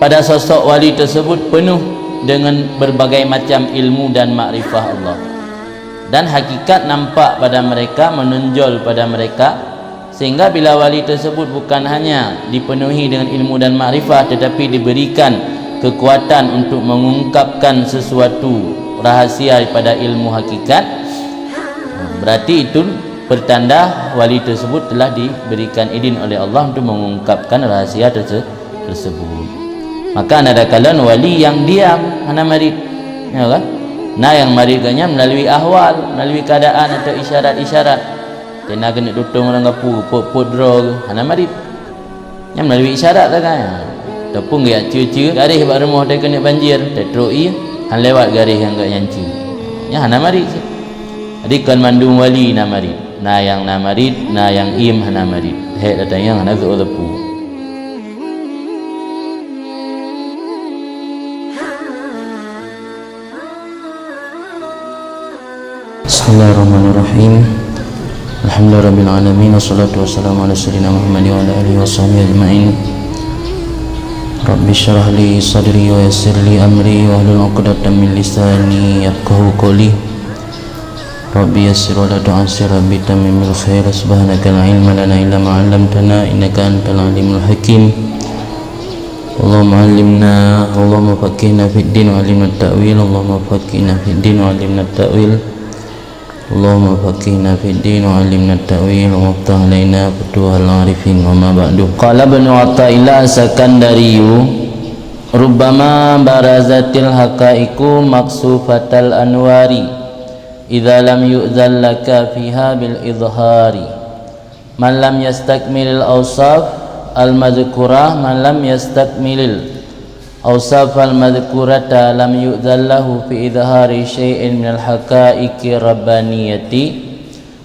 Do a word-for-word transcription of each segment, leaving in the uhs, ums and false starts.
Pada sosok wali tersebut penuh dengan berbagai macam ilmu dan makrifah Allah. Dan hakikat nampak pada mereka, menonjol pada mereka, sehingga bila wali tersebut bukan hanya dipenuhi dengan ilmu dan makrifah, tetapi diberikan kekuatan untuk mengungkapkan sesuatu rahasia pada ilmu hakikat, berarti itu pertanda wali tersebut telah diberikan izin oleh Allah untuk mengungkapkan rahasia terse-, tersebut. Maka na ada kalon wali yang diam, hana marit. Ya kan? Na yang marit geuh nyan melalui ahwal, melalui keadaan atau isyarat-isyarat. Tena keuneuk tutong ureueng gapu, pot-pot droe geuh, hana marit. Nyan melalui isyarat sagai. Ataupun geujak ceue-ceue garéh bak rumoh, teukeunok banjir, teutrok ié, han lewat garéh nyang geuh nyan ceue. Nyan hana marit. Jadi kon mandum wali na marit. Na nyang na marit, na nyang iem hana marit. Hék datang nyang hana geuteupeu. Bismillahirrahmanirrahim. Alhamdulillahirabbil alamin, wassalatu wassalamu ala sayyidina Muhammad wa ala alihi wa sahbihi ajmain. Rabbi syrah li sadri wa yassir li amri wahlul 'uqdatam min lisani yafqahu qawli. Rabbi yassir wa la tu'assir, Rabbi tammim bil khair. Subhanaka la ilma lana illa ma 'allamtana, innaka antal alimul hakim. Allahumma 'allimna, Allahumma faqqihna fid din wa 'allimna ta'wil. Allahumma faqqihna fid din wa 'allimna ta'wil. Allahumma faqqihna fid din wa 'allimna ta'wil. Waftah 'alaina futuhal 'arifin. Wa ma ba'du. Qala Ibnu Athaillah As-Sakandariyu, "Rubbama barazatil haqaiqu maqsufatal anwari, idza lam yu'zan laka fiha bil idhari." Man lam yastakmilil awsaf al-madhkurah, man lam yastakmilil awsaf al-madhkurata lam yu'zan lahu fi idhari syai'in minal haqaiqir rabbaniyati.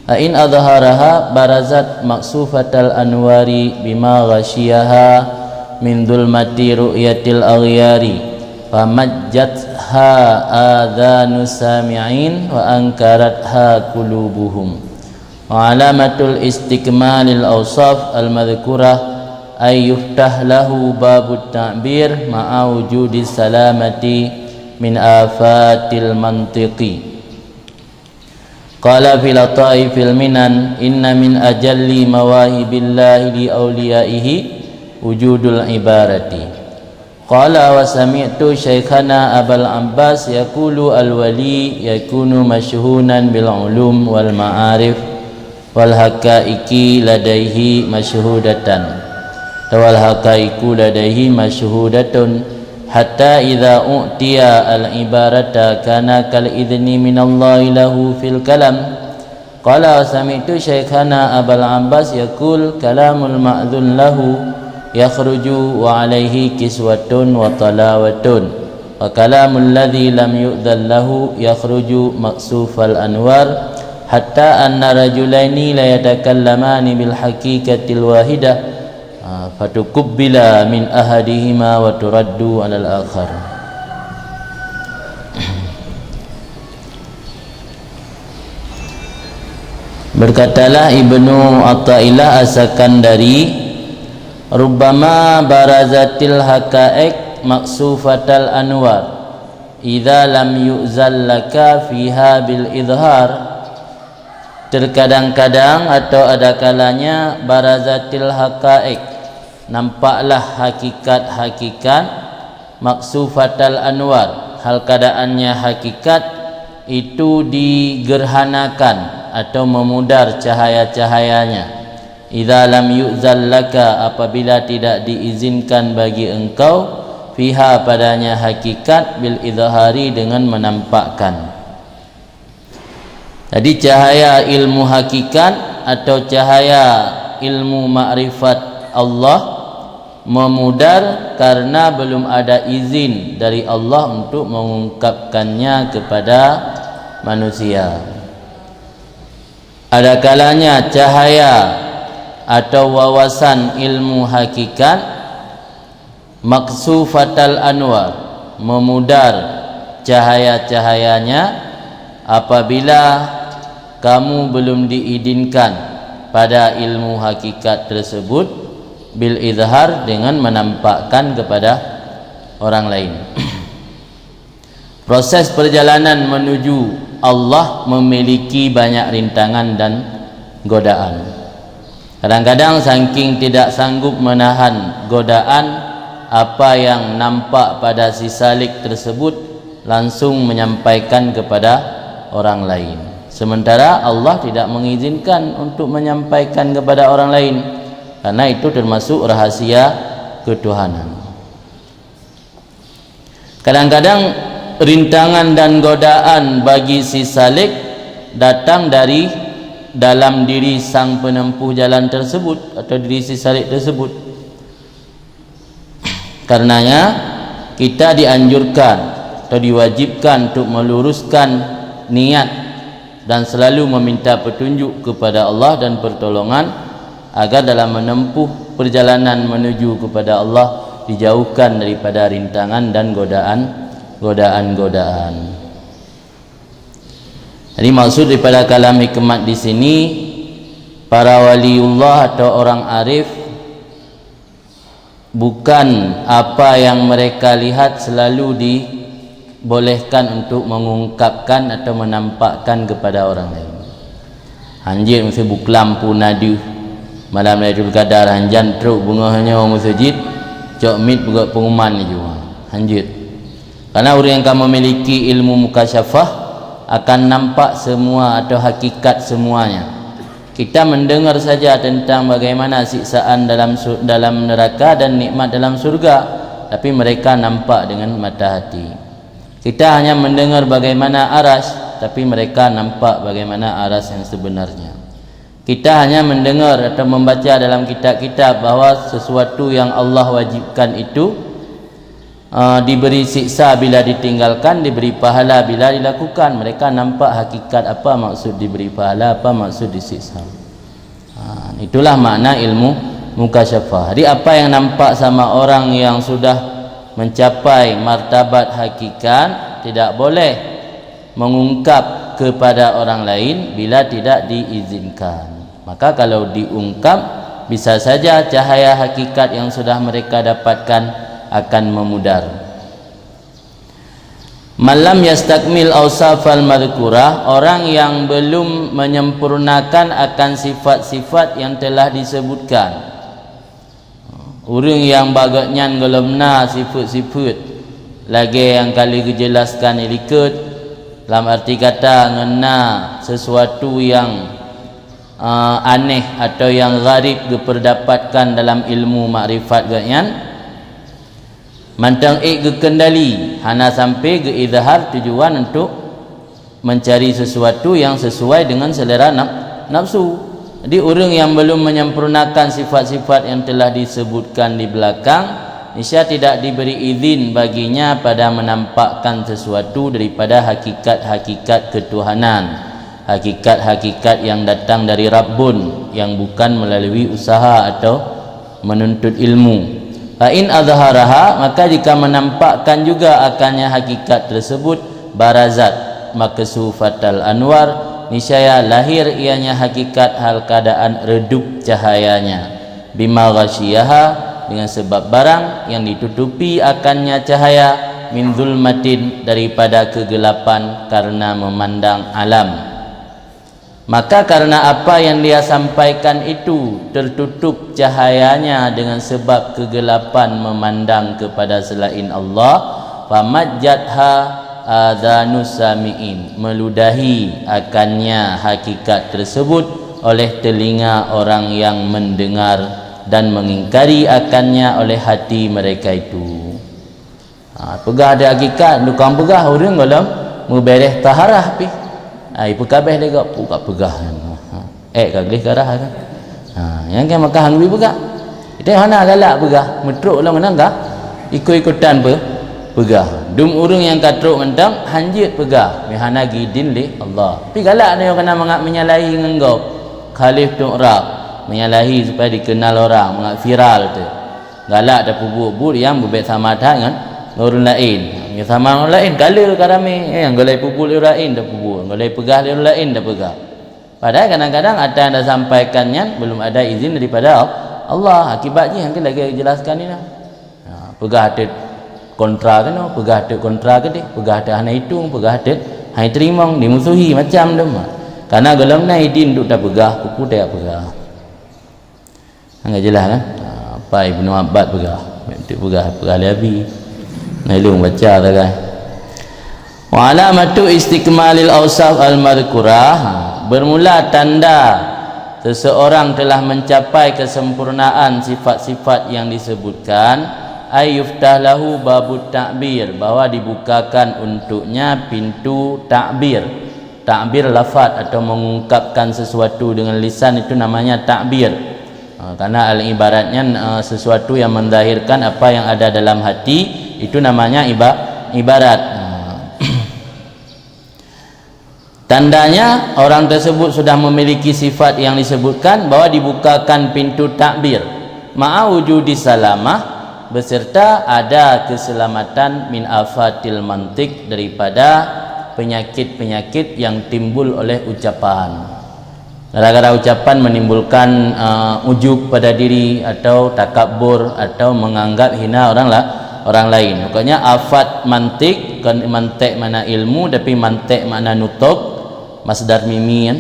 Fa in adharaha barazat maqsufatal anwari bima ghasyiyaha min dhulmati ru'yatil aghyari, famajjatha adhanus sami'in wa ankaratha qulubuhum. Wa alamatul istikmalil awsaf al-madhkurah ay yuftah lahu babut ta'bir ma'a wujudi salamati min afatil mantiqi. Qala fi Lataifil Minan, "Inna min ajalli mawahibillahi li auliyaihi wujudul ibarati." Qala, "Wa sami'tu syaikhana Abal Abbas yaqulu, al-wali yakunu masyhunan bil ulum wal ma'arif, wal haqaiqi ladaihi masyhudatan, wal haqaiqu ladaihi masyhudatun, hatta idza u'tiya al-ibarata kana kal idzni minallahi lahu fil kalam." Qala, "Sami'tu syaikhana Abal Abbas yaqul, kalamul ma'dzun lahu yakhruju wa alaihi kiswatun wa talawatun, wa kalamul ladzi lam yu'dzan lahu yakhruju maqsufal anwar, hatta anna rajulaini la yatakallamani bil haqiqatil wahidah, ah, fatukubbila min ahadihima wa turaddu alal akhar." Berkatalah Ibnu Athaillah As-Sakandari, "Rubbama barazatil haqaiq maqsufatal anwar, idza lam yu'zan laka fiha bil idhar." Terkadang-kadang atau ada kalanya barazatil haqaiq, nampaklah hakikat-hakikat, maqsufatal anwar, hal keadaannya hakikat itu digerhanakan atau memudar cahaya-cahayanya. Idza lam yu'zan laka, apabila tidak diizinkan bagi engkau, fiha, padanya hakikat, bil idhari, dengan menampakkan. Jadi cahaya ilmu hakikat atau cahaya ilmu makrifat Allah memudar karena belum ada izin dari Allah untuk mengungkapkannya kepada manusia. Ada kalanya cahaya atau wawasan ilmu hakikat maqsufatal anwar, memudar cahaya-cahayanya, apabila kamu belum diizinkan pada ilmu hakikat tersebut, bil izhar, dengan menampakkan kepada orang lain. Proses perjalanan menuju Allah memiliki banyak rintangan dan godaan. Kadang-kadang saking tidak sanggup menahan godaan, apa yang nampak pada si salik tersebut langsung menyampaikan kepada orang lain. Sementara Allah tidak mengizinkan untuk menyampaikan kepada orang lain, karena itu termasuk rahasia ketuhanan. Kadang-kadang rintangan dan godaan bagi si salik datang dari dalam diri sang penempuh jalan tersebut atau diri si salik tersebut. Karenanya, kita dianjurkan atau diwajibkan untuk meluruskan niat dan selalu meminta petunjuk kepada Allah dan pertolongan, agar dalam menempuh perjalanan menuju kepada Allah dijauhkan daripada rintangan dan godaan, godaan-godaan. Jadi, maksud daripada kalam hikmat di sini, para waliullah atau orang arif, bukan apa yang mereka lihat selalu dibolehkan untuk mengungkapkan atau menampakkan kepada orang lain. Hanjeuet meusi buklam puna deuh malam Lailatul Qadar, hanjan trok beungoh nyoe meuseujid, cok miet beugok pengumuman laju. Hanjeuet. Karena orang yang ka memiliki ilmu mukasyafah akan nampak semua atau hakikat semuanya. Kita mendengar saja tentang bagaimana siksaan dalam su-, dalam neraka dan nikmat dalam surga, tapi mereka nampak dengan mata hati. Kita hanya mendengar bagaimana aras, tapi mereka nampak bagaimana aras yang sebenarnya. Kita hanya mendengar atau membaca dalam kitab-kitab bahwa sesuatu yang Allah wajibkan itu, ah, diberi siksa bila ditinggalkan, diberi pahala bila dilakukan. Mereka nampak hakikat apa maksud diberi pahala, apa maksud disiksa. Ah, itulah makna ilmu mukasyafah. Jadi, apa yang nampak sama orang yang sudah mencapai martabat hakikat tidak boleh mengungkap kepada orang lain bila tidak diizinkan. Maka kalau diungkap, bisa saja cahaya hakikat yang sudah mereka dapatkan akan memudar. Malam yastakmil ausafal madhkurah, orang yang belum menyempurnakan akan sifat-sifat yang telah disebutkan. Ureuëng nyang bak gobnyan gohlom na sifeuet-sifeuet lagée nyang ka lheueh geujelaskan ilikot, lam arti kata ngon na sesuatu nyang, eh, aneh atau nyang gharib geupeudapatkan dalam ilmu makrifat gobnyan, mantong ék geukeundali, hana sampai geu-izhar tujuan untuk mencari sesuatu yang sesuai dengan selera naf-, nafsu. Jadi, ureuëng nyang belum menyempurnakan sifat-sifat yang telah disebutkan di belakang, niscaya tidak diberi izin baginya pada menampakkan sesuatu daripada hakikat-hakikat ketuhanan, hakikat-hakikat yang datang dari Rabbun, yang bukan melalui usaha atau menuntut ilmu. Fa in azharaha, maka jika menampakkan juga akannya hakikat tersebut, barazat maksufatal anwar, niscaya lahir ianya hakikat hal keadaan redup cahayanya, bima ghasyiyaha, dengan sebab barang yang ditutupi akannya cahaya, min zulmatin, daripada kegelapan karena memandang alam. Maka karena apa yang dia sampaikan itu tertutup cahayanya dengan sebab kegelapan memandang kepada selain Allah, famajjatha adhanus sami'in, meludahi akannya hakikat tersebut oleh telinga orang yang mendengar dan mengingkari akannya oleh hati mereka itu. Ha, peugah di hakikat, tukang peugah ureuëng gohlom meubeureh taharah pih. Ai peukabeh lé gop, peugah, peugah. Ha, ék ka gleh karah kan. Ha, nyang ka maka hang bi peugah. Itu hana galak peugah, meutrok lom nang ka ikut-ikutan pe-, peugah. Dum ureuëng nyang ka trok mantong hanjeuet peugah, meuhana gidin lé Allah. Tapi galak nyoe kena mangat menyalahi ngon gop. Khalif tu'rab, menyalahi supaya dikenal orang, mangat viral tu. Galak tapeubuet buet nyang beubek sama that ngon, ngon ureuëng laén. Nyang sama ngon ureuëng laén, kale ka ramé. Eh, nyang golai peubuet lé ureuëng laén tapeubuet, golai peugah lé ureuëng laén tapeugah. Padahai kadang-kadang ata nyang tasampaikan nyan belum ada izin daripada Allah. Akibat jih nyang lagée jelaskan ni nah. Ha, peugah até Kontra keunoe, peugah teuk kontra keudeh, peugah teuk hana itong, peugah teuk hana iteurimong, dimusuhi macam dum. Karena gohlom na idin untuk tapeugah, peue-peue tapeugah. Enggak jelas kan? Ha, apa Ibnu Abbas peugah? Teuk peugah, peugah lé Abi. Nah, ilong baca sagai. Wa alamatu istikmalil ausaf al-madhkurah, ha, bermula tanda seseorang telah mencapai kesempurnaan sifat-sifat yang disebutkan, ay yuftah lahu babut ta'bir, bahwa dibukakan untuknya pintu takbir. Takbir lafaz atau mengungkapkan sesuatu dengan lisan itu namanya takbir. Ha, karena al-ibaratnya, eh, sesuatu yang menzahirkan apa yang ada dalam hati, itu namanya iba-, ibarat. Ha. Tandanya, orang tersebut sudah memiliki sifat yang disebutkan bahwa dibukakan pintu takbir. Ma'a wujudi salamah, beserta ada keselamatan min afatil mantik, daripada penyakit-penyakit yang timbul oleh ucapan. Gara-gara ucapan menimbulkan, eh, ujub pada diri atau takabur atau menganggap hina orang la-, orang lain. Pokoknya afat mantik, bukan mantek makna ilmu, tapi mantek makna nutok, masdar mimi kan.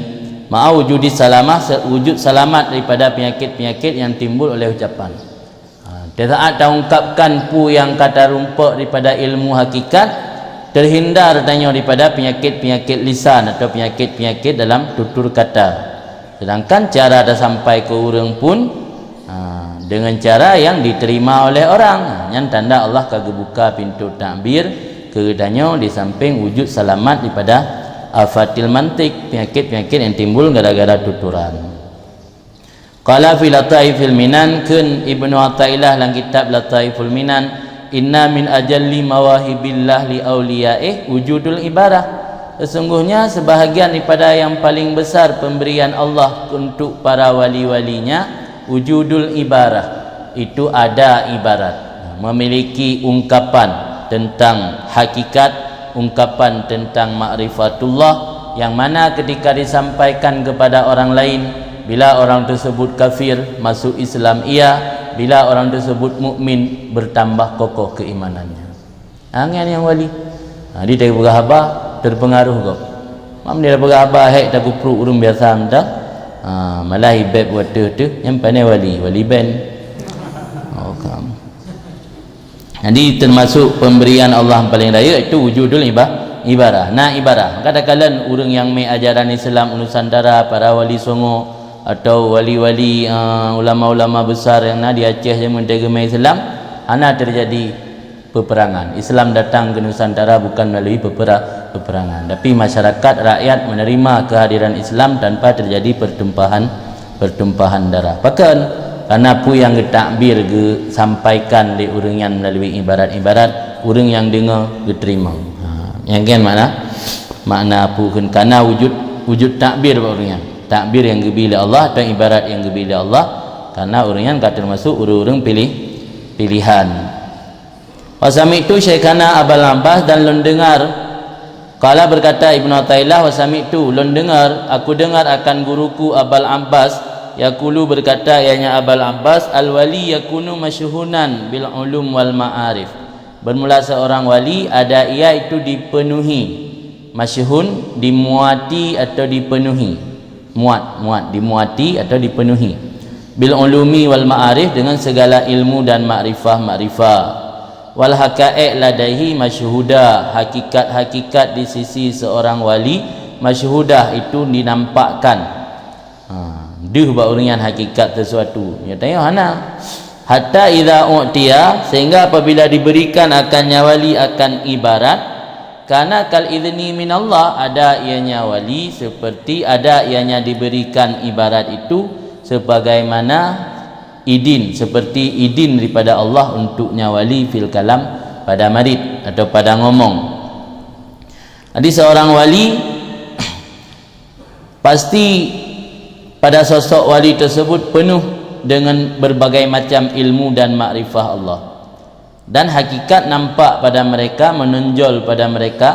Ma'a wujudi salamah, se-, wujud salamat daripada penyakit-penyakit yang timbul oleh ucapan. Ha, di saat taungkapkan peue nyang ka tarumpok daripada ilmu hakikat, terhindar tanyoe daripada penyakit-penyakit lisan atau penyakit-penyakit dalam tutur kata. Sedangkan cara tasampai keu ureuëng pun, ha, dengan cara yang diterima oleh orang. Ha, nyan tanda Allah ka geubuka pintu takbir keu tanyoe di samping wujud salamat daripada afatil mantik, penyakit-penyakit yang timbul gara-gara tuturan. Qala fi Lataifil Minan, kheun Ibnu Athaillah lam kitab Lataiful Minan, "Inna min ajalli mawahibillah li auliyaih wujudul ibarah." Sesungguhnya sebahagian daripada yang paling besar pemberian Allah untuk para wali-walinya, wujudul ibarah, itu ada ibarat, memiliki ungkapan tentang hakikat, ungkapan tentang makrifatullah, yang mana ketika disampaikan kepada orang lain, bila orang tersebut kafir, masuk Islam ia, bila orang tersebut mukmin, bertambah kokoh keimanannya. Angén nyang wali. Ha, di tapeugah haba, terpengaruh gob. Mam dia peugah haba, hek takupruk ureuëng biasa mantong. Ha, malah ibet buat teuh-teuh, nyang pandai wali, wali ben. Oh, kam. Jadi, termasuk pemberian Allah yang paling raya itu wujudul iba-, ibarah. Na ibarah. Maka takalon ureuëng nyang mé ajaran Islam u Nusantara, para wali songo, atau wali-wali, eh, ulama-ulama besar yang na di Aceh zaman teuma Islam, hana terjadi peperangan. Islam datang ke Nusantara bukan melalui pepera-, peperangan, tapi masyarakat, rakyat menerima kehadiran Islam tanpa terjadi pertumpahan, pertumpahan darah. Pakon? Karena peue nyang geutakbir geusampaikan lé ureuëng nyan melalui ibarat-ibarat, ureuëng nyang deungoe geuteurimong. Ha, nyang gen makna, makna peue kheun? Karena wujud, wujud takbir bak ureuëng nyan. Takbir nyang geubi lé Allah atau ibarat nyang geubi lé Allah, karena ureuëng nyan ka termasuk ureuëng-ureuëng pilih, pilihan. Wa sami'tu Syaikhana Abal Abbas, dan lôn dengar. Qala, berkata Ibnu Athaillah, "Wa sami'tu, lôn dengar, aku dengar akan guruku Abal Abbas, yaqulu, berkata ianya Abal Abbas, 'Al-wali yakunu masyhunan bil ulum wal ma'arif.'" Bermula seorang wali ada ia itu dipenuhi, masyhun, dimuati atau dipenuhi. Muat, muat, dimuati atau dipenuhi. Bil ulumi wal ma'arif, dengan segala ilmu dan makrifah-makrifah. Wal haqa'iq ladaihi masyhudah, hakikat-hakikat di sisi seorang wali, masyhudah, itu dinampakkan. Ha, deuh bak ureuëng nyan hakikat sesuatu. Nyatanya hana. Hatta idza u'tiya, sehingga apabila diberikan akan nya wali akan ibarat, kana kal idzni minallah, ada ianya wali seperti ada ianya diberikan ibarat itu sebagaimana idin, seperti idin daripada Allah untuk nya wali fil kalam, pada marit atau pada ngomong. Jadi seorang wali pasti pada sosok wali tersebut penuh dengan berbagai macam ilmu dan makrifah Allah. Dan hakikat nampak pada mereka, menonjol pada mereka,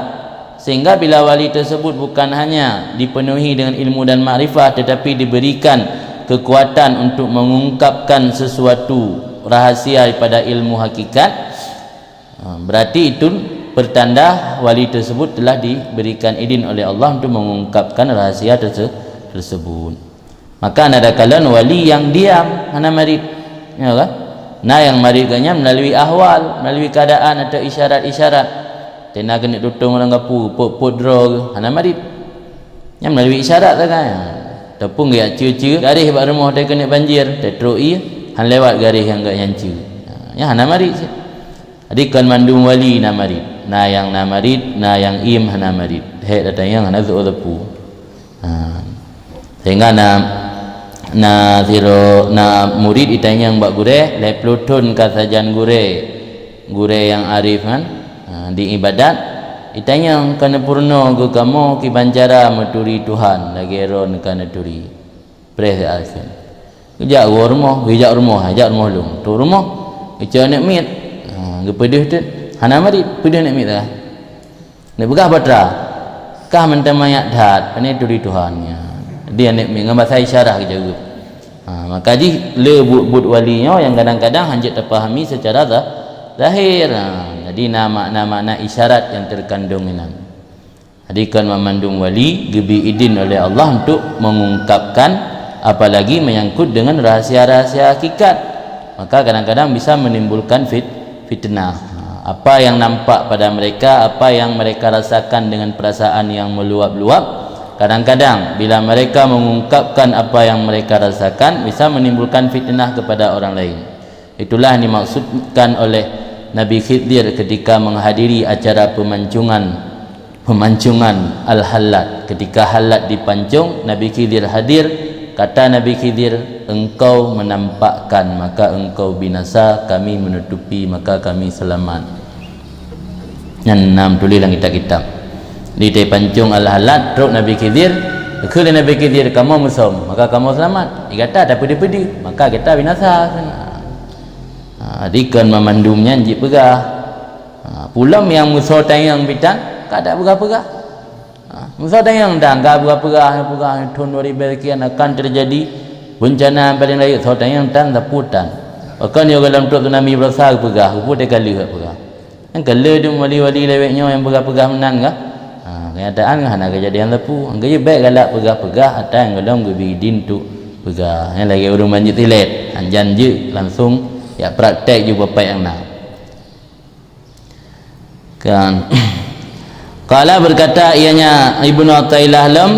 sehingga bila wali tersebut bukan hanya dipenuhi dengan ilmu dan makrifah, tetapi diberikan kekuatan untuk mengungkapkan sesuatu rahasia daripada ilmu hakikat, Ha, berarti itu pertanda wali tersebut telah diberikan idin oleh Allah untuk mengungkapkan rahasia terse-, tersebut. Maka na takalon wali yang diam, hana marit. Ya kan? Na yang marit geuh nyan melalui ahwal, melalui keadaan atau isyarat-isyarat. Teuna keuneuk tutong ureuëng gapu, pot-pot droe geuh, hana marit. Nyan melalui isyarat sagai. Ataupun geujak ceue-ceue garéh bak rumoh, teukeunok banjir, teutrok ié, han lewat garéh nyang geujak nyan ceue. Ha, nyan hana marit cit. Jadi kon mandum wali na marit. Na nyang na marit, na nyang im hana marit. Hék datang nyang hana seuôt teupeu. Ha. Sehingga na, na sidroe, na murit itanyong bak gurée, lhée ploh thon ka sajan gurée, gurée nyang arif nyan, ha, di ibadat, itanyong, "Ka neupeurunoe keu kamoe kiban cara meuturi Tuhan lagée droeneuh ka neuturi?" Preh siat kheun. Geujak woe rumoh, geujak rumoh, jak rumoh lôn. Trok rumoh, geucok aneuk miet. Ha, geupeudeuh teuk. Hana marit, peudeuh aneuk miet dah. Neupeugah batra, "Kah mantong manyak that, pane turi Tuhan nyan." Di aneuk miet ngon basa isyarah geujaweueb. Ha, maka jih le buet-buet wali nyoe nyang kadang-kadang hanjeuet tapahami secara za-, zahir. Ha, jadi na makna-makna isyarat nyang terkandung inan. Jadi kon mandum wali geubri idin oleh Allah untuk mengungkapkan, apalagi menyangkut dengan rahasia-rahasia hakikat. Maka kadang-kadang bisa menimbulkan fit-, fitnah. Apa yang nampak pada mereka, apa yang mereka rasakan dengan perasaan yang meluap-luap, kadang-kadang bila mereka mengungkapkan apa yang mereka rasakan, bisa menimbulkan fitnah kepada orang lain. Itulah yang dimaksudkan oleh Nabi Khidir ketika menghadiri acara pemancongan, pemancongan Al-Hallaj. Ketika Hallaj dipancong, Nabi Khidir hadir. Kata Nabi Khidir, "Engkau menampakkan, maka engkau binasa, kami menutupi, maka kami selamat." Nyan na meutuléh lam kitab-kitab. Di teupancong Al-Hallaj, trok Nabi Khidir, geukheun lé Nabi Khidir, "Kamoe musöm, maka kamoe seulamat. Di gata tapeudeuh-peudeuh, maka gata binasa." Ha, dikon mamandum nyan jipeugah. Ha, pulom nyang musoh tanyong bitan, ka tapeugah-peugah. Ha, musoh tanyong dan ka peugah-peugah, peugah thon dua ribu sekian akan terjadi bencana yang paling rayeuk, soe tanyong tan sapeue tan. Bahkan nyoe gohlom trok tsunami barosa geupeugah, geupeue teuka lheueh peugah. Nyang keu le dum wali-wali lawét nyoe nyang peugah-peugah meunan kah? Ha, kenyataan hana keujadian sapeue. Nyang keujeuet bék galak peugah-peugah ata nyang gohlom geubri idin untuk peugah. Nyang lagée ureuëng banjeuet tilet, hanjan jeuet langsung jak praktek ju bapak nyang na. Kan. Qala, berkata ianya Ibnu Athaillah lom,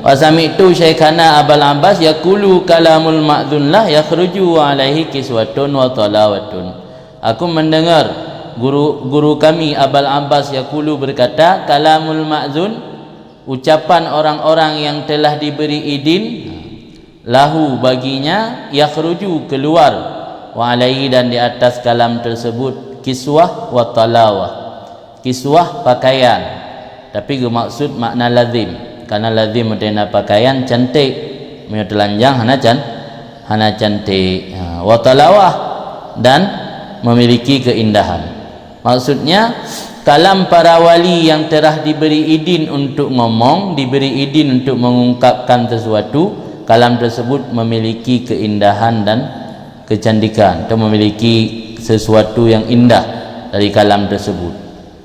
"Wa sami'tu Syaikhana Abal Abbas yaqulu kalamul ma'dzun la yakhruju alaihi kiswatun wa talawatun." Aku mendengar guru, guru kami Abal Abbas yaqulu berkata, "Kalamul ma'dzun, ucapan orang-orang yang telah diberi idin, lahu, baginya, yakhruju, keluar, wa alaihi, dan di atas kalam tersebut, kiswah wa talawah." Kiswah pakaian, tapi geumaksud makna lazim. Karena lazim meuteuina pakaian cantik, meunyoe teulanjang hana can-, hana cantik. Ha, wa talawah, dan memiliki keindahan. Maksudnya, kalam para wali yang telah diberi idin untuk ngomong, diberi idin untuk mengungkapkan sesuatu, kalam tersebut memiliki keindahan dan kecantikan, atau memiliki sesuatu yang indah dari kalam tersebut.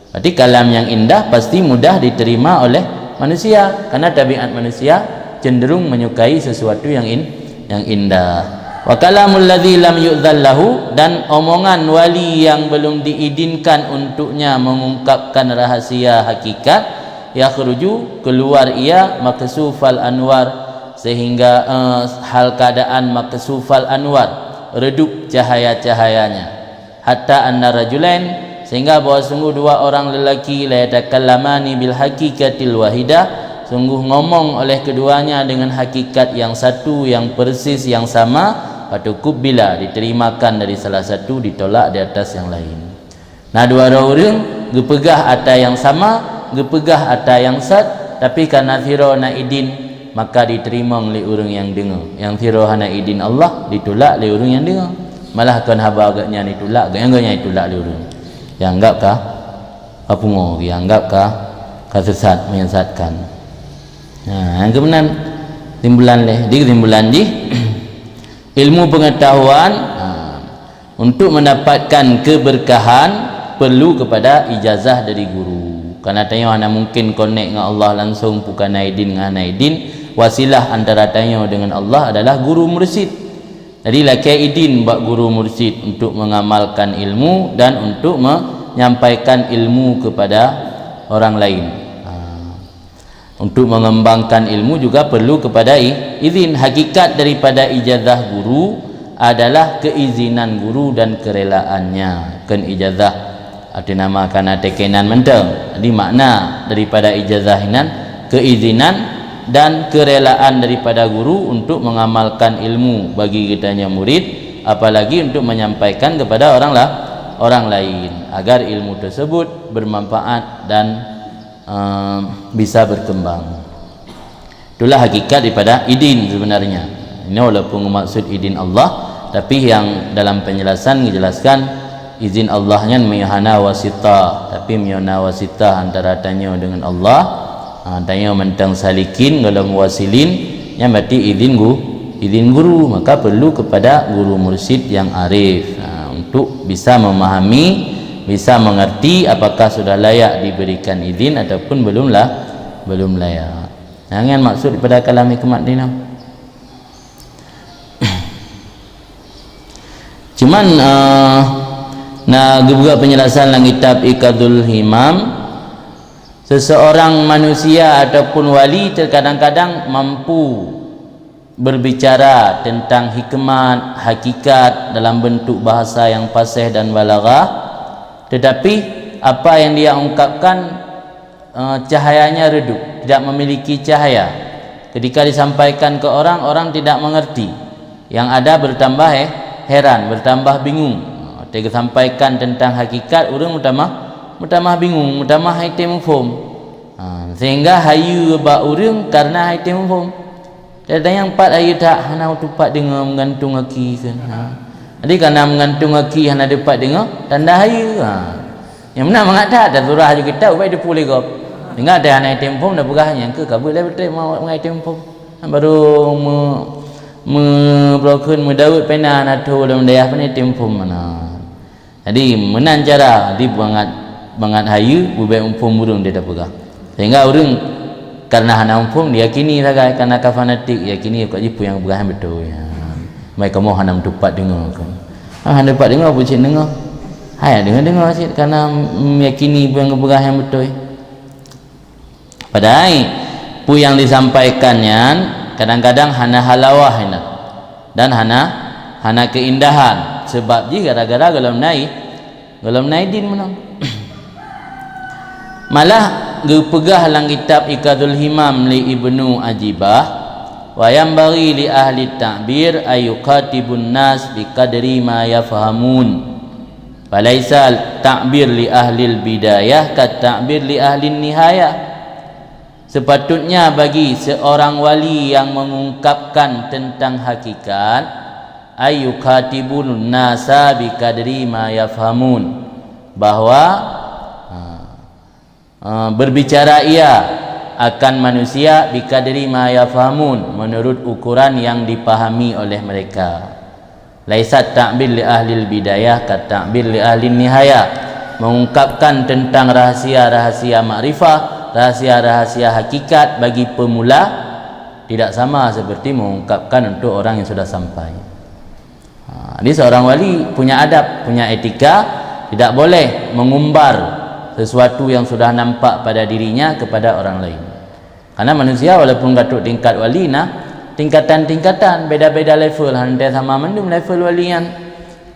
Berarti kalam yang indah pasti mudah diterima oleh manusia, karena tabiat manusia cenderung menyukai sesuatu yang in-, yang indah. "Wa kalamul ladzi lam yu'dzan lahu," dan omongan wali yang belum diizinkan untuknya mengungkapkan rahasia hakikat, "yakhruju," keluar ia, "maksyufal anwar," sehingga, eh, hal keadaan maksyufal anwar, redup cahaya-cahayanya. "Hatta anna rajulain," sehingga bahwa sungguh dua orang lelaki, "la yatakallamani bil haqiqatil wahidah," sungguh ngomong oleh keduanya dengan hakikat yang satu, yang persis, yang sama, "fatukubbila," diterimakan dari salah satu, ditolak di atas yang lain. Na dua droe ureuëng geupeugah ata nyang sama, geupeugah ata nyang sat, tapi karena sidroe na idin, maka diteurima lé ureuëng nyang deungoe. Nyang sidroe hana idin Allah, ditulak lé ureuëng nyang deungoe. Malah kon haba geuh nyan ditulak, geuh nyan, geuh nyan ditulak lé ureuëng. Nyang anggap ka, ka pungo, nyang anggap ka, ka sesat, menyesatkan. Nah, nyang keunan simpulan lé. Jadi kesimpulan jih, ilmu pengetahuan, ha, untuk mendapatkan keberkahan, perlu kepada ijazah dari guru. Karena tanyoe hana mungkin connect ngon Allah langsung, bukan hana idin ngon hana idin. Wasilah antara tanyoe dengan Allah adalah guru mursyid. Jadi, lakée idin bak guru mursyid untuk mengamalkan ilmu dan untuk menyampaikan ilmu kepada orang lain. Ha. Untuk mengembangkan ilmu juga perlu kepada i-, izin. Hakikat daripada ijazah guru adalah keizinan guru dan kerelaannya. Kan ijazah, arti nama kana tekenan menteng. Jadi, makna daripada ijazah inan keizinan dan kerelaan daripada guru untuk mengamalkan ilmu bagi geutanyoe murid, apalagi untuk menyampaikan kepada orang la-, orang lain, agar ilmu tersebut bermanfaat dan, eh, bisa berkembang. Itulah hakikat daripada idin sebenarnya. Ini walaupun maksud idin Allah, tapi yang dalam penjelasan menjelaskan izin Allah nyan meunyoe hana wasitah, tapi meunyoe na wasitah antara tanyoe dengan Allah, ha, tanyoe mantong salikin golom wasilin, nyan berarti izin gu-, izin guru, maka perlu kepada guru mursyid yang arif, ha, untuk bisa memahami, bisa mengerti apakah sudah layak diberikan izin ataupun belum lah, belum layak. Nyan maksud daripada kalam hikmat dinoe. Cuman, eh, na geupeugah penjelasan lam kitab Iqadhul Himam, seseorang manusia ataupun wali terkadang-kadang mampu berbicara tentang hikmat, hakikat dalam bentuk bahasa yang fasih dan balaghah, tetapi apa yang dia ungkapkan, eh, cahayanya redup, tidak memiliki cahaya. Ketika disampaikan ke orang, orang tidak mengerti. Yang ada bertambah, eh, heran, bertambah bingung. Watée geusampaikan tentang hakikat, ureuëng meutamah, meutamah bingung, meutamah hai tém muphom. Ha, sehingga hayeue bak ureuëng karena hai tém muphom. Tanyong pat hayeue that, hana tupat deungoe, meugantung aki kheun. Ha. Jadi, karena meugantung aki hana tupat deungoe, tanda hayeue. Ha. Nyang meunan mangat that, tasurah aju kitab, ubak teupeue lé gob. Sehingga teuh hana tém muphom, tapeugah nyang keu ka beuet lé beutôi mangat tém muphom. Baru me-, meubroken, meudaweuet pena na tho lam dayah, pane tém muphom mana. Jadi, meunan cara, di bangat, bangat hayeue, bubek muphom ureuëng dia tapeugah. Sehingga ureuëng karena hana muphom, diyakini sagai, karena ka fanatik, yakini kok jipeue nyang peugah nyan beutôi. Ha. Mai kamoe hana meutupat deungoe kan. Ha, hana tupat deungoe, peue cit deungoe. Hai, deungoe-deungoe cit, karena meyakini peue nyang geupeugah nyan beutôi. Padahai peue nyang disampaikan nyan kadang-kadang hana halawah inan dan hana, hana keindahan, sebab jih gara-gara golom nai, golom nai din meunan. Malah geupeugah lam kitab Iqadhul Himam lé Ibnu Ajibah, "Wa yanbaghi li ahli ta'bir ay yuqatibun nas bi qadri ma yafhamun." Falaisa ta'bir li ahlil bidayah ka ta'bir li ahlin nihayah. Sepatutnya bagi seorang wali yang mengungkapkan tentang hakikat, ay yukhatibun nasa bi qadri ma yafhamun, bahwa, ha, eh, berbicara ia akan manusia bi qadri ma yafhamun, menurut ukuran yang dipahami oleh mereka. Laisat ta'bir li ahlil bidayah ka ta'bir li ahlin nihayah, mengungkapkan tentang rahasia-rahasia makrifah, rahasia-rahasia hakikat bagi pemula, tidak sama seperti mengungkapkan untuk orang yang sudah sampai. Ha, jadi seorang wali punya adab, punya etika, tidak boleh mengumbar sesuatu yang sudah nampak pada dirinya kepada orang lain. Karena manusia walaupun ka trok tingkat wali, na tingkatan-tingkatan, beda-beda level, hana sama mandum level wali nyan.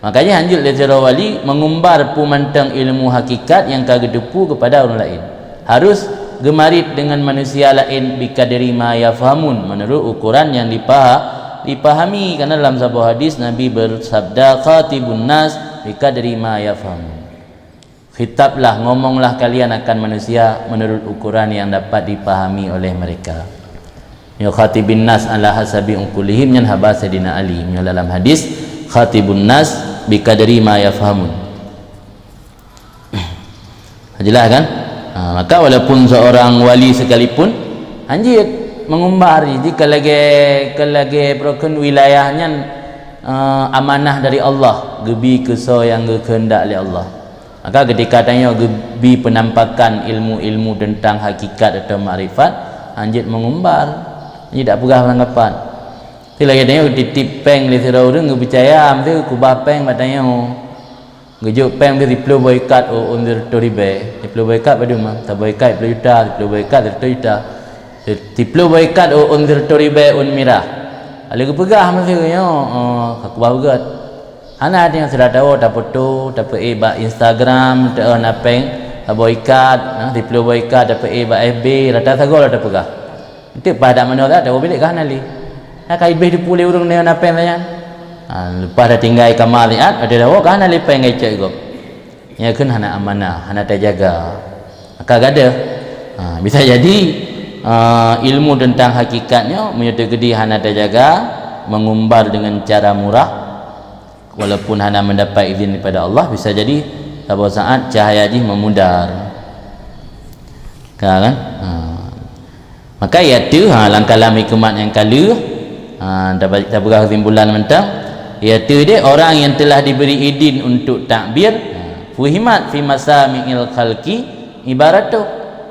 Makanya hanjeuet lé sidroe wali mengumbar peue mantong ilmu hakikat nyang ka geuteupeue kepada ureuëng laén. Harus gemarit dengan manusia laén bi qadri ma yafhamun, menurut ukuran yang dipaha-, dipahami. Karena dalam saboh hadis Nabi bersabda, "Khatibun nas bi qadri ma yafhamun." Khitablah, ngomonglah kalian akan manusia menurut ukuran yang dapat dipahami oleh mereka. Yukhatibin nas ala hasabi uqulihim, nyan haba Saidina Ali. Nyoe dalam hadis, "Khatibun nas bi qadri ma yafhamun." Jelas kan? Ha, maka walaupun seorang wali sekalipun, hanjeuet mengumbar, jadi ka lagée, ka lagée broken wilayah nyan, eh, amanah dari Allah, geubi keu soe nyang geukheundak lé Allah. Maka ketika tanyoe geubi penampakan ilmu-ilmu tentang hakikat atau makrifat, hanjeuet mengumbar, hanjeuet dak peugah lam kapan. Tapi lagèe tanyoe titip péng lé sidroe ureueng geupeucaya, meusti kubah péng bak tanyoe. Geujok péng meusti siploh boh ikat, oh, ôn sireutoh ribèe. Siploh boh ikat padum, ah? Saboh ikat siploh juta, siploh boh ikat sireutoh juta. Siploh boh ikat, oh, ôn sireutoh ribèe, ôn mirah. Lalu geupeugah meusti nyoe, oh, ka kubah beugöt. Hana, tanyoe sira tawoe tafoto, tapeuék bak Instagram, teuh na péng saboh ikat, na siploh boh ikat tapeuék bak F B, rata sagoe tapeugah. Enteuk paih dak manoe that, tawoe bilék ka hana lé. Na ka ibéh teupeu lé ureueng nyoe na péng nyan. Ha, leupah tatinggai kama siat, watèe tawoe ka hana lé péng geucok gob. Nyan kheun hana amanah, hana tajaga. Maka gadoh. Ha, bisa jadi, ah, ilmu tentang hakikat nyoe, meunyoe teukeudi hana tajaga, mengumbar dengan cara murah, walaupun hana mendapat izin daripada Allah, bisa jadi saboh saat cahaya jih memudar. Ka kan? Ha. Maka iaitu, ha, lam kalam hikmat nyang ka lheueh, ha, taba-, tapeugah kesimpulan mantong, iaitu deh orang yang telah diberi izin untuk takbir, ha, fuhimat fi masami'il khalqi ibaratuh,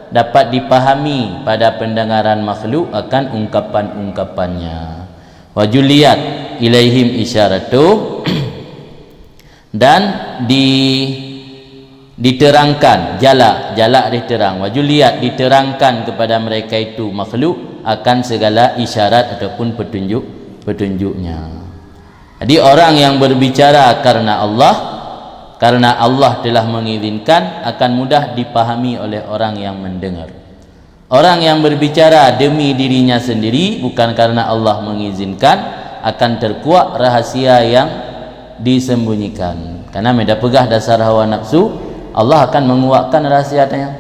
dapat dipahami pada pendengaran makhluk akan ungkapan-ungkapannya. Wa juliyat ilaihim isyaratuh, dan di-, diterangkan, jalak, jalak diterang, wa juliyat, diterangkan kepada mereka itu makhluk akan segala isyarat ataupun petunjuk, petunjuknya. Jadi orang yang berbicara karena Allah, karena Allah telah mengizinkan, akan mudah dipahami oleh orang yang mendengar. Orang yang berbicara demi dirinya sendiri, bukan karena Allah mengizinkan, akan terkuak rahasia yang disembunyikan. Karena meunyoe tapeugah dasar hawa nafsu, Allah akan menguakkan rahasia tanyoe.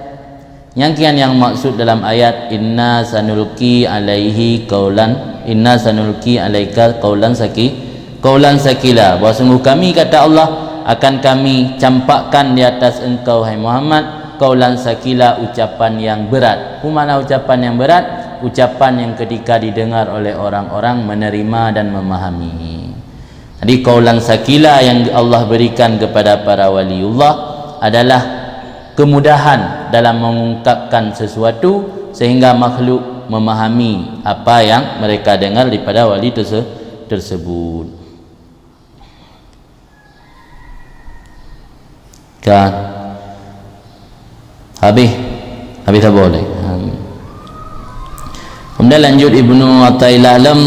Nyang kian nyang maksud dalam ayat, "Inna sanulqi alaihi qaulan, inna sanulqi alaika qaulan saki-, qaulan sakila." Bahwa sungguh kami, kata Allah, akan kami campakkan di atas engkau, hai Muhammad, qaulan sakila, ucapan yang berat. Peue makna ucapan yang berat? Ucapan yang ketika didengar oleh orang-orang menerima dan memahami. Jadi, qaulan sakila yang Allah berikan kepada para waliullah adalah kemudahan dalam mengungkapkan sesuatu sehingga makhluk memahami apa yang mereka dengar daripada wali terse-, tersebut. Kan? Habis. Habis saboh lé. Ha. Kemudian lanjut Ibnu Athaillah lam,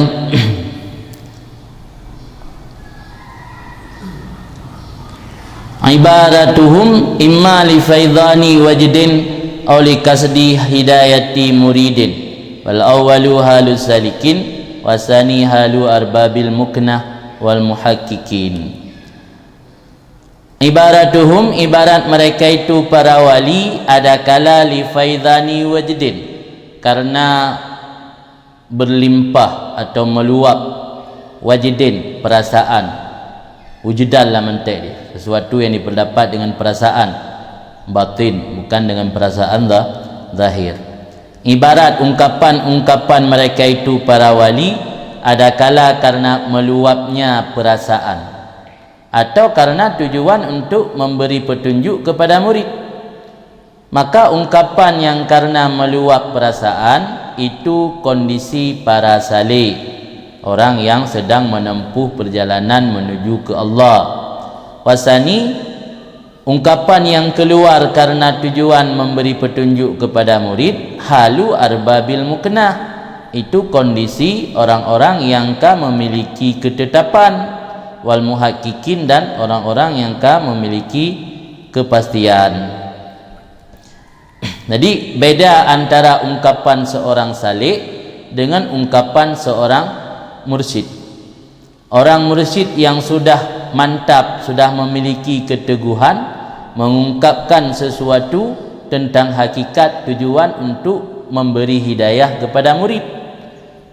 "Ibaratuhum imma li faidani wajdin aw li kasdi hidayati muridin. Wal awwalu halus salikin, wasani halu arbabil muknah wal muhaqqiqin." Ibaratuhum, ibarat mereka itu para wali, adakala li faidani wajdin, karena berlimpah atau meluap, wajdin, perasaan, wujudan lam mantek dia, sesuatu yang diperdapat dengan perasaan batin, bukan dengan perasaan za-, zahir. Ibarat ungkapan-ungkapan mereka itu para wali, adakala karena meluapnya perasaan, atau karena tujuan untuk memberi petunjuk kepada murid. Maka ungkapan yang karena meluap perasaan itu kondisi para salik, orang yang sedang menempuh perjalanan menuju ke Allah. Wasani, ungkapan yang keluar karena tujuan memberi petunjuk kepada murid, halu arbabil muknah, itu kondisi orang-orang yang ka memiliki ketetapan, wal muhaqqiqin, dan orang-orang yang ka memiliki kepastian. Jadi, beda antara ungkapan seorang salik dengan ungkapan seorang mursyid. Orang mursyid yang sudah mantap, sudah memiliki keteguhan, mengungkapkan sesuatu tentang hakikat tujuan untuk memberi hidayah kepada murid.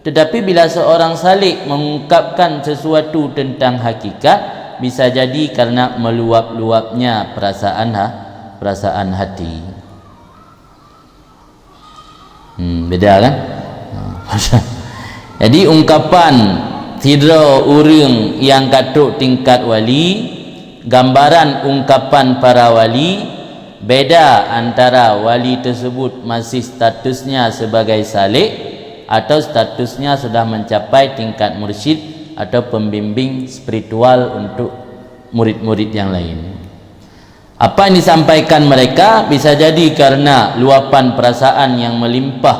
Tetapi bila seorang salik mengungkapkan sesuatu tentang hakikat, bisa jadi karena meluap-luapnya perasaan ha-, perasaan hati. Hmm, beda kan? Ha. Jadi ungkapan sidroe ureueng nyang ka trok tingkat wali, Gambaran ungkapan para wali, beda antara wali tersebut masih statusnya sebagai salik atau statusnya sudah mencapai tingkat mursyid atau pembimbing spiritual untuk murid-murid yang lain. Apa yang disampaikan mereka bisa jadi karena luapan perasaan yang melimpah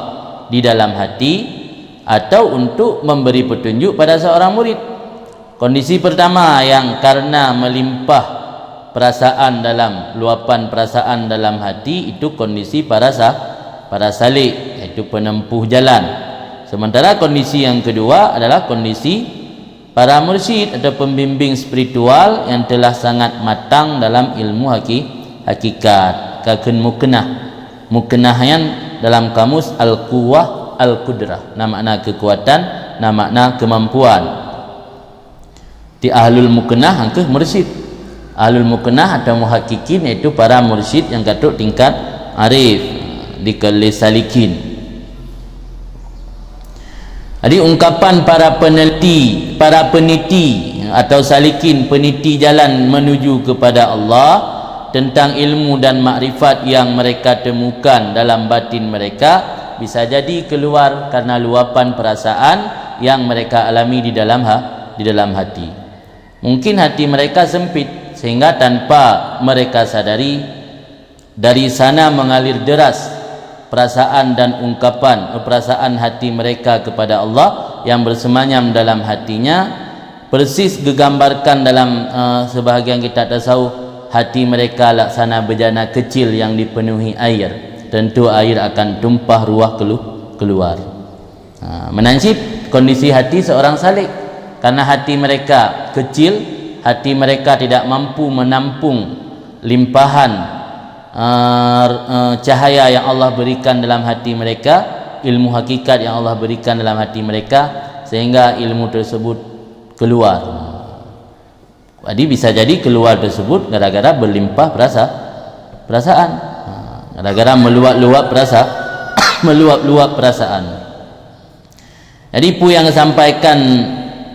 di dalam hati atau untuk memberi petunjuk pada seorang murid. Kondisi pertama yang karena melimpah perasaan dalam, luapan perasaan dalam hati, itu kondisi para sa-, para salik, yaitu penempuh jalan. Sementara kondisi yang kedua adalah kondisi para mursyid atau pembimbing spiritual yang telah sangat matang dalam ilmu haki-, hakikat. Ka kheun mukenah. Mukenah nyan dalam kamus al-quwwah, al-qudrah. Na makna kekuatan, na makna kemampuan. Di ahlul mukenah angkeuh mursyid. Ahlul mukenah atau muhakikin yaitu para mursyid yang ka trok tingkat arif, dikheun lé salikin. Jadi ungkapan para peneliti, para peniti atau salikin, peniti jalan menuju kepada Allah, tentang ilmu dan makrifat yang mereka temukan dalam batin mereka, bisa jadi keluar karena luapan perasaan yang mereka alami di dalam ha-, di dalam hati. Mungkin hati mereka sempit sehingga tanpa mereka sadari, dari sana mengalir deras perasaan dan ungkapan, perasaan hati mereka kepada Allah yang bersemayam dalam hatinya, persis gegambarkan dalam, eh, sebahagian kitab tasawuf, hati mereka laksana bejana kecil yang dipenuhi air. Tentu air akan tumpah ruah kelu-, keluar. Ha, meunan cit kondisi hati seorang salik. Karena hati mereka kecil, hati mereka tidak mampu menampung limpahan, eh, eh, cahaya yang Allah berikan dalam hati mereka, ilmu hakikat yang Allah berikan dalam hati mereka, sehingga ilmu tersebut keluar. Jadi bisa jadi keluar tersebut gara-gara berlimpah perasa-, perasaan. Ha, gara-gara meluap-luap perasa-, meluap-luap perasaan. Jadi peue nyang disampaikan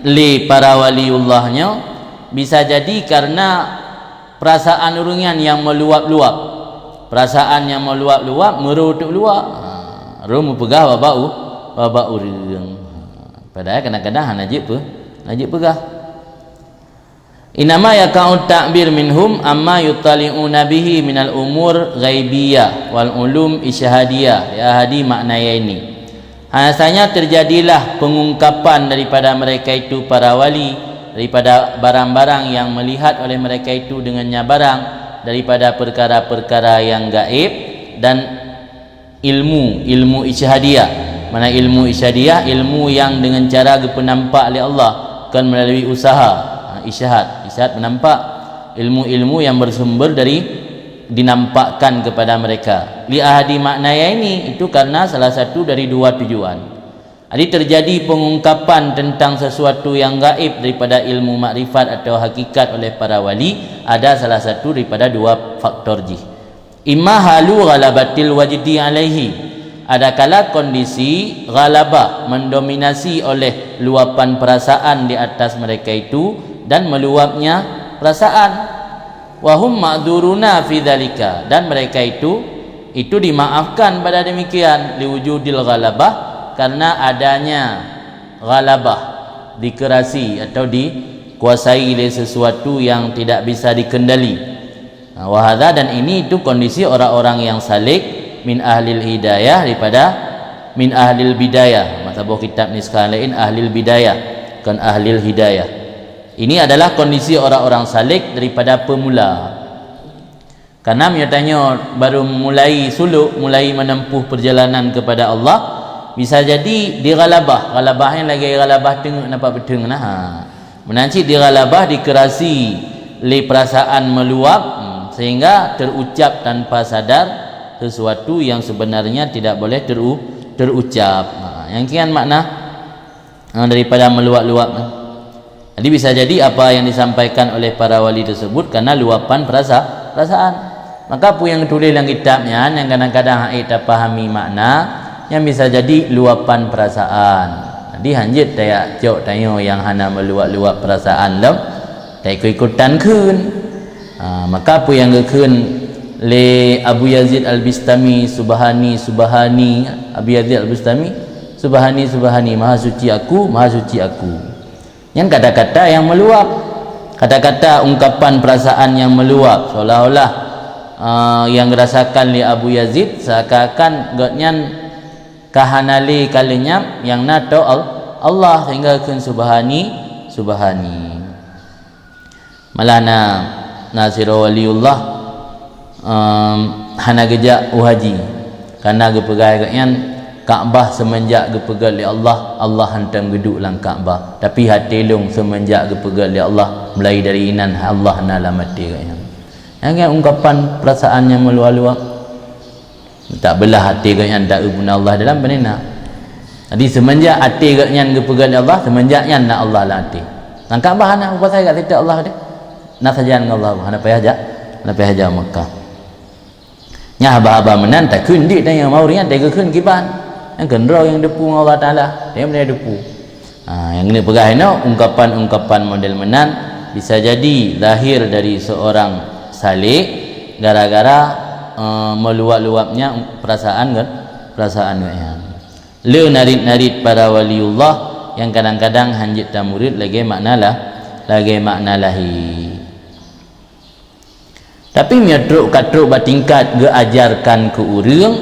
lé para waliullah nyoe bisa jadi karena perasaan ureuëng nyan nyang meluap-luap. Perasaan nyang meluap-luap meurô teuk luwa. Ha, rô meupeugah bak u-, bak ureuëng. Ha, padahai kadang-kadang hana jeuet peu-, hana jeuet peugah. Innama yaqa'u ta'bir minhum amma yuttali'una bihi minal umur ghaibiyah wal ulum isyhadiyah li ahadi ma'nayaini. Hanya saja terjadilah pengungkapan daripada mereka itu para wali, daripada barang-barang yang melihat oleh mereka itu dengannya barang, daripada perkara-perkara yang gaib, dan ilmu, ilmu ijtihadiyah. Mana ilmu ijtihadiyah? Ilmu yang dengan cara geupeunampak lé Allah, kon melalui usaha. Ha, ijtihad, ijtihad peunampak. Ilmu-ilmu yang bersumber dari dinampakkan kepada mereka. Li ahadi ma'nayaini, itu karena salah satu dari dua tujuan. Jadi terjadi pengungkapan tentang sesuatu yang gaib daripada ilmu makrifat atau hakikat oleh para wali, ada salah satu daripada dua faktor jih. Imma halu ghalabatil wajdi alaihi, adakala kondisi ghalabah, mendominasi oleh luapan perasaan di atas mereka itu dan meluapnya perasaan. Wa hum ma'dzuruna fi dzalika, dan mereka itu, itu dimaafkan pada demikian, liwujudil ghalabah, karena adanya ghalabah, dikerasi atau dikuasai oleh sesuatu yang tidak bisa dikendali. Nah, wahada, dan ini itu kondisi orang-orang yang salik min ahlil hidayah daripada min ahlil bidayah. Mata buah kitab ni sekarang lain ahlil bidayah, bukan ahlil hidayah. Ini adalah kondisi orang-orang salik daripada pemula. Karena meunyoe tanyoe baru mulai suluk, mulai menempuh perjalanan kepada Allah, bisa jadi dighalabah. Ghalabah nyan lagée ghalabah teungeuk nampak beuteung nah. Ha. Meunan cit dighalabah, dikerasi lé perasaan meluap, hmm, sehingga terucap tanpa sadar sesuatu yang sebenarnya tidak boleh teru-, terucap. Ha, nyang kian makna, ha, daripada meluap-luap. Jadi bisa jadi apa yang disampaikan oleh para wali tersebut karena luapan perasa-, perasaan. Maka peue nyang geutuléh lam kitab nyan nyang kadang-kadang hana tapahami makna, nyan bisa jadi luapan perasaan. Jadi hanjeuet tajak cok tanyoe nyang hana meuluap-luap perasaan lom, taikut-ikutan kheun. Ha, maka peue nyang geukheun lé Abu Yazid Al-Bistami, "Subhani, Subhani, Abu Yazid Al-Bistami, Subhani, Subhani, maha suci aku, maha suci aku." Nyan kata-kata nyang meuluab, kata-kata ungkapan peurasaan nyang meuluab, seolah-olah, ah, nyang geurasakan lé Abu Yazid seakan-akan gobnyan ka hana lé ka leunyap, nyang na toh Al-, Allah, sehingga kheun, "Subhani, Subhani." Malah na, na sidroe waliullah, em, hana geujak u haji, karena geupeugah gobnyan, Ka'bah seumeunjak geupeugét lé Allah, Allah hantom geuduek lam Ka'bah. Tapi até lôn seumeunjak geupeugét lé Allah, mulai dari inan Allah na lam até gobnyan. Nyan kan ungkapan peurasaan nyang meuluab-luab. Tak beulah até gobnyan taeu bunoe Allah dalam, pane na. Jadi, seumeunjak até gobnyan geupeugét lé Allah, seumeunjak nyan na Allah lam até. Lam Ka'bah hana, peue pasai ka siteuk Allah deh. Na sajan ngon Allah, hana payah jak, hana payah jak Makkah. Nyan haba-haba meunan takheun dik dan nyang mau nyan teugeukheun kiban. Nyang keudroe nyang deupeu ngon Allah Taala, nyang beuna deupeu. Ha, nyang keuneuk peugah inoe, ungkapan-ungkapan model meunan bisa jadi lahir dari seorang saleh gara-gara, eh, meuluab-luabnya perasaan geu-, perasaan gobnyan. Le narit-narit para waliullah nyang kadang-kadang hanjeuet tamurit lagée makna lah, lagée makna lahé. Tapi meunyoe trok ka trok bak tingkat geuajarkan keu ureuëng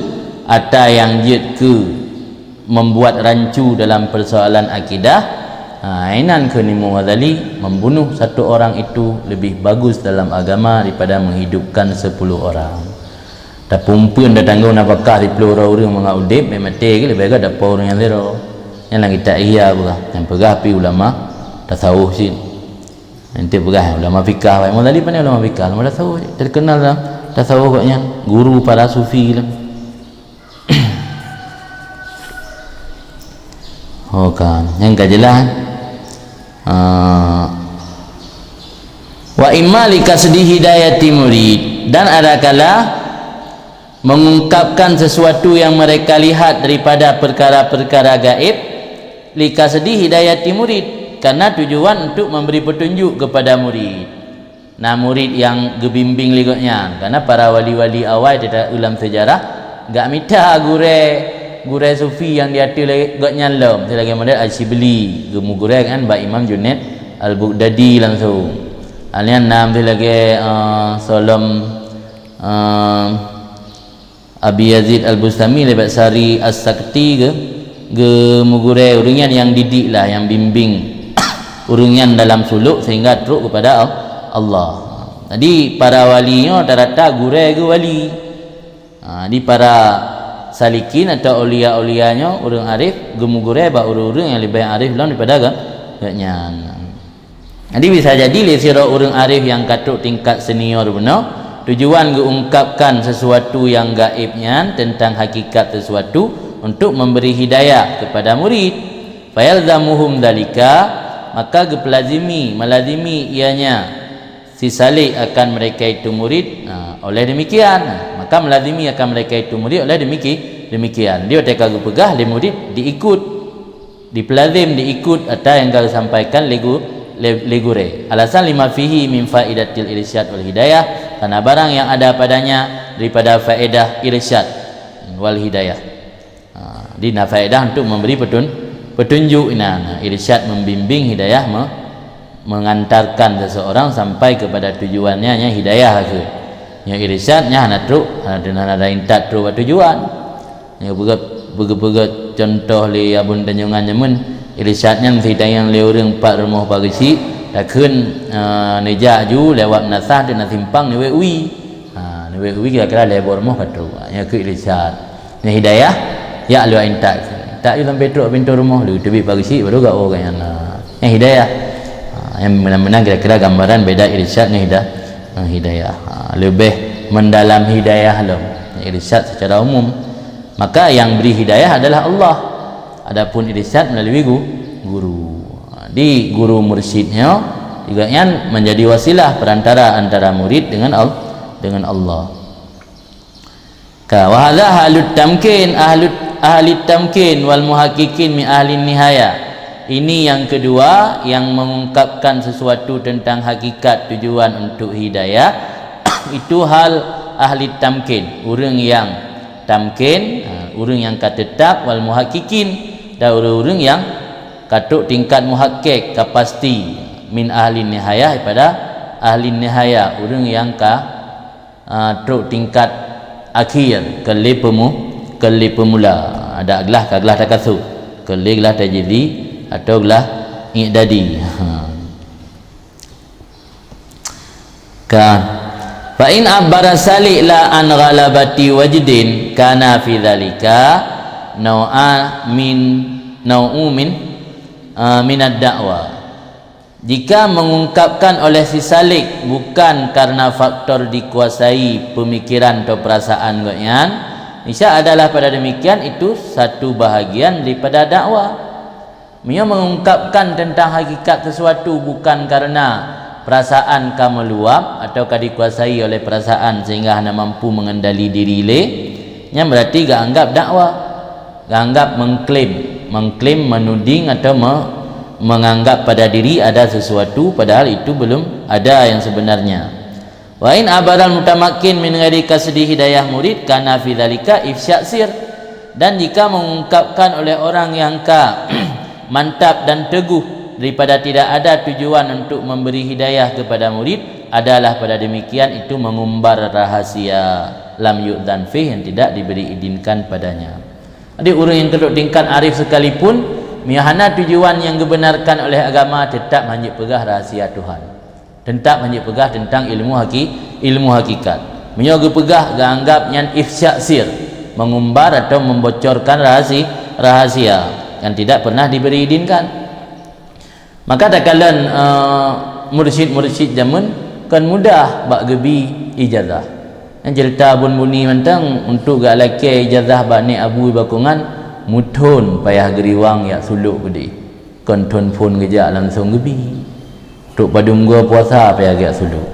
ata nyang jeuet keu membuat rancu dalam persoalan akidah, ha, inan kheun Imam Ghazali, "Membunuh satu orang itu lebih bagus dalam agama daripada menghidupkan sepuluh orang." Tapeumpeuet dan tanggong nafakah siplôh droe ureuëng mangat udeb, bèk maté, leubeh gét dapoe ureuëng nyang sidroe. Nyan lam kitab Ihya peugah, nyang peugah pi ulama tasawuf cit. Ente peugah ulama fikah, Imam Ghazali pane ulama fikah, ulama tasawuf, terkenal dalam tasawuf gobnyan, guru para sufi lah. Oh kan, nyang ka jeulaih. Ah. Wa imma li kasdi hidayati murid, dan adakala mengungkapkan sesuatu yang mereka lihat daripada perkara-perkara gaib, li kasdi hidayati murid, karena tujuan untuk memberi petunjuk kepada murid. Nah, murid nyang geubimbing lé gobnyan, karena para wali-wali awai teuta-, lam seujarah gak mita gurée, gurée sufi nyang diateueh lé gobnyan lom, seulagée model Al-Syibli, geumugurée kan bak Imam Junaid Al-Baghdadi langsung. Alian nam seulagée, eh, Solom, eh, Abi Yazid Al-Bustami, Lebat Sari As-Sakti ge-, geumugurée ureuëng nyan nyang didik lah, nyang bimbing ureuëng nyan dalam suluk sehingga trok kepada Al-, Allah. Jadi, para wali nyoe rata-rata gurée geuh wali. Ha, di para salikin atau aulia-aulia nyoe, ureuëng arif geumugurée bak ureuëng-ureuëng nyang leubeh arif lom daripada gobnyan. Jadi, bisa jadi lé sidroe ureuëng arif nyang ka trok tingkat senior bunoe, tujuan geuungkapkan sesuatu nyang gaib nyan teuntang hakikat sesuatu untuk memberi hidayah kepada murid. Fayalzamuhum dzalika, maka geupeulazimi, melazimi ianya, si saleh akan mereka itu murid, nah, oleh demikian, nah, maka melazimi akan mereka itu murid oleh demiki-, demikian. Dia watée ka geupeugah lé murid diikut. Dipeulazim diikut ata nyang ka geusampaikan lé gu-, lé, lé gurée. Alasan lima fihi min faidatil irsyad wal hidayah, karena barang yang ada padanya daripada faedah irsyad wal hidayah. Ha, di na faedah untuk memberi petun-, petunjuk inan. Nah, irsyad membimbing, hidayah me-, mengantarkan seseorang sampai kepada tujuannya, nya hidayah ke. Nya irsyad nya hana trok, hana, hana ada intat trok bak tujuan. Nyoe peugét, peugét, peugét contoh lé Abon Tanjongan nyoe, irsyad nyan meusidang nyang lé ureuëng pat rumoh pageusik, takheun, eh, neujak ju lewat meunasah teuk na simpang neuwet wie. Ha, neuwet wie kira-kira lhée boh rumoh ka trok. Nyoe keuh irsyad. Nyoe hidayah, jak lewat intat. Intat ju sampai trok pintoe rumoh, lheueh teubiet pageusik baru gak oh gobnyan. Nyoe hidayah. Ha, nyang meunan-meunan kira-kira gambaran beda irsyad ngon hida-, ngon hidayah. Ha, leubeh mendalam hidayah lom. Irsyad secara umum. Maka yang beri hidayah adalah Allah. Adapun irsyad melalui gu-, guru. Di guru mursyid nyoe juga nyan menjadi wasilah perantara antara murid dengan Al-, dengan Allah. Ka, wa hadza ahlut tamkin, ahlut, ahli tamkin wal muhaqqiqin min ahli nihaya. Ini yang kedua yang mengungkapkan sesuatu tentang hakikat tujuan untuk hidayah, itu hal ahli tamkin, ureuëng nyang tamkin, ha, ureuëng nyang ka teutap, wal muhaqqiqin, dan ureuëng-ureuëng nyang ka trok tingkat muhaqqiq, ka pasti, min ahli nihayah, daripada ahli nihayah, ureuëng nyang ka, ah, trok tingkat akhir, keu lé peumu-, keu lé peumula. Ada glah ka glah takasub, keu lé glah tajizih, atau glah i'dadi. Ha. Kan. Fa in abbara salik la an ghalabati wajdin kana fi dzalika nau'a min, nau'u min, ah, minad da'wa. Jika mengungkapkan oleh si salik bukan karena faktor dikuasai pemikiran atau perasaan gobnyan, niscaya adalah pada demikian itu satu bahagian daripada dakwa. Meunyoe mengungkapkan tentang hakikat sesuatu bukan karena perasaan ka meuluap atau ka dikuasai oleh perasaan sehingga hana mampu mengendali diri lé, nyan berarti geuanggap dakwa. Geuanggap mengklaim, mengklaim, menuding atau me-, menganggap pada diri ada sesuatu padahal itu belum ada yang sebenarnya. Wa in abaral mutamakkin min ghairi kasdi hidayah murid kana fi dzalika ifsya sir. Dan jika mengungkapkan oleh orang yang ka mantap dan teguh daripada tidak ada tujuan untuk memberi hidayah kepada murid adalah pada demikian itu mengumbar rahasia lam yu'dzan fih, yang tidak diberi izinkan padanya. Jadi ureuëng nyang keudroe tingkat arif sekalipun, meunyoe hana tujuan nyang geubenarkan oleh agama, tetap hanjeuet peugah rahasia Tuhan. Tetap hanjeuet peugah tentang ilmu haki-, ilmu hakikat. Meunyoe geupeugah, geuanggap nyan ifsya sir, mengumbar atau membocorkan rahasi-, rahasia yang tidak pernah diberi izinkan. Maka takalon, eh, mursyid-mursyid jameun kon mudah bak geubi ijazah. Nyang cerita bunoe mantong untuk geulakée ijazah bak nek abu bakongan, muthon payah geuriwang jak sulok keudeh. Kon thon phon geujak langsong geubi. Trok padum goe puasa payah geujak sulok.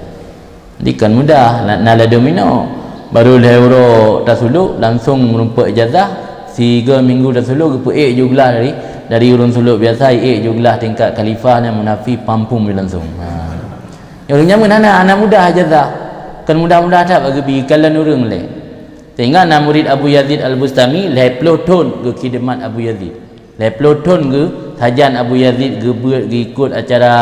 Jadi kan mudah, na, na ladom inoe. Baru lhée uroe tasulok, langsong meurumpok ijazah, sigoe minggu tasulok geupeuék ju glah dari, dari ureuëng sulok biasa, ék ju glah tingkat khalifah nyan munafi pampum langsong. Ha. Ureuëng nyan hana, hana mudah ijazah. Kan mudah-mudah that bak geubi kalon ureuëng lé. Sehingga na murid Abu Yazid Al-Bustami lhée ploh thon geukhidemat Abu Yazid. Lhée ploh thon geu-, sajan Abu Yazid geubeuet geuikot acara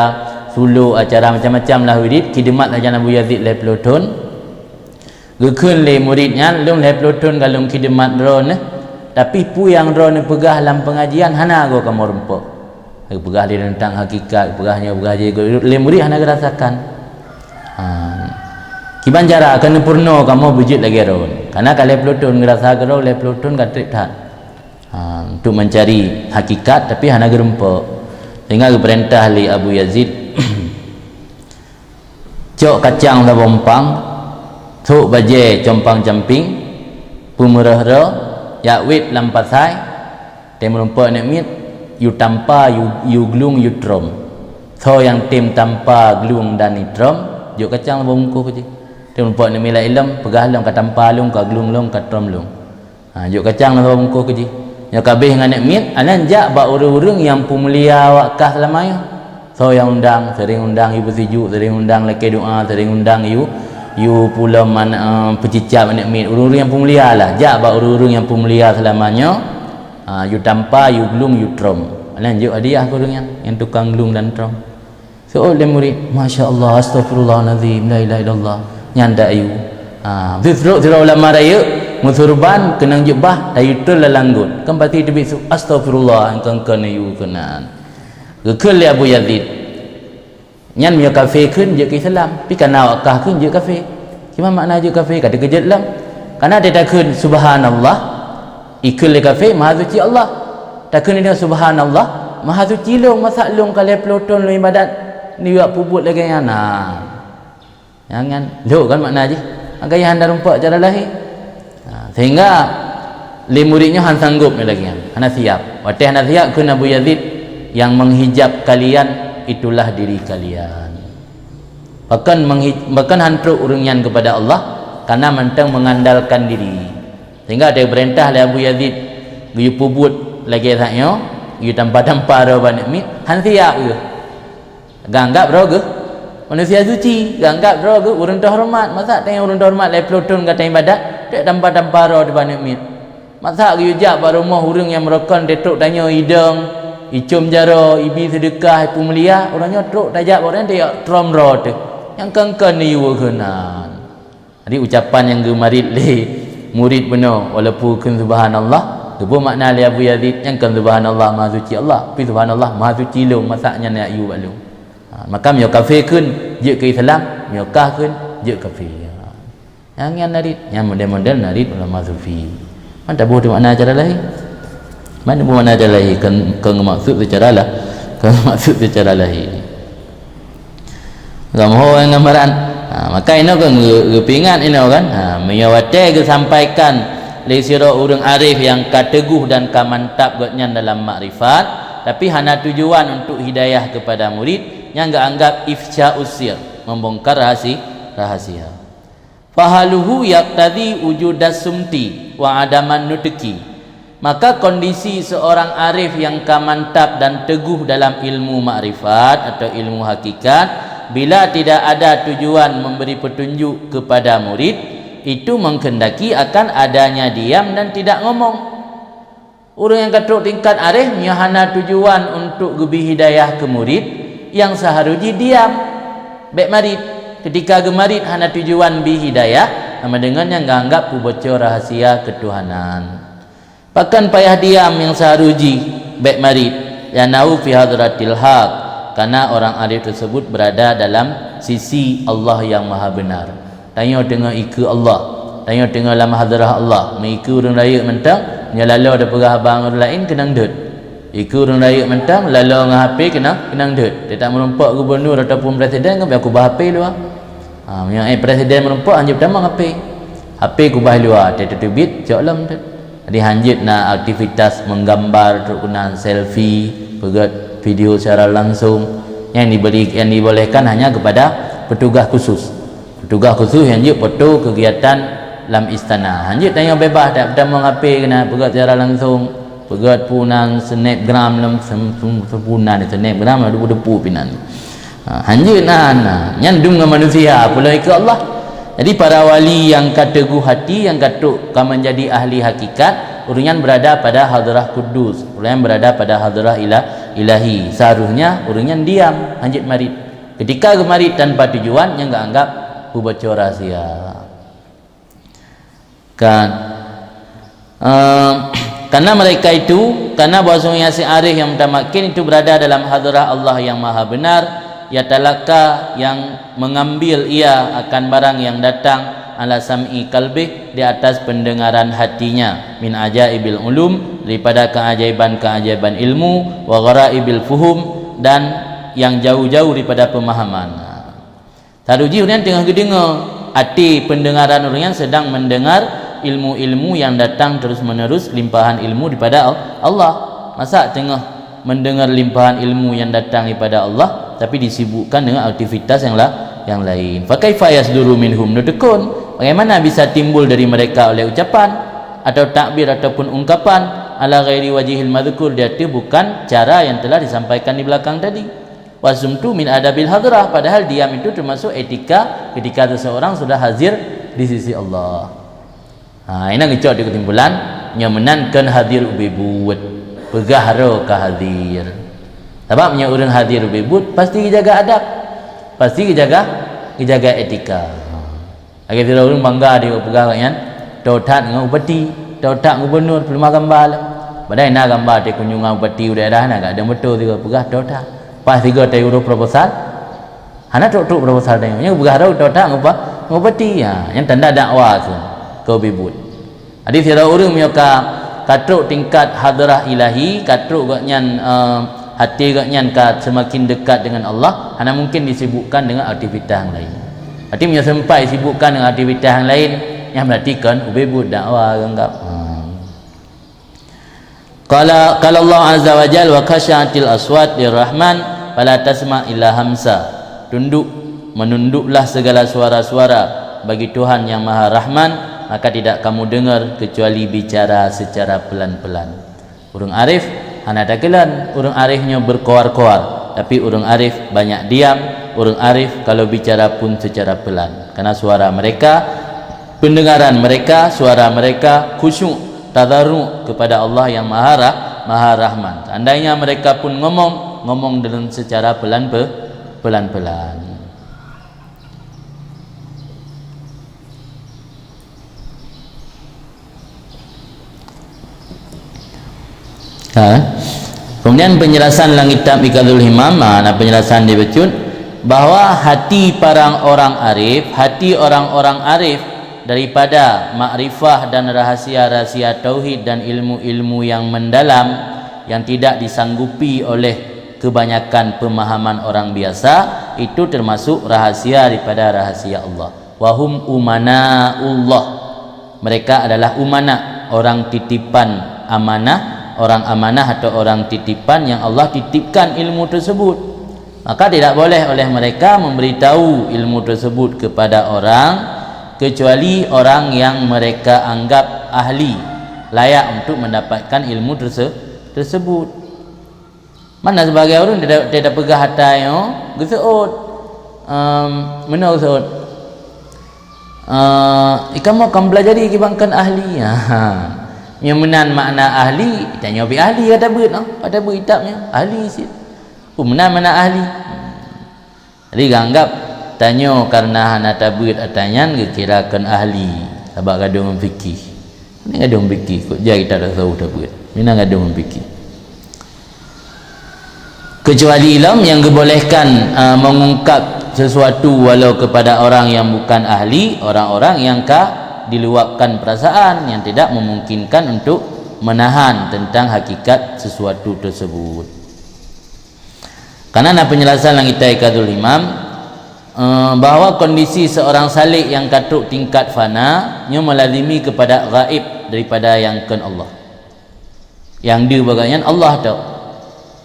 sulok, acara macam-macam lah wirid, khidemat sajan Abu Yazid lhée ploh thon. Geukheun lé murid nyan, "Lôn lhée ploh thon ka lôn khidemat droeneuh, tapi peue nyang droeneuh peugah lam pengajian hana goe kamoe rumpok." Geupeugah lé teuntang hakikat, geupeugah nyoe, geupeugah jih, lé murid hana geurasakan. Ha. Kiban cara keuneuk peurunoe kamoe beujeuet lagée droeneuh. Kana ka lhée ploh thon geurasa keudroe, lhée ploh thon ka treb that. Ha, untuk mencari hakikat, tapi hana geurumpok. Sehingga geupeurintah lé Abu Yazid, "Cok kacang saboh umpang, sôk bajée compang-camping, peumeureuh droe, jak wét lam pasai, tem meurumpok aneuk miet, yue tampa, yue, yue glung, yue trom. Soe nyang tem tampa, glung dan itrom, jok kacang saboh bungkôh jih. Tem meurumpok aneuk miet lam ilom, peugah lom ka tampa lôn, ka glung lôn, ka trom lôn." Ha, jok kacang lam saboh bungkôh keu jih. Nyoe ka abéh ngon aneuk miet, aneuk jak bak ureuëng-ureuëng nyang peumulia awak kah seulama nyoe. Soe nyang undang, sering undang yue beusijuek, sering undang lakée doa, sering undang yue, yue pulom aneuk, eh, peucicab aneuk miet. Ureuëng-ureuëng nyang peumulia lah, jak bak ureuëng-ureuëng nyang peumulia seulama nyoe. Ha, yue tampa, yue glung, yue trom. Aneuk jok hadiah keu ureuëng nyan, nyang tukang glung dan trom. Seuôt lé murit, "Masya Allah, astaghfirullahalazim, la ilaha illallah." Nyan dak ayue. Ha, sidroe-sidroe ulama rayeuk meusurban keunong jeubah tayue treun lam langgot. Kan pati teubiet su, "Astaghfirullah," engkeue-engkeue neuyue keunan. Geukheun lé Abu Yazid. Nyan meunyoe kafé kheun jeuet keu Islam, pi kana awak kah kheun jeuet kafé. Cuma makna jeuet kafé ka teukeujot lom. Kana teutakheun subhanallah, ikheun lé kafé, maha suci Allah. Takheun lé subhanallah, maha suci lôn, masa lôn ka lhée ploh thon lôn ibadat, nibak peubuet lagée nyan. Nah, nyan kan lhok kan makna jih. Maka nyan hana rumpok cara lahé. Ha, sehingga lé murit nyoe hana sanggob nyoe lagée nyan. Hana siap. Watée hana siap kheun Abu Yazid, "Yang menghijab kalian itulah diri kalian." Bahkan menghi-, bahkan han trok ureuëng nyan keupada Allah, karena mantong mengandalkan diri. Sehingga teupeurintah lé Abu Yazid geuyue peubuet lagée that nyoe, Geutampa-tampa droe bak aneuk miet, han siap geuh. Geuanggab droe geuh manusia suci, geuanggab droe geuh ureuëng teuhoreumat. Masa tanyoe ureuëng teuhoreumat lhée ploh thon gata iébadat, teuk tampa-tampa droe bak aneuk miet. Masa geuyue jak bak rumoh ureuëng nyang meurokon, teutrok tanyoe idong, icom jaroe, ibi seudeukah, ipeumulia, uroe nyoe trok tajak bak ureuëng nyan tajak trom droe teuh. Nyang kon-kon neuyue keunan. Jadi ucapan nyang geumarit lé murit bunoe, walaupun kheun subhanallah, geupeumakna lé Abu Yazid, nyang kon subhanallah maha suci Allah, tapi subhanallah maha suci lôn, masa nyan neuyue bak lôn. Ha, maka meunyoe kafé kheun jeuet keu Islam, meunyoe kah kheun jeuet kafé. Ha. Nyang nyan narit, nyang model-model narit ulama sufi. Man taboh teumakna cara lahé. Man taboh makna cara lahé, kon, kon maksud secara lah, kon maksud secara lahé. Gam ho ngon gambaran. Ha, maka inoe kan geu-, geupeuingat inoe kan. Ha, meunyoe watée geusampaikan lé sidroe ureuëng arif nyang ka teuguh dan ka mantap gobnyan dalam makrifat, tapi hana tujuan untuk hidayah kepada murid, nyan geuanggap ifsya'us sir, membongkar rahasi-, rahasia. Fahaluhu yaqtadi wujudas sumti wa adaman nutqi. Maka kondisi seorang arif yang ka mantap dan teguh dalam ilmu makrifat atau ilmu hakikat, bila tidak ada tujuan memberi petunjuk kepada murid, itu menghendaki akan adanya diam dan tidak ngomong. Ureuëng nyang ka trok tingkat arif, meunyoe hana tujuan untuk geubi hidayah keu murid, nyang seuharôh jih diam, bék marit. Keutika geumarit hana tujuan bi hidayah, sama deungon nyang geuanggap peuboco rahasia keutuhanan. Pakon payah diam nyang seuharôh jih bék marit, li'annahu fi hadratil haq, karena orang arif tersebut berada dalam sisi Allah yang Maha Benar. Tanyoe teungoh ikeue Allah, tanyoe teungoh lam hadrah Allah. Meuikeue ureuëng rayeuk mantong, nyoe laloe tapeugah haba ngon ureuëng laén keunong deuet. Ikeue ureuëng rayeuk mantong, laloe ngon H P keunong, keunong deuet. Teutab meurumpok gubunur ataupun presiden, kan biasa kubah H P luwa. Ha, meunyoe, eh, presiden meurumpok, hanjeuet tamong H P. H P kubah luwa, teuteubit, cok lom deuet. Jadi hanjeuet na aktivitas menggambar, trok keunan selfie, peugét video secara langsung. Yang diberi, yang dibolehkan hanya kepada petugas khusus. Petugas khusus nyang jeuet foto kegiatan lam istana. Hanjeuet tanyoe bebas, tak tamong H P keunan, peugét secara langsung, peugét peue nan snapgram lom sem-, sem-, seupeu nan snapgram, aduh, depu pinan. Ha, hanjeuet na, na. Nyan dum ngon manusia, peulom ikeue Allah. Jadi para wali nyang ka teuguh hati, nyang ka trok ka menjadi ahli hakikat, ureuëng nyan berada pada hadrah kudus, ureuëng nyan berada pada hadrah ila-, ilahi. Seharusnya ureuëng nyan diam, hanjeuet marit. Ketika geumarit tanpa tujuan, nyan geuanggap peuboco rahasia. Kan? Ehm, karena mereka itu, karena bahwasanya si arif yang mutamakin itu berada dalam hadrah Allah yang Maha Benar, yatalaka, yang mengambil ia akan barang yang datang, ala sam'i qalbih, di atas pendengaran hatinya, min ajaibil ulum, daripada keajaiban-keajaiban ilmu, wa ghara'ibil fuhum, dan yang jauh-jauh daripada pemahaman. Seuharôh jih ureuëng nyan teungoh geudeungoe, até pendengaran ureuëng nyan sedang mendengar ilmu-ilmu yang datang terus-menerus, limpahan ilmu daripada Al-, Allah. Masa teungoh mendengar limpahan ilmu yang datang daripada Allah, tapi disibukkan dengan aktivitas yang la-, yang lain. Fa kaifa yasduru minhum nutqun? Bagaimana bisa timbul dari mereka oleh ucapan atau takbir ataupun ungkapan ala ghairi wajhil madzkur, di atas bukan cara yang telah disampaikan di belakang tadi? Wasumtu min adabil hadrah, padahal diam itu termasuk etika ketika seseorang sudah hadir di sisi Allah. Ha, ina ngeucok di kesimpulan, nyoe meunan kon hadir ubé buet, peugah droe ka hadir. Sabab meunyoe ureuëng hadir ubé buet, pasti geujaga adab, pasti geujaga, geujaga etika. Lagée sidroe ureuëng bangga di peugah awaknyan, "Toe that ngon bupati, toe that gubunur, peuleumah gamba lom." Padahai na gamba teukunjungan bupati u daerah na, gak deueng beutôi sigoe peugah toe that. Pas sigoe tayue uroe proposal, hana trok-trok proposal tanyoe. Nyan peugah droe toe that ngon bupa-, ngon bupati. Ha, nyan tanda dakwa tu keu bibut. Jadi sidroe ureuëng meunyoe ka, ka trok tingkat hadrah ilahi, ka trok gobnyan, eh, hati gobnyan ka semakin dekat dengan Allah, hana mungkin disibukkan dengan aktivitas yang lain. Berarti meunyoe sempat disibukkan dengan aktivitas yang lain, nyan berarti kon ubé buet dakwa geuanggap. Hmm. Qala, qala Allah azza wa jalla, "Wa khasyatil aswat lirrahman, fala tasma' illa hamsa." Tunduk, menunduklah segala suara-suara bagi Tuhan yang Maha Rahman, maka tidak kamu dengar kecuali bicara secara pelan-pelan. Ureuëng arif, Hana takalon, ureuëng arif nyoe berkoar-koar, tapi ureuëng arif banyak diam, ureuëng arif kalau bicara pun secara pelan. Karena suara mereka, pendengaran mereka, suara mereka khusyuk, tadarru' kepada Allah yang Maha Rah-, Maha Rahman. Seandainya mereka pun ngomong, ngomong dengan secara pelan pe-, pelan-pelan. Ha. Kemudian penjelasan lam kitab Iqazul Himam, ha, na penjelasan di bacut, bahwa hati parang orang arif, hati orang-orang arif daripada makrifah dan rahasia-rahasia tauhid dan ilmu-ilmu yang mendalam yang tidak disanggupi oleh kebanyakan pemahaman orang biasa, itu termasuk rahasia daripada rahasia Allah. Wahum umanaullah. Mereka adalah umana, orang titipan amanah, orang amanah atau orang titipan yang Allah titipkan ilmu tersebut. Maka tidak boleh oleh mereka memberitahu ilmu tersebut kepada orang, kecuali orang yang mereka anggap ahli, layak untuk mendapatkan ilmu terse-, tersebut. Mana sebagai ureuëng tidak, tidak peugah hatai nyoe, geuseuôt. Em, meunoe geuseuôt. Eh, kamoe ka meupelajari kiban kon ahli. Ha. Nyang meunan makna ahli, tanyoe pih ahli ka tabeuet, ha? Ka tabeuet kitab nyoe, ahli cit. Peue meunan makna ahli? Jadi, geuanggab tanyoe kareuna hana tabeuet atra nyan geukira kon ahli, sabab gadôh ngon fikih. Ini gadôh ngon fikih, kok jai kita tak tahu tabeuet. Mina gadôh ngon fikih. Kecuali ilmu yang dibolehkan, a, mengungkap sesuatu walau kepada orang yang bukan ahli, orang-orang yang ka diluapkan perasaan, yang tidak memungkinkan untuk menahan tentang hakikat sesuatu tersebut. Karena na penjelasan lam kitab Iqazul Himam, eh, bahwa kondisi seorang salik yang ka trok tingkat fana nyoe melazimi kepada gaib daripada nyang kon Allah. Nyang deuh bak gobnyan Allah tok.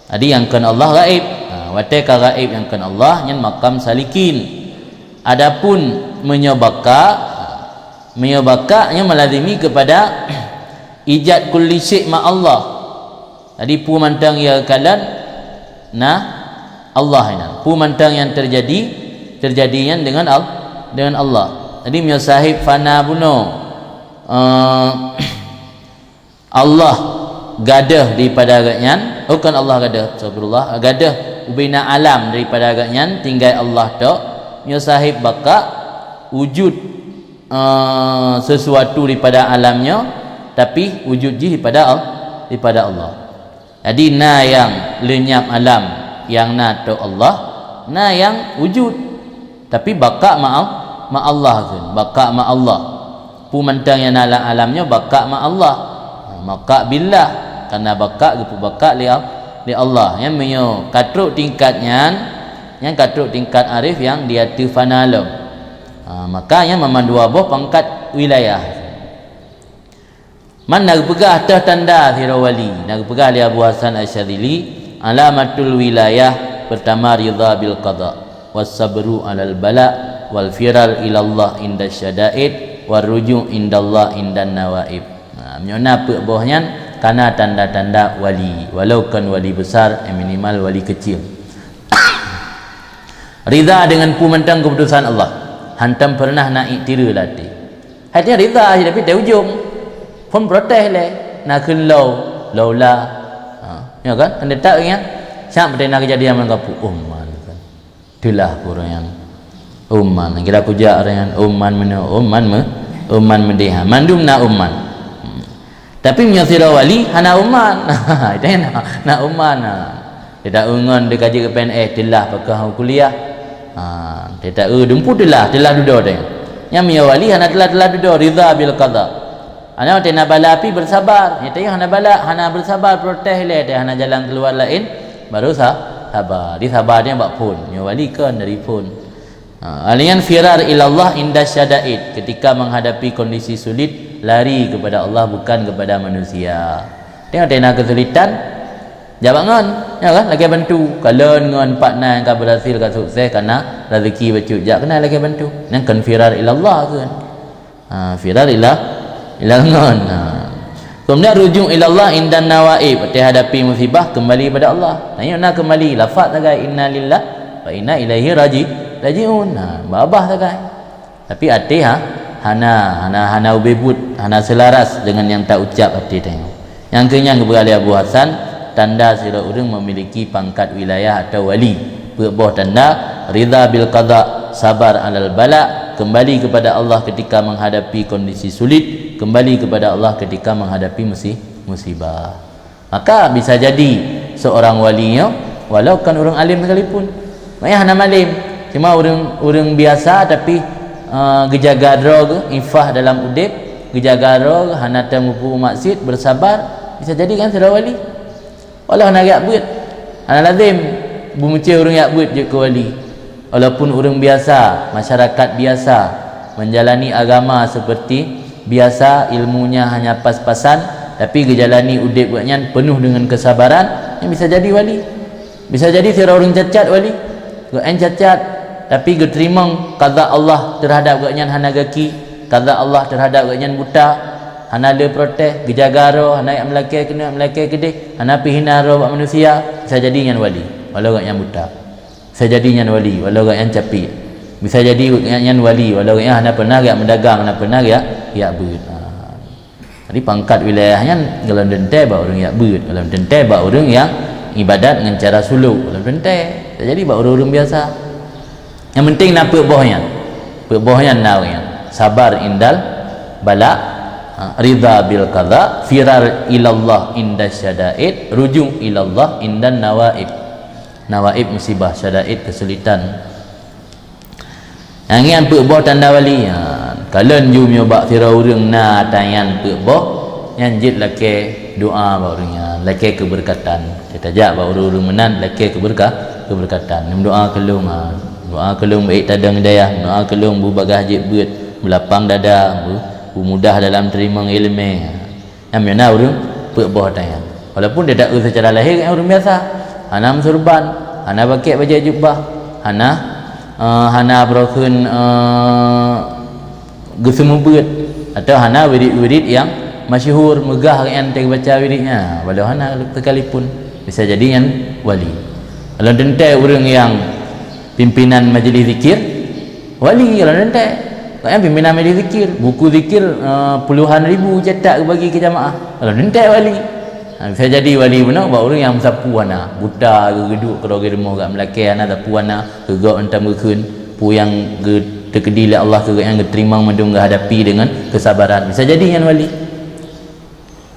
Jadi nyang kon Allah gaib. Ha, watée ka gaib nyang kon Allah, nyan makam salikin. Adapun meunyoe baka, meunyoe baka nyoe melazimi kepada ijad kulli syai' ma Allah. Jadi peue mantong nyang kalon na Allah nyan. Peue mantong nyang teujadi, teujadi nyan deungon Al-, deungon Allah. Jadi meunyoe sahib fana bunoe, eh, Allah gadôh daripada gobnyan, oh, kon Allah gadôh, astagfirullah, gadôh ubena alam daripada gobnyan, tinggai Allah tok. Meunyoe sahib baka, wujud eh, sesuatu daripada alam nyoe, tapi wujud jih daripada Al-, daripada Allah. Jadi na nyang leunyap alam, nyang na tok Allah, na nyang wujud. Tapi baka ma-, ma Allah kheun, baka ma Allah. Peue mantong nyang na lam alam nyoe baka ma Allah. Baka billah, karena baka geupeubaka lé Al-, lé Allah. Nyan meunyoe ka trok tingkat nyan, nyan ka trok tingkat arif nyang di ateueh fana lom. Ha, maka nyan mandua boh pangkat wilayah. Man na geupeugah teuh tanda sidroe wali, na geupeugah lé Abu Hasan Asy-Syadzili, "Alamatul wilayah, pertama ridha bil qada, was sabru alal bala, wal firar ilallah inda syadaid, war ruju' indallah indan nawaib." Ha, meunyoe na peuet boh nyan, ka na tanda-tanda wali, walau kon wali besar, eh, minimal wali kecil. Ridha deungon peue mantong keuputusan Allah. Hantom peureunah na iktira lam até. Hai nyan ridha cit, tapi di ujong phon protes lé. Na kheun lau, laula. Ha, ya kan? Kan tetap nyan. Siap beutôi na keujadian lam kampung. Oh, man kan. Teulah ureuëng nyan. Oh, man. Kira kujak ureuëng nyan. Oh, man meunoe. Oh, man me-, oh, man meudeh. Ha, mandum na oh, man. Hmm. Tapi meunyoe sidroe wali hana uman. Itu na, na uman. Ha. Tidak ngon dikaji ke P N S, teulah pakai kuliah. Ha, tidak, eh, dumpu teulah, teulah dudoe teh. Nyang meunyoe wali hana teulah, teulah dudoe, ridha bil qada. Hana teuh na bala pih bersabar. Nyata hana bala, hana bersabar, protes lé teh, hana jalan keluar lain, baru sa-, sabar. Di sabar nyan bak phon. Nyoe wali kon dari phon. Ha, alian firar ilallah inda syadaid, ketika menghadapi kondisi sulit, lari kepada Allah, bukan kepada manusia. Tengok tena kesulitan, jawab ngon, ya kan? Lagi bantu. Kalon ngon partner nyang ka berhasil, ka sukses, karena rezeki bacut jak, kena lagi bantu. Nyan kon firar ilallah tu kan. Ha, firar ila, ila ngon. Ha. Kemudian rujuk ilallah indan nawaib, watée hadapi musibah kembali pada Allah. Tanyoe na kembali, lafaz sagai inna lillah wa inna ilaihi raji rajiun. Ha, babah sagai. Tapi até ha, hana, hana, hana ubé buet, hana seularas dengan nyang ta ucab até tanyoe. Nyang keu nyan geupeugah lé Abu Hasan, tanda sidroe ureuëng memiliki pangkat wilayah atau wali. Peuet boh tanda, ridha bil qada, sabar alal bala, kembali kepada Allah ketika menghadapi kondisi sulit, kembali kepada Allah ketika menghadapi musi-, musibah. Maka bisa jadi seorang wali nyoe walau kon ureuëng alim sekalipun. Maknanya hana malem, cuma ureuëng, ureuëng biasa tapi, eh, geujaga droe geuh, ifah dalam udeb, geujaga droe geuh, hana teumeupeubuet maksiet, bersabar, bisa jadi kan sidroe wali. Walau hana geujak beuet, hana lazem beumeucéh ureuëng jak beuet jeuet keu wali. Walaupun ureuëng biasa, masyarakat biasa, menjalani agama seperti biasa, ilmunya hanya pas-pasan, tapi geujalani udeb gobnyan penuh dengan kesabaran, nyan bisa jadi wali. Bisa jadi sidroe ureuëng cacat wali. Gobnyan cacat, tapi geuteurimong qada Allah terhadap gobnyan hana gaki, qada Allah terhadap gobnyan buta, hana le protes, geujaga droe, hana jak meulakée keunoe, meulakée keudeh, hana pih hina droe bak manusia, bisa jadi nyan wali, walau gobnyan buta. Bisa jadi nyan wali, walau gobnyan capiek. Bisa jadi nyan wali, walau gobnyan hana pernah jak meudagang, hana pernah jak, jak beuet. Ha. Jadi pangkat wilayah nyan golom teuntée bak ureuëng jak beuet, golom teuntée bak ureuëng nyang ibadat ngon cara sulok, golom teuntée. Bisa jadi bak ureuëng-ureuëng biasa. Nyang penting na peuet boh nyan. Peuet boh nyan na ureuëng nyan. Sabar indal bala, ha, ridha bil qada, firar ilallah inda syadaid, rujuk ilallah indan nawaib. Nawaib musibah, syadaid kesulitan. Nyang nyan peuet boh tanda wali. Ha, kalon jumeuba sidroe ureuëng na ata nyan peuet boh, nyan jeuet lakée doa bak ureuëng nyan, lakée keubeureukataan. Tajak bak ureuëng-ureuëng meunan lakée keubeureuka-, keubeureukataan. Neudoa keu lôn, ha. Doa keu lôn beuék tadong hidayah, doa keu lôn beubagaih jeuet beuet, beulapang dada, beu-, beumudah dalam teurimong iéleumé. Nyan meunan ureuëng peuet boh ata nyan. Walaupun dia taeu seucara lahé ureuëng biasa, hana meusurban, hana pakék bajée jubah, hana, eh, hana beurokheun, eh, geuseumeubeuet, atau hana wirid-wirid nyang masyhur, meugah gobnyan teubaca wirid nyan, walau hana seukalipun, bisa jadi nyan wali. Kalau teuntée ureuëng nyang pimpinan majlis zikir, wali kalau teuntée. Gobnyan pimpinan majlis zikir, buku zikir, eh, puluhan ribu cetak geubagi keu jamaah, kalau teuntée wali. Ha, bisa jadi wali bunoe bak ureuëng nyang meusapeue hana, buta, geugeuduek keudroe rumoh gak meulakée hana sapeue hana, keu gob mantong geukheun, peue nyang geuteukeudi lé Allah keu gobnyan geuteurimong mandum geuhadapi deungon keusabaran. Bisa jadi nyan wali.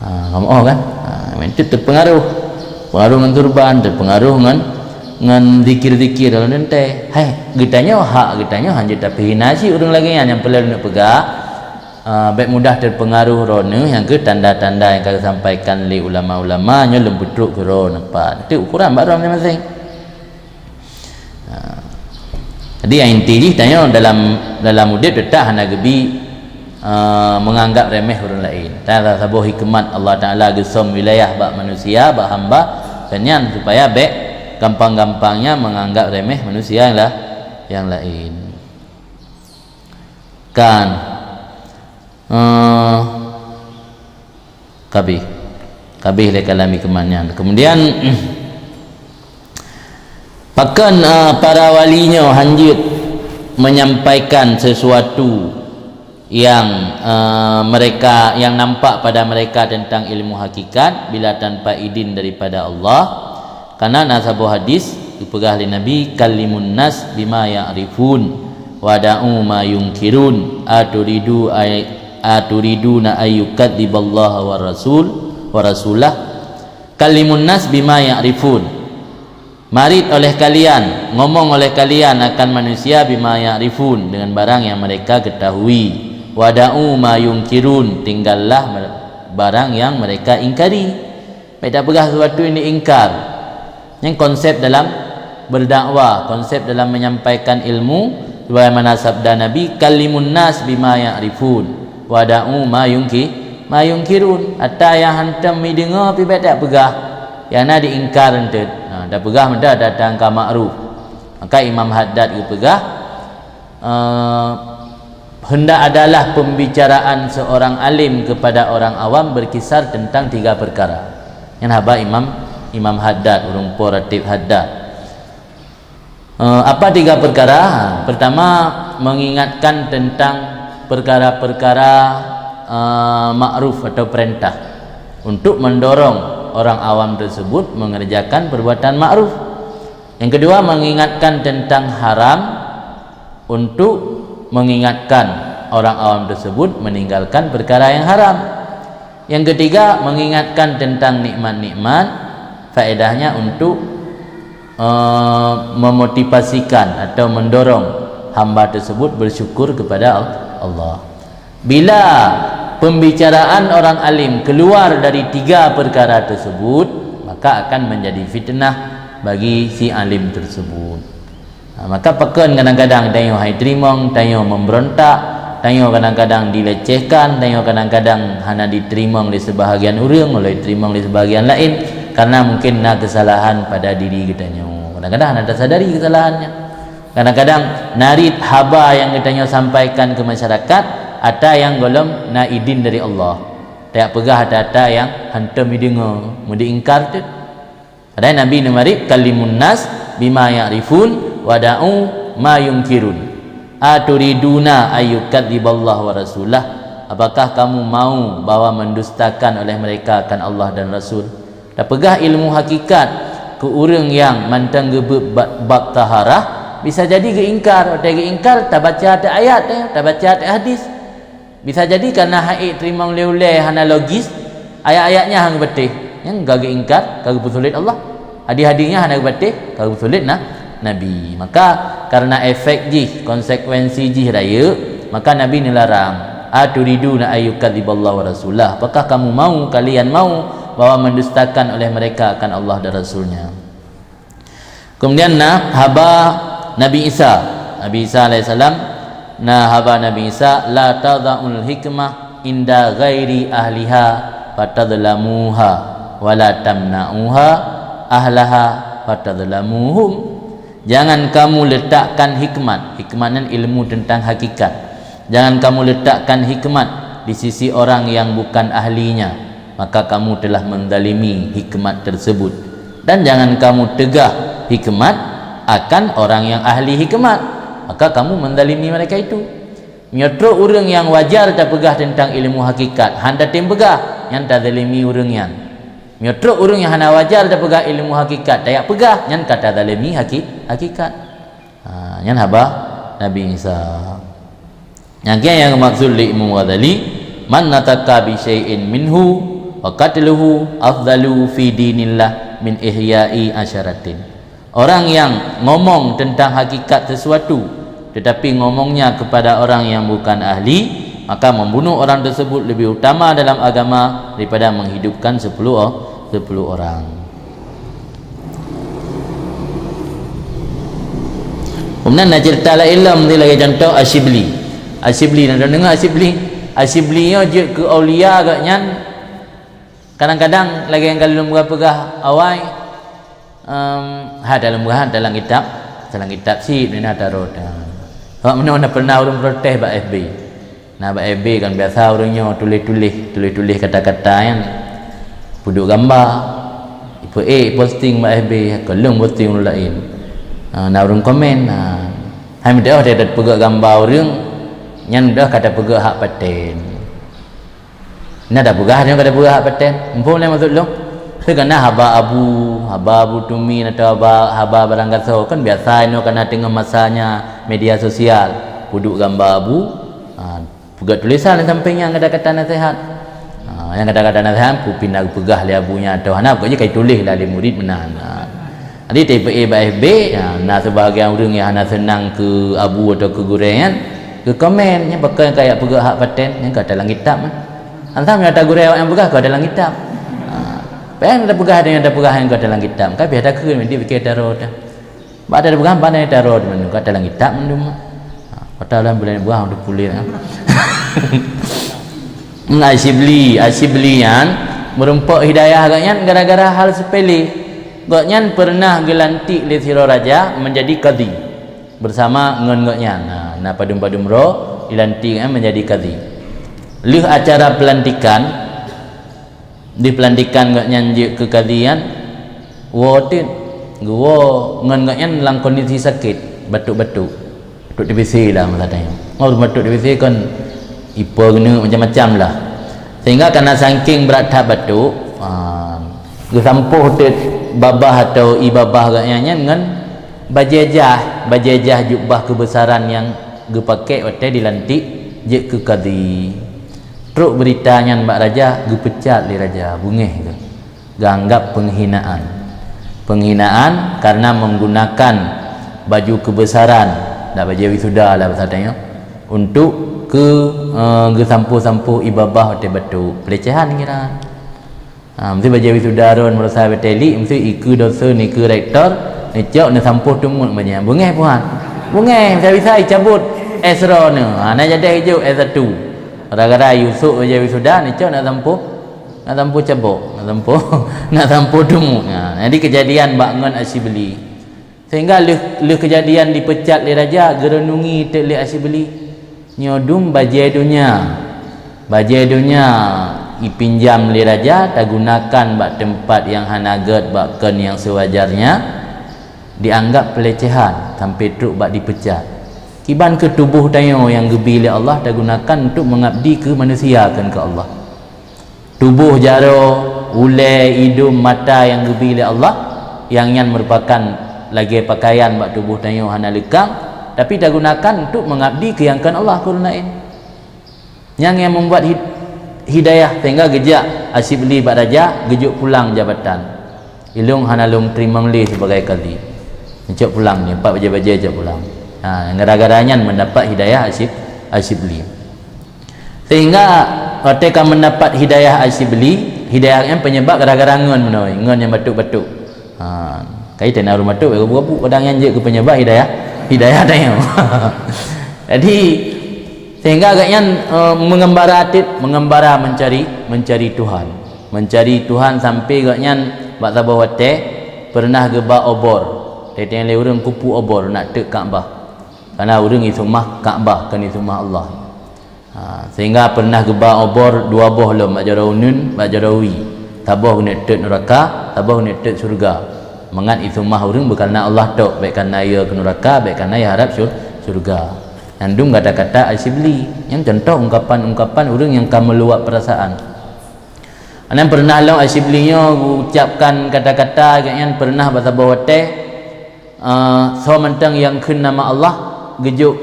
Ha, kamoe kan? Ha, meunteuek teupeungaruh. Peungaruh ngon turban, teupeungaruh ngon, ngon zikir-zikir dalam teuntée. Hai, geutanyoe hak geutanyoe hanjeuet tapeuhina cit ureuëng lagée nyan nyang peureulée lôn peugah. Ah, bék mudah teupeungaruh droeneuh nyang keu tanda-tanda nyang ka geusampaikan lé ulama-ulama nyoe lôn peutrok keu droeneuh pat. Teuh ukuran bak droeneuh maséng-maséng. Ah. Jadi nyang inti jih tanyoe dalam, dalam udeb teutap hana geubi, ah, meunganggab remeh ureuëng laén. Dan saboh hikmat Allah Taala geusöm wilayah bak manusia, bak hamba, dan nyan supaya bék gampang-gampangnya meunganggab remeh manusia nyang la-, nyang laén. Kan. Eh, kabeh. Kabeh lé kalam hikmat nyan. Kemudian, pakon, eh, para wali nyoe hanjeuet menyampaikan sesuatu yang, eh, mereka, yang nampak pada mereka tentang ilmu hakikat bila tanpa idin daripada Allah. Karena na saboh hadis geupeugah lé Nabi, "Kallimun nas bima ya'rifun, wa da'u ma yunkirun, aturidu ay-, aturiduna ayyukadziballaha wa rasul, wa rasulah." Kallimun nas bima ya'rifun. Marit oleh kalian, ngomong oleh kalian akan manusia bima ya'rifun, dengan barang yang mereka ketahui. Wa da'u ma yunkirun, tinggallah mer-, barang yang mereka ingkari. Bék tapeugah sesuatu yang diingkar. Nyan konsep dalam berdakwah, konsep dalam menyampaikan ilmu, sebagaimana sabda Nabi, "Kallimun nas bima ya'rifun, wa da'u ma yungki-, ma yunkirun." Ata nyang hantom jideungoe pih bék tapeugah, nyang na diingkar eunteuk. Ha, tapeugah meunan ata nyang ka ma'ruf. Maka Imam Haddad geupeugah, eh, Hendak adalah pembicaraan seorang alim kepada orang awam berkisar tentang tiga perkara. Nyan haba Imam, Imam Haddad, ureuëng po Ratib Haddad. Eh, apa tiga perkara? Pertama, mengingatkan tentang perkara-perkara, eh, ma'ruf atau perintah untuk mendorong orang awam tersebut mengerjakan perbuatan ma'ruf. Yang kedua, mengingatkan tentang haram untuk mengingatkan orang awam tersebut meninggalkan perkara yang haram. Yang ketiga, mengingatkan tentang nikmat-nikmat, faedahnya untuk, eh, memotivasikan atau mendorong hamba tersebut bersyukur kepada Allah. Bila pembicaraan orang alim keluar dari tiga perkara tersebut, maka akan menjadi fitnah bagi si alim tersebut. Ha, maka pakon kadang-kadang tanyoe hai teurimong, tanyoe memberontak, tanyoe kadang-kadang dilecehkan, tanyoe kadang-kadang hana diteurimong lé sebahagian ureuëng, ulée teurimong lé sebahagian laén, karena mungkin na kesalahan pada diri geutanyoe. Kadang-kadang hana tasadari kesalahannya. Kadang-kadang narit haba nyang geutanyoe sampaikan keu masyarakat, ata nyang gohlom na idin dari Allah. Tayak peugah ata-ata nyang hantom ideungoe, meudiingkar teuh. Padahai Nabi neumarit, "Kallimun nas bima ya'rifun, wa da'u ma yunkirun. Aturiduna ayyukadziballahu wa rasulah? Apakah kamu mau bahwa mendustakan oleh mereka akan Allah dan Rasul?" Tapeugah ilmu hakikat keu ureuëng nyang mantong geubeuet ba-, bab taharah, bisa jadi geuingkar. Watée geuingkar, tabaca teuh ayat, eh, tabaca teuh hadis. Bisa jadi karena hai teurimong lé ulée hana logis, ayat-ayatnya hana geupatéh. Nyan ka geuingkar, ka geupeusulet Allah. Hadis-hadisnya hana geupatéh, ka geupeusulet na-, Nabi. Maka karena efek jih, konsekuensi jih rayeuk, maka Nabi neularang, "Aturiduna ayyukadziballahu wa rasulah? Apakah kamu mau, kalian mau bahwa mendustakan oleh mereka akan Allah dan Rasul-Nya?" Kemudian na haba Nabi Isa. Nabi Isa alaihissalam, na haba Nabi Isa, "La tadha'ul hikmah inda ghairi ahliha fatadhlamuha, wa la tamna'uha ahlaha fatadhlamuhum." Jangan kamu letakkan hikmat, hikmat nyan ilmu tentang hakikat. Jangan kamu letakkan hikmat di sisi orang yang bukan ahlinya, maka kamu telah menzalimi hikmat tersebut. Dan jangan kamu tegah hikmat akan orang yang ahli hikmat, maka kamu menzalimi mereka itu. Meunyoe trok ureuëng nyang wajar tapeugah teuntang ilmu hakikat, han tatem peugah, nyan tazalimi ureuëng nyan. Meunyoe trok ureuëng nyang hana wajar tapeugah ilmu hakikat, tayak peugah, nyan ka tazalimi haki-, hakikat. Ha, nyan haba Nabi Isa. Nyang keu nyang maksud lé Imam Ghazali, "Man nataka bi syai'in minhu wa qatluhu afdalu fi dinillah min ihya'i asyaratin." Orang yang ngomong tentang hakikat sesuatu, tetapi ngomongnya kepada orang yang bukan ahli, maka membunuh orang tersebut lebih utama dalam agama daripada menghidupkan sepuluh o-, sepuluh orang. Kemudian na cerita lain lom, lagi contoh Asyibli. Asyibli, na deungoe Asyibli? Asyibli nyoe jeuet keu aulia gobnyan. Kadang-kadang lagée nyang ka lôn peugah-peugah awai, em, hai dalam peugah dalam kitab, dalam kitab cit, na tarot. Awak meunoe na pernah ureuëng protes bak F B. Na bak F B kan biasa ureuëng nyoe tuléh-tuléh, tuléh-tuléh kata-kata nyan. Peuduek gamba, ipeu-, eh, posting bak F B, keu lôn posting ureuëng laén. Ha, na ureuëng komen, ha. Hai meudoh dia peugah gamba ureuëng, nyan meudoh ka tapeugah hak paten. Na tapeugah nyoe ka tapeugah hak paten. Muphom lé maksud lôn? Teuka na haba abu, haba abu tumin atau haba, haba barang gasoe, kan biasa inoe kana teungoh masanya media sosial. Peuduek gamba abu, ha, peugah tulisan di sampéng nyan kata-kata naseuhat. Ha, nyang kata-kata naseuhat, pupin na geupeugah lé abu nyan atau hana, pokok jih ka jituléh lé murit meunan. Ha. Jadi, tapi bak F B, ha, na sibagian ureuëng nyang hana seunang keu abu atau keu gurée nyan, geukomen, nyan pakon ka jak peugah hak paten, nyan ka dalam kitab, kan. Asai nyang ata gurée awak nyang peugah ka dalam kitab. Ha, péng tapeugah, ada nyang tapeugah nyang ka dalam kitab, ka pih takheun, di pikée tarot. Bak ada peugah, bak ada tarot, mandum ka dalam kitab mandum. Ha, kata lah boleh buah untuk pulir, ha. Nah, Asyibli, Asyibli nyan meurumpok hidayah gobnyan gara-gara hal sepele. Gobnyan pernah geulantik lé sidroe raja menjadi kadi bersama ngon gobnyan. Nah, na padum-padum droe, dilantik, eh, menjadi kadhi. Lheueh acara pelantikan, di pelantikan gobnyan jeuet keu kadhi nyan, woe teuk, geuwoe ngon gobnyan lam kondisi sakét, batuk-batuk. Batuk T B C lah masa nyan. Oh, batuk T B C kan ipe geuneuk macam-macam lah. Sehingga karena saking brat that batuk, ah, geusampôh teuk babah atau ie babah gobnyan nyan ngon bajée jah, bajée jah jubah keubesaran nyang geupaké watée dilantik jeuet keu kadhi. Trok beurita nyan bak raja, geupeucat lé raja, beungéh geuh. Geuanggap penghinaan. Penghinaan karena menggunakan baju keubesaran, dak bajée wisuda lah bahasa tanyoe, untuk keu, eh, geusampôh-sampôh ie babah watée batuk. Pelecehan ngiran. Ha, meusti bajée wisuda ron meurasa beuteli, meusti ikeue dosen, ikeue rektor, neucok neusampôh teumuet bajée. Beungéh puhan. Beungéh, bisa-bisa icabut S droe nyoe. Ha, na jadeh ijok S satu. Gara-gara Yusuf bajée wisuda, neucok nak sampôh, nak sampôh cabok, nak sampôh, nak sampôh teumuet. Ha, jadi kejadian bak ngon Asyibli. Sehingga lheueh, lheueh kejadian dipeucat lé raja, geureunungi teuk lé Asyibli. Nyoe dum bajée donya. Bajée donya ipinjam lé raja, tagunakan bak teumpat nyang hana gét, bak kheun nyang seuwajarnya, dianggap pelecehan sampai trok bak dipeucat. Kiban keu tuboh tanyoe nyang geubi lé Allah tagunakan untuk mengabdi keu manusia, kheun keu Allah. Tuboh jaroe, ulée, idum, mata nyang geubi lé Allah, nyang nyan meurupakan lagée pakaian bak tuboh tanyoe hana leukang, tapi tagunakan untuk mengabdi keu nyang kheun Allah, keu ureuëng laén. Nyang, nyang membuat hid-, hidayah sehingga geujak Asyibli bak raja, geujok pulang jabatan. Ilong hana lôn teurimong lé sibagai kadhi. Neucok pulang nyoe, pat bajée-bajée cok pulang. Ha, gara-gara nyan meudapat hidayah Asyib-, Asyibli. Sehingga watée ka meudapat hidayah Asyibli, hidayah nyan penyebab gara-gara ngon meunoe, ngon nyang batuk-batuk. Ha, kai tena ureuëng batuk, gabuk-gabuk, padahai nyan jeuet keu penyebab hidayah, hidayah tanyoe. Jadi, sehingga agaknyan, eh, mengembara teuk, mengembara mencari, mencari Tuhan. Mencari Tuhan sampai gobnyan bak saboh watée pernah geuba obor. Teuntée lé ureuëng kupu obor nak teuk Ka'bah. Karena ureuëng iseumah Ka'bah, kon iseumah Allah. Ha, sehingga pernah geuba obor dua boh lom, bak jaroe uneuen, bak jaroe wie. Saboh geuneuk teuk nuraka, saboh geuneuk teuk syeuruga. Mangat iseumah ureuëng beukareuna Allah tok, bék kareuna ie keu nuraka, bék kareuna ie harab syur-, syeuruga. Nyan dum kata-kata Asyibli. Nyan contoh ungkapan-ungkapan ureuëng nyang ka meuluap peurasaan. Nyan pernah lom Asyibli nyoe geuucapkan kata-kata, gobnyan pernah bak saboh watée, eh, soe mantong nyang kheun nama Allah geujok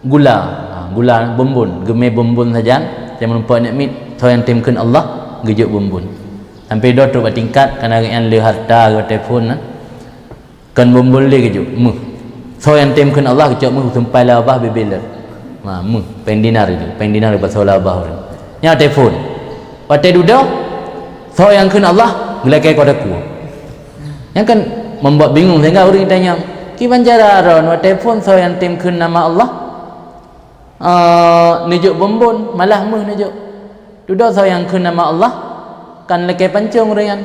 gula. Ha, gula bumbon, geumé bumbon sajan, nyang meurumpok aneuk miet, soe nyang tem kheun Allah geujok bumbon. Sampai doh trok bak tingkat, karena gobnyan le hareuta, geuteupon, nah. Kon bumbon lé geujok, méuh. Soe nyang tem kheun Allah geucok méuh, sumpai lam babah bibée lé. Ma, méuh, péng dinar geujok, péng dinar geupasoe lam babah ureuëng. Nyan teupon. Watée dudoe, soe nyang kheun Allah, geulakée kota kuah. Nyan kan membuat bingung sehingga ureuëng tanyong, "Kiban cara droen watée phon soe nyang tem kheun nama Allah, eh, neujok bumbon, malah méuh neujok. Dudoe soe nyang kheun nama Allah, kan lakée pancong ureuëng nyan."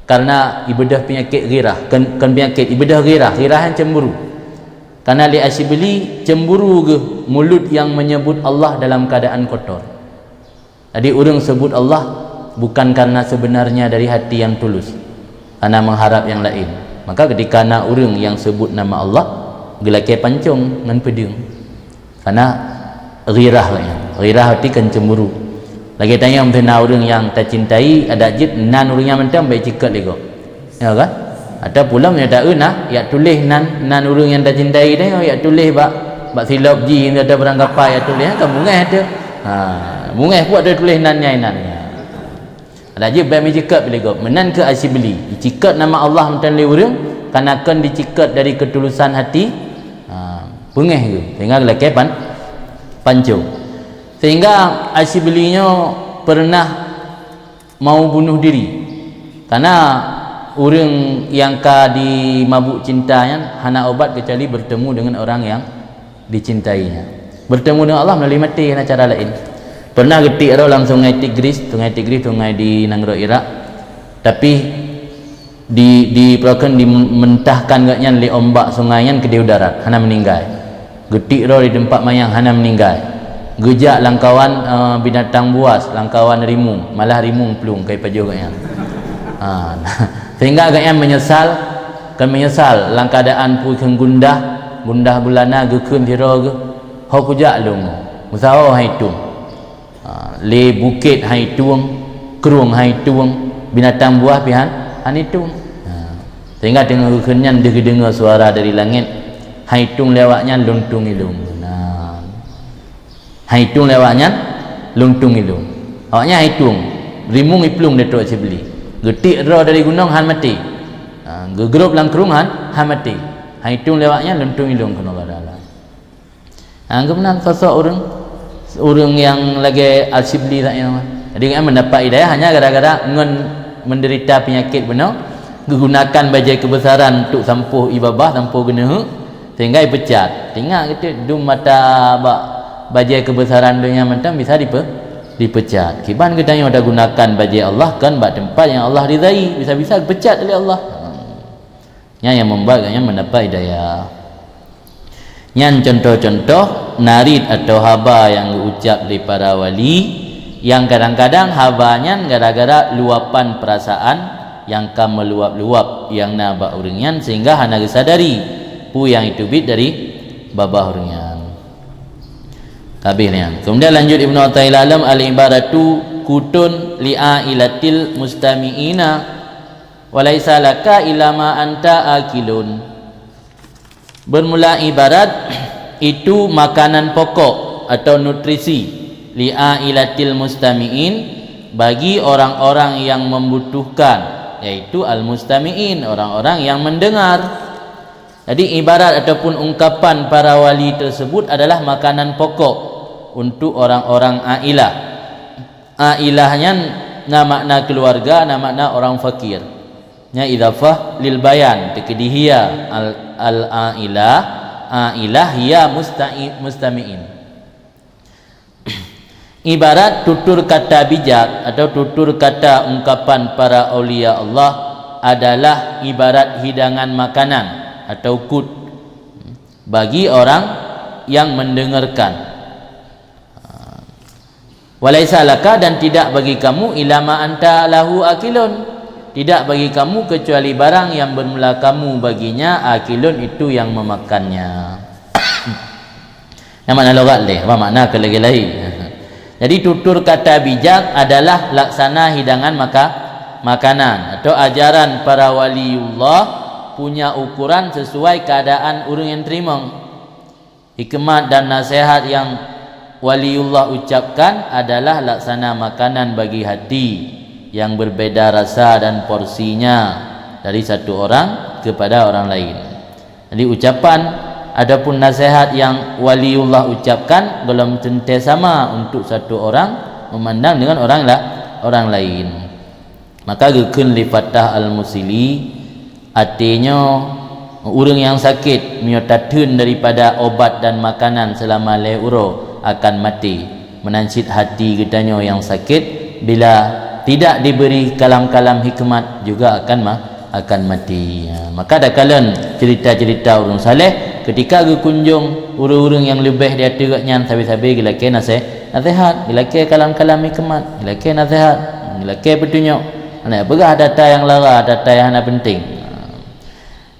Karena ibeudôh peunyakét ghirah, kon, kon peunyakét, ibeudôh ghirah, ghirah nyan cemburu. Karena lé Asyibli cemburu geuh mulut nyang menyebut Allah dalam keadaan kotor. Jadi ureuëng sebut Allah bukan karena sebenarnya dari hati yang tulus, karena mengharap yang lain. Maka ketika na ureuëng nyang sebut nama Allah, geulakée pancong ngon peudeueng. Karena ghirah nyan. Ghirah arti kan cemburu. Lagée tanyoe meuteuna ureuëng nyang tacintai, adak jeuet nan ureuëng nyan mantong bék icikot lé gob. Ya kan? Atau pulang nyoe taeu na, yak tuléh nan, nan ureuëng nyang tacintai tadi, yak tuléh bak, bak silop jih atau barang kapai yak tuléh, kan bungéh tu. Ha, bungéh puak tu tuléh nan nyai nan. Adak jeuet bék meucikot lé gob. Meunan keuh Asyibli. Icikot nama Allah mantong lé ureuëng, karena kon dicikot dari ketulusan hati. Ha, beungéh geuh. Sehingga geulakée pan, pancong. Sehingga Asyibli nyoe pernah mau bunuh diri. Karena ureuëng nyang ka dimabuk cinta nyan hana obat kecuali bertemu dengan orang yang dicintainya. Bertemu dengan Allah melalui maté, hana cara laén. Pernah geutiek droe lam Sungai Tigris, Sungai Tigris sungai di nanggroe Irak. Tapi di, di, dimentahkan gobnyan lé ombak sungai nyan keudéh u darat, hana meuninggai. Geutik droe di teumpat manyang hana meuninggai. Geujak lamkawan, eh, binatang buas, lamkawan rimueng, malah rimueng plueng ka ipajoh gobnyan. Ha, sehingga gobnyan meunyeusal, kon meunyeusal lam keuadaan peue kheun gundah, gundah gulana geukheun sidroe geuh, "Ho kujak lôn, meusaho han itong." Ha, lé bukét han itong, krueng han itong, binatang buas pih han, han itong. Ha, sehingga teungoh geukheun nyan deuh geudeungoe suara dari langét, "Han itong lé awaknyan, lôn tong ilôn." Nah. Han itong lé awaknyan, lôn tong ilôn. Awaknyan han itong, rimueng iplueng di trok Sibli. Geutik droe dari gunong han maté. Ha, geugrôb lam krueng han, han maté. Han itong lé awaknyan, lôn tong ilôn keunoe bak dalam. Ha, geuh meunan sosok ureuëng, ureuëng nyang lagée Al-Sibli sak nyoe. Jadi, nyan mendapat hidayah hanya gara-gara ngon menderita penyakit bunoe, geugunakan bajée keubesaran untuk sampoh ié babah, sampoh geuneuheuek, sehingga ipecat. Ingat keu teuk, dum mata bak bajée keubesaran donya mantong bisa dipe-, dipecat. Kiban geutanyoe tagunakan bajée Allah kon bak teumpat nyang Allah ridai, bisa-bisa geupecat lé Allah. Nyan nyang membuat gobnyan mendapat hidayah. Nyan contoh-contoh narit atau haba nyang geuucap lé para wali, nyang kadang-kadang haba nyan gara-gara luapan perasaan nyang ka meuluap-luap nyang na bak ureuëng nyan, sehingga hana geusadari peue nyang iteubiet dari babah ureuëng nyan. Ka habéh nyan. Kemudian lanjut Ibnu Athaillah, "Al-ibaratu qutun li ailatil mustami'ina, wa laisa laka illa ma anta akilun." Bermula ibarat itu makanan pokok atau nutrisi li ailatil mustami'in, bagi orang-orang yang membutuhkan, yaitu al-mustami'in, orang-orang yang mendengar. Jadi, ibarat ataupun ungkapan para wali tersebut adalah makanan pokok untuk orang-orang ailah. Ailah nyan na makna keluarga, na makna orang fakir. Nya idhafah lil bayan, teukeudi hiya al, al ailah, ailah hiya musta'i-, mustami'in. Ibarat tutur kata bijak atau tutur kata ungkapan para aulia Allah adalah ibarat hidangan makanan atau qut bagi orang yang mendengarkan. "Walaisa laka," dan tidak bagi kamu, "illa ma anta lahu akilun," tidak bagi kamu kecuali barang yang bermula kamu baginya, akilun, itu yang memakannya. Nyang makna logat lé, apa makna keu lagée laén? Jadi, tutur kata bijak adalah laksana hidangan maka-, makanan atau ajaran para waliullah punya ukuran sesuai keadaan ureuëng nyang teurimong. Hikmat dan nasihat yang waliullah ucapkan adalah laksana makanan bagi hati yang berbeda rasa dan porsinya dari satu orang kepada orang lain. Jadi, ucapan ataupun nasihat yang waliullah ucapkan golom teuntée sama untuk satu orang memandang dengan orang la-, orang lain. Maka geukheun lé Fattah Al-Musili, artinyoe, ureuëng nyang sakét meunyoe tatheun daripada obat dan makanan seulama lhée uroe akan maté. Meunan cit hati geutanyoe nyang sakét, bila tidak diberi kalam-kalam hikmat, juga akan ma-, akan maté. Ya, maka takalon cerita-cerita ureuëng saleh, ketika geukunjong ureuëng-ureuëng nyang leubeh di ateueh gobnyan, sabe-sabe geulakée naseh-, naseuhat, geulakée kalam-kalam hikmat, geulakée naseuhat, geulakée peutunyok. Hana peugah data nyang lara, data nyang hana penting.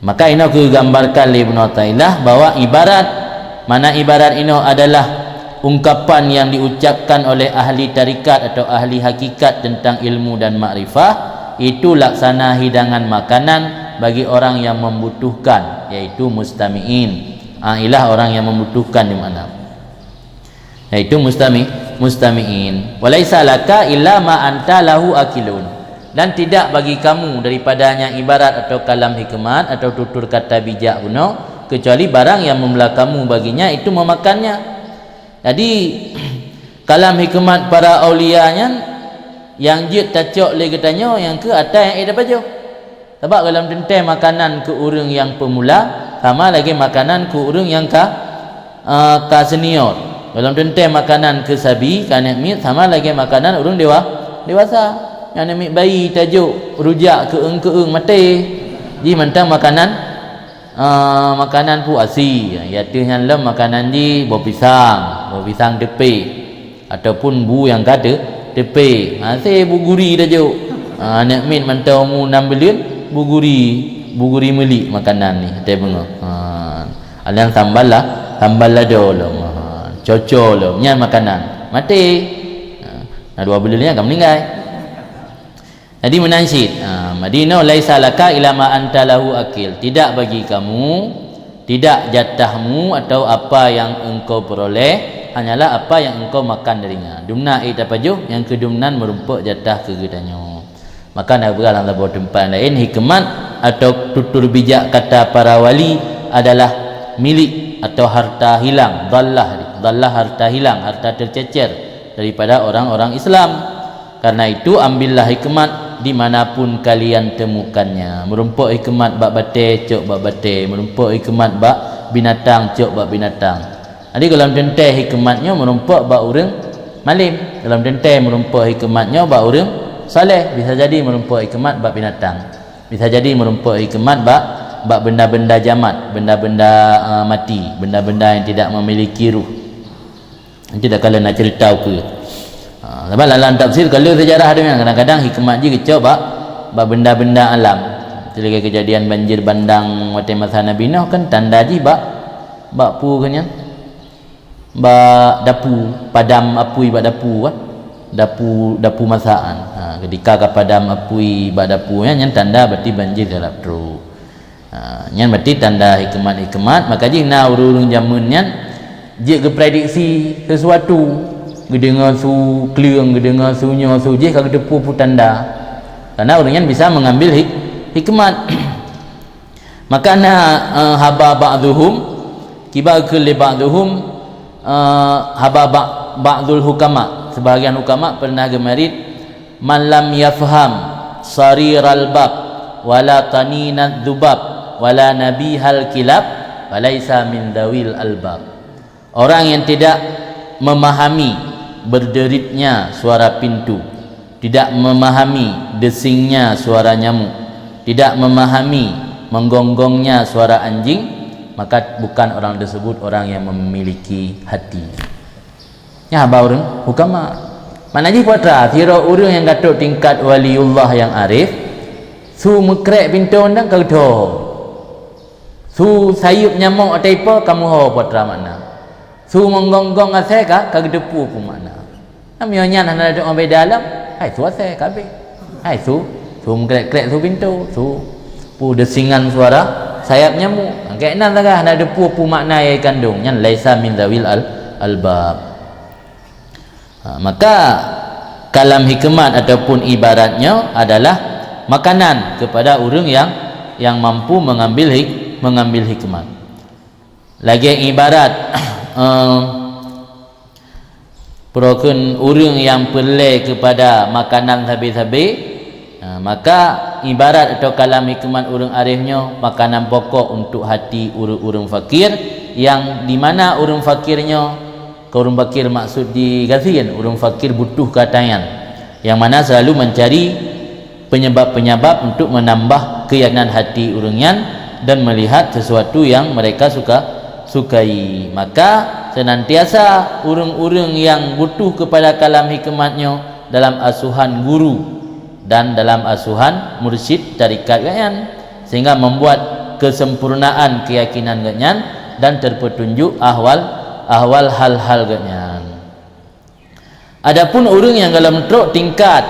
Maka inoe geugambarkan lé Ibnu Athaillah bahwa ibarat, makna ibarat inoe adalah ungkapan yang diucapkan oleh ahli tarikat atau ahli hakikat tentang ilmu dan makrifah, itu laksana hidangan makanan bagi orang yang membutuhkan, yaitu mustami'in. Ailah orang yang membutuhkan di makna. Yaitu mustami-, mustami'in. "Walaisa laka illa ma anta lahu akilun." Dan tidak bagi kamu daripadanya ibarat atau kalam hikmat atau tutur kata bijak bunoe, kecuali barang yang memula kamu baginya, itu memakannya. Jadi, kalam hikmat para aulia nyan nyang jeuet tacok lé geutanyoe nyang keu ata nyang ék tapajoh. Sabab golom teuntée makanan keu ureuëng nyang peumula sama lagée makanan keu ureuëng nyang ka, eh, ka senior. Golom teuntée makanan keu sabi, keu aneuëk miet, sama lagée makanan ureuëng dewa-, dewasa. Nyang aneuëk miet bayi tajok rujak keueung-keueung maté. Jih mantong makanan Ah, makanan pu asi, ya, ateueh nyan lom makanan jih boh pisang, boh pisang teupék, ataupun bu nyang ka teu-, teupék. Ha, sé bu guri tajok. Ha, aneuk miet mantong umu nam buleuen, bu guri, bu guri meulik makanan nyan, até beungoh. Ha, alang sambal lah, sambal lado lom. Ha, coco lom, nyan makanan. Maté. Ha, na dua buleuen nyan ka meuninggai. Jadi meunan cit, ha, Madinah, "Laisa laka ila ma anta lahu akil." Tidak bagi kamu, tidak jatahmu atau apa yang engkau peroleh, hanyalah apa yang engkau makan darinya. Dumna ék tapajoh, nyang keu dumnan meurumpok jatah keu geutanyoe. Maka na peugah lam saboh teumpat laén, hikmat atau tutur bijak kata para wali adalah milik atau harta hilang, dhallah, dhallah harta hilang, harta tercecer daripada orang-orang Islam. Karena itu, ambillah hikmat di mana pun kalian temukannya. Meurumpok hikmat bak batée, cok bak batée. Meurumpok hikmat bak binatang, cok bak binatang. Jadi, gohlom teuntée hikmat nyoe meurumpok bak ureuëng malém. Gohlom teuntée meurumpok hikmat nyoe bak ureuëng saleh. Bisa jadi meurumpok hikmat bak binatang. Bisa jadi meurumpok hikmat bak, bak benda-benda jamat, benda-benda, eh, mati, benda-benda yang tidak memiliki ruh. Nanti dah kalian nak cerita ke. Ha, sebab dalam tafsir, kalau sejarah tu, kadang-kadang hikmat jih geucok bak, bak benda-benda alam. Seperti lagée kejadian banjir bandang watée masa Nabi Nuh kan tanda jih bak, bak pu kan nyan. Bak dapu, padam apui bak dapu kan. Dapu, dapu masakan. Ha, ketika ka padam apui bak dapu nyan, nyan tanda berarti banjir galak trok. Ha, nyan berarti tanda hikmat-hikmat. Maka jih na ureuëng-ureuëng jameun nyan jeuet geuprediksi sesuatu. Geudeungoe su kleueng, geudeungoe su nyoe, su jih ka geuteupeue peue tanda. Karena ureuëng nyan bisa mengambil hik-, hikmat. Maka na, eh, haba ba'dhuhum, kiban kheun lé ba'dhuhum, eh, haba ba-, ba'dhul hukama. Sebahagian hukama pernah geumarit, "Man lam yafham sariral bab, wala taninat dzubab, wala nabihal kilab, falaisa min dzawil albab." Orang yang tidak memahami berderitnya suara pintu, tidak memahami desingnya suara nyamuk, tidak memahami menggonggongnya suara anjing, maka bukan orang tersebut orang yang memiliki hati. Nyan haba ureuëng hukama. Makna jih peue atra, sidroe ureuëng nyang ka trok tingkat waliullah nyang arif, su meukrek pintoe undang ka geutho. Su sayeuep nyamok ata ipo ka meuho peue atra makna. Su meunggong-gong asai ka, ka geuteupeue peue makna. Meunyoe nyan hana duek beda lom, hai su asai ka abéh. Hai su, su meukrek-krek su pintoe, su peue desingan suara sayap nyamok. Keunan sagai hana geuteupeue peue makna nyang jikandong. Nyan laisa min dzawil al-, albab. Ha, maka kalam hikmat ataupun ibaratnya adalah makanan kepada ureuëng yang, yang mampu mengambil hik-, mengambil hikmat. Lagée ibarat, eh, peurokon ureuëng nyang peureulée kepada makanan sabe-sabe, ha, maka ibarat atau kalam hikmat ureuëng arif nyoe makanan pokok untuk hati ureuëng-ureuëng fakir, yang di mana ureuëng fakir nyoe, keu ureuëng fakir maksud jih gasien, ureuëng fakir butuh keu ata nyan, yang mana selalu mencari penyebab-penyebab untuk menambah keyakinan hati ureuëng nyan dan melihat sesuatu yang mereka suka, sukai. Maka, senantiasa ureuëng-ureuëng yang butuh kepada kalam hikmat nyoe dalam asuhan guru dan dalam asuhan mursyid tarekat geuhnyan, sehingga membuat kesempurnaan keyakinan geuhnyan dan terpetunjuk ahwal, ahwal hal-hal geuhnyan. Adapun ureuëng nyang gohlom trok tingkat,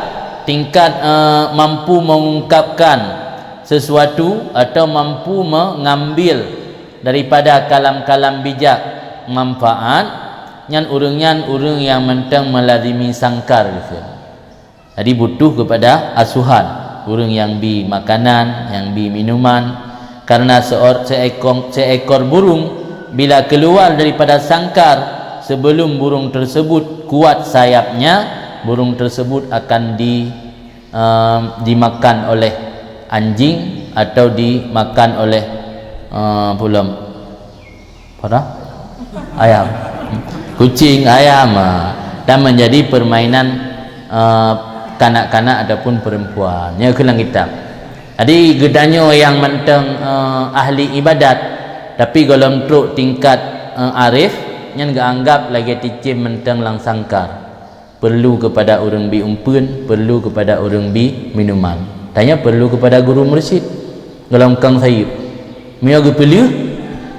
tingkat, eh, mampu mengungkapkan sesuatu atau mampu mengambil daripada kalam-kalam bijak manfaat, nyan ureuëng nyan ureuëng nyang mantong meulazimi sangkar, gitu. Jadi butuh kepada asuhan, ureuëng nyang bi makanan, nyang bi minuman, karena seor-, seekong, seekor burung bila keluar daripada sangkar, sebelum burung tersebut kuat sayapnya, burung tersebut akan di, em, dimakan oleh anjing atau dimakan oleh, em, apa lom? Apa dah? Ayam. Kucing, ayam, ha. Dan menjadi permainan, eh, kanak-kanak ataupun perempuan. Nyoe keuh lam kitab. Jadi geutanyoe nyang mantong, eh, ahli ibadat, tapi gohlom trok tingkat, eh, arif, nyan geuanggab lagée cicém mantong lam sangkar. Perlu kepada ureuëng bi umpeuen, perlu kepada ureuëng bi minuman. Tanyoe perlu kepada guru mursyid. Gohlom kong sayeup. Meunyoe geupeuleueh,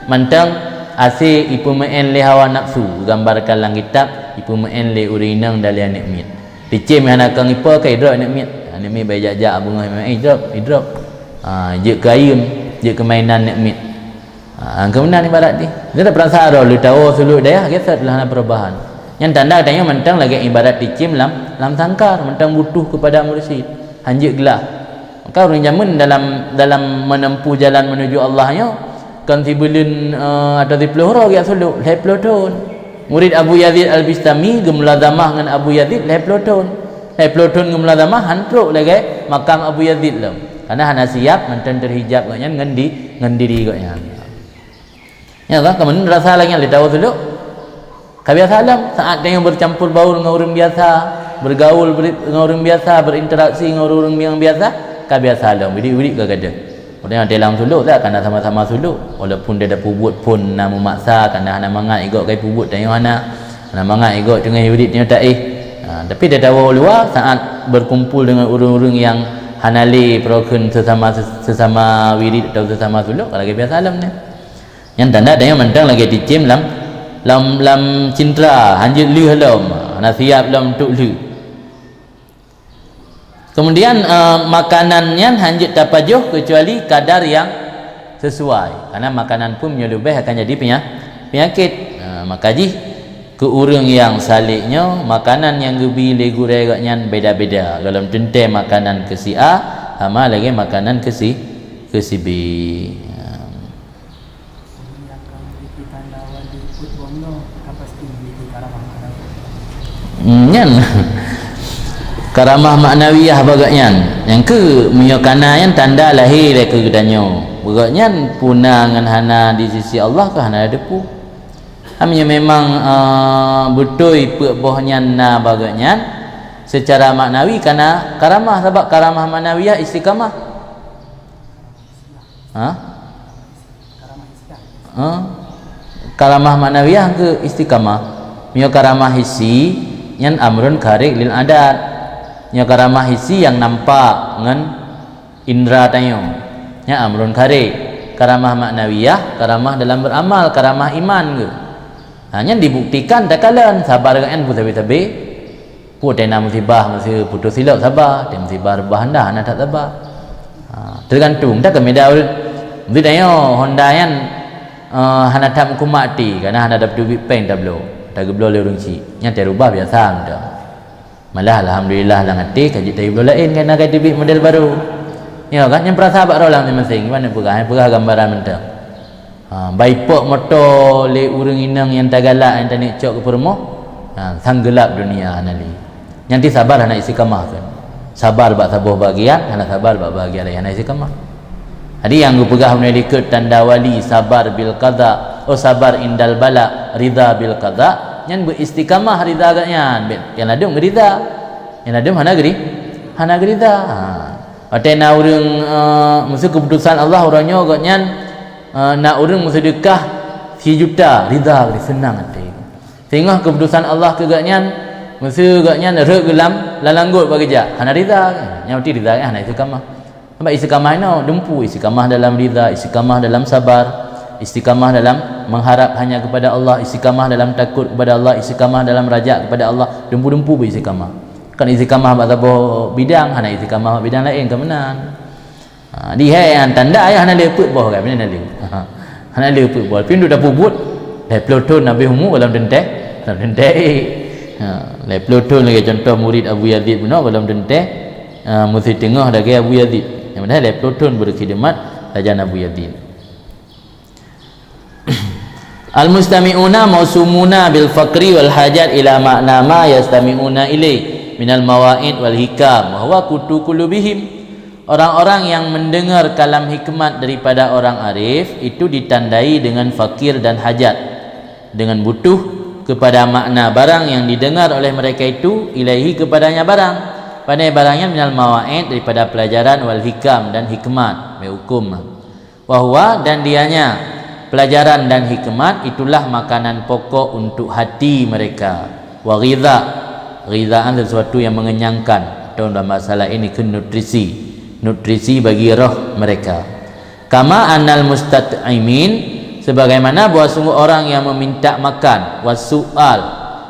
mantong asé ipeumeu'en lé hawa nafsu, geugambarkan lam kitab, ipeumeu'en lé ureuëng inong dan lé aneuëk miet. Cicém hana kong ipo ka idrop aneuëk miet. Aneuëk miet bai jak-jak beungoh, eh, idrop, idrop. Ha, jeuet keu ayeuem, jeuet keu mainan aneuëk miet. Ha, keumeunang ibarat jih. Dia dah perasa dah, leuet tawoe sulok dayah, gesot lah hana perubahan. Nyan tanda tanyoe mantong lagée ibarat cicém lam, lam sangkar, mantong butuh kepada mursyid. Hanjeuet glah. Maka ureuëng jameun dalam, dalam menempuh jalan menuju Allah nyoe, kon sibuleuen, eh, atau siploh uroe geujak sulok, lhée ploh thon. Murid Abu Yazid Al-Bistami geumulazamah ngon Abu Yazid lhée ploh thon. Lhée ploh thon geumulazamah, han trok lagée makam Abu Yazid lom. Karena hana siap mantong teuhijab gobnyan ngon di, ngon diri gobnyan. Ya kan? Kemudian rasa lagi lé tawoe sulok. Ka biasa lom, saat tanyoe bercampur baur ngon ureuëng biasa, bergaul beri-, ngon ureuëng biasa, berinteraksi ngon ureuëng nyang biasa, ka biasa lom, bidik-bidik ka gadeuh. Kemudian di lam sulok, tak kana sama-sama sulok, walaupun dia dah peubuet phon na meumaksa, kana hana mangat igoe kai peubuet tanyoe hana, hana mangat igoe teungoh wirit tanyoe tak éh. Ha, tapi dia tawoe luwa saat berkumpul dengan ureuëng-ureuëng nyang hana lé peurokon sesama, sesama wirit atau sesama sulok, ka lagée biasa lom nyan. Nyan tanda tanyoe mantong lagée cicém lam, lam, lam cintra, hanjeuet lheueh lom, hana siap lom untuk lheueh. Kemudian, eh, makanan nyan hanjeuet tapajoh kecuali kadar yang sesuai. Karena makanan pun meunyoe leubeh akan jadi penya-, penyakit. Eh, maka jih keu ureuëng nyang salek nyoe, makanan nyang geubi lé gurée gobnyan beda-beda. Gohlom teuntée makanan keu si A, sama lagée makanan keu si, keu si B. Hmm, nyan. Karamah maknawiyah bak gobnyan. Nyang keu meunyoe kana nyan tanda lahé lé keu geutanyoe. Bak gobnyan puna ngon hana di sisi Allah ka hana teupeu. Ha, meunyoe memang, eh, beutôi peuet boh nyan na bak gobnyan, secara maknawi kana karamah, sabab karamah maknawiyah istiqamah. Ha? Ha? Karamah maknawiyah keu istiqamah. Meunyoe karamah hissi, nyan amrun kharik lil adat. Nyoe karamah hissi nyang nampak ngon indra tanyoe. Nyan amrun kharik. Karamah maknawiyah, karamah dalam beramal, karamah iman geuh. Ha, nyan dibuktikan takalon, sabar gobnyan pun sabe-sabe. Peue teuh na musibah, meuseu putôh silop sabar, teuh musibah reubah honda hana that sabar. Ha, teugantung, tak keu meunyoe ureuëng. Meuseu tanyoe honda nyan, eh, hana that meukumat até, karena hana dapeuduek péng tabloe, tageubloe lé ureuëng chik. Nyan teuh reubah biasa mantong. Malah alhamdulillah lam até ka jeuet tageubloe laén, karena ka teubiet model barô. Ya kan, nyan peurasa bak droe lam maséng-maséng, gimana peugah, peugah gambaran mantong. Ha, bai pok moto lé ureuëng inong nyang tagalak nyang taneuk cok keu peurumoh, ha, sang geulab dunia hana lé. Nyan ti sabar hana istiqamah kan. Sabar bak saboh bahagian, hana sabar bak bahagian laén, hana istiqamah. Jadi nyang geupeugah meunyoe likot tanda wali sabar bil qada, oh sabar indal bala, ridha bil qada, nyan beu istiqamah ridha gobnyan, bèk nyang ladum geuridha. Nyang ladum hana geuri-, hana geuridha. Ha. Watée na ureuëng, eh, meuseu keuputosan Allah uroe nyoe gobnyan, eh, na ureuëng meuseudeukah sijuta, ridha, seunang até. Singoh keuputosan Allah keu gobnyan, meuseu gobnyan rhot geulam lalanggot bak geujak, hana ridha. Nyang peunteng ridha, hana istiqamah. Sabab istiqamah inoe dumpu, istiqamah dalam ridha, istiqamah dalam sabar, istiqamah dalam mengharap hanya kepada Allah, istiqamah dalam takut kepada Allah, istiqamah dalam rajak kepada Allah, dumpu-dumpu beu istiqamah. Kon istiqamah bak saboh bidang, hana istiqamah bak bidang laén, ka meunan. Ha, di hai nyang tanda ayah hana lé peuet boh kan, hana lé. Ha, hana lé peuet boh. Pih duek tapeubuet, lhèe ploh thon habéh umu gohlom teuntèe, gohlom teuntèe. Ha, lhèe ploh thon lagèe contoh murid Abu Yazid bunoe gohlom teuntèe, ha, meusiteungoh lagèe Abu Yazid. Nyang padahai lhèe ploh thon beureukhidmat sajan Abu Yazid. Al-mustami'una mausumuna bil faqri wal hajat ila ma'na ma yastami'una ilaih minal mawa'id wal hikam, wa huwa qutu qulubihim. Orang-orang yang mendengar kalam hikmat daripada orang arif itu ditandai dengan fakir dan hajat, dengan butuh kepada makna barang yang didengar oleh mereka itu, ilaihi, kepadanya barang. Pane barang nyan minal mawaid, daripada pelajaran, wal hikam, dan hikmat, baik hukum. Wa huwa, dan dianya pelajaran dan hikmat itulah makanan pokok untuk hati mereka. Wa ghidha, ghidha sesuatu yang mengenyangkan, atau dalam bahasa lain itu nutrisi, nutrisi bagi roh mereka. Kama anal mustat'imin, sebagaimana bahwa sungguh orang yang meminta makan, wa su'al,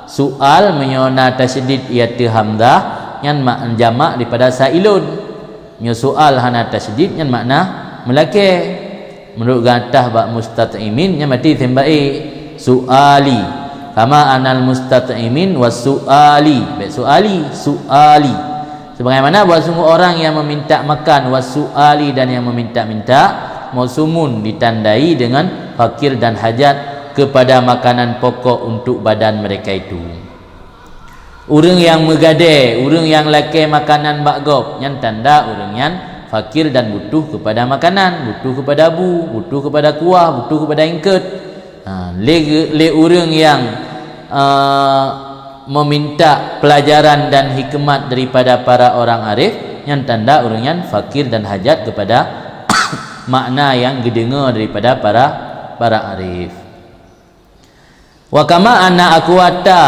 su'al meunyoe na tasydid ieu hamzah, nyan mak-, jamak daripada sa'ilun. Nyoe su'al hana tasydid, nyan makna meulakée. Meunurot gata bak mustat'imin, nyan berarti sembah su'ali. Kama anal mustat'imin wa su'ali. Baik su'ali, su'ali. Sebagaimana bahwa sungguh orang yang meminta makan, wa su'ali, dan yang meminta-minta, mausumun, ditandai dengan fakir dan hajat kepada makanan pokok untuk badan mereka itu. Ureuëng nyang meugadée, ureuëng nyang lakée makanan bak gob, nyan tanda ureuëng nyan fakir dan butuh kepada makanan, butuh kepada bu, butuh kepada kuah, butuh kepada ingkeut. Ha, lé, lé ureuëng nyang, eh, meminta pelajaran dan hikmat daripada para orang arif, nyan tanda ureuëng nyan fakir dan hajat kepada makna nyang geudeungoe daripada para, para arif. Wa kama anna aqwata,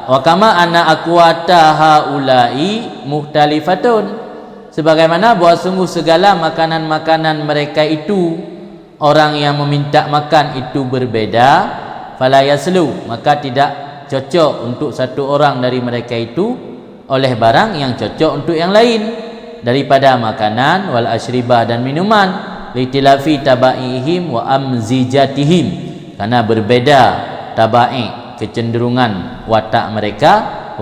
wa kama anna aqwata haula'i mukhtalifatun. Sebagaimana bahwa sungguh segala makanan-makanan mereka itu, orang yang meminta makan itu berbeda, fala yaslu, maka tidak cocok untuk satu orang dari mereka itu oleh barang yang cocok untuk yang lain daripada makanan, wal asyribah, dan minuman, litilafi tabaihim wa amzijatihim, karena berbeda tabai, kecenderungan watak mereka,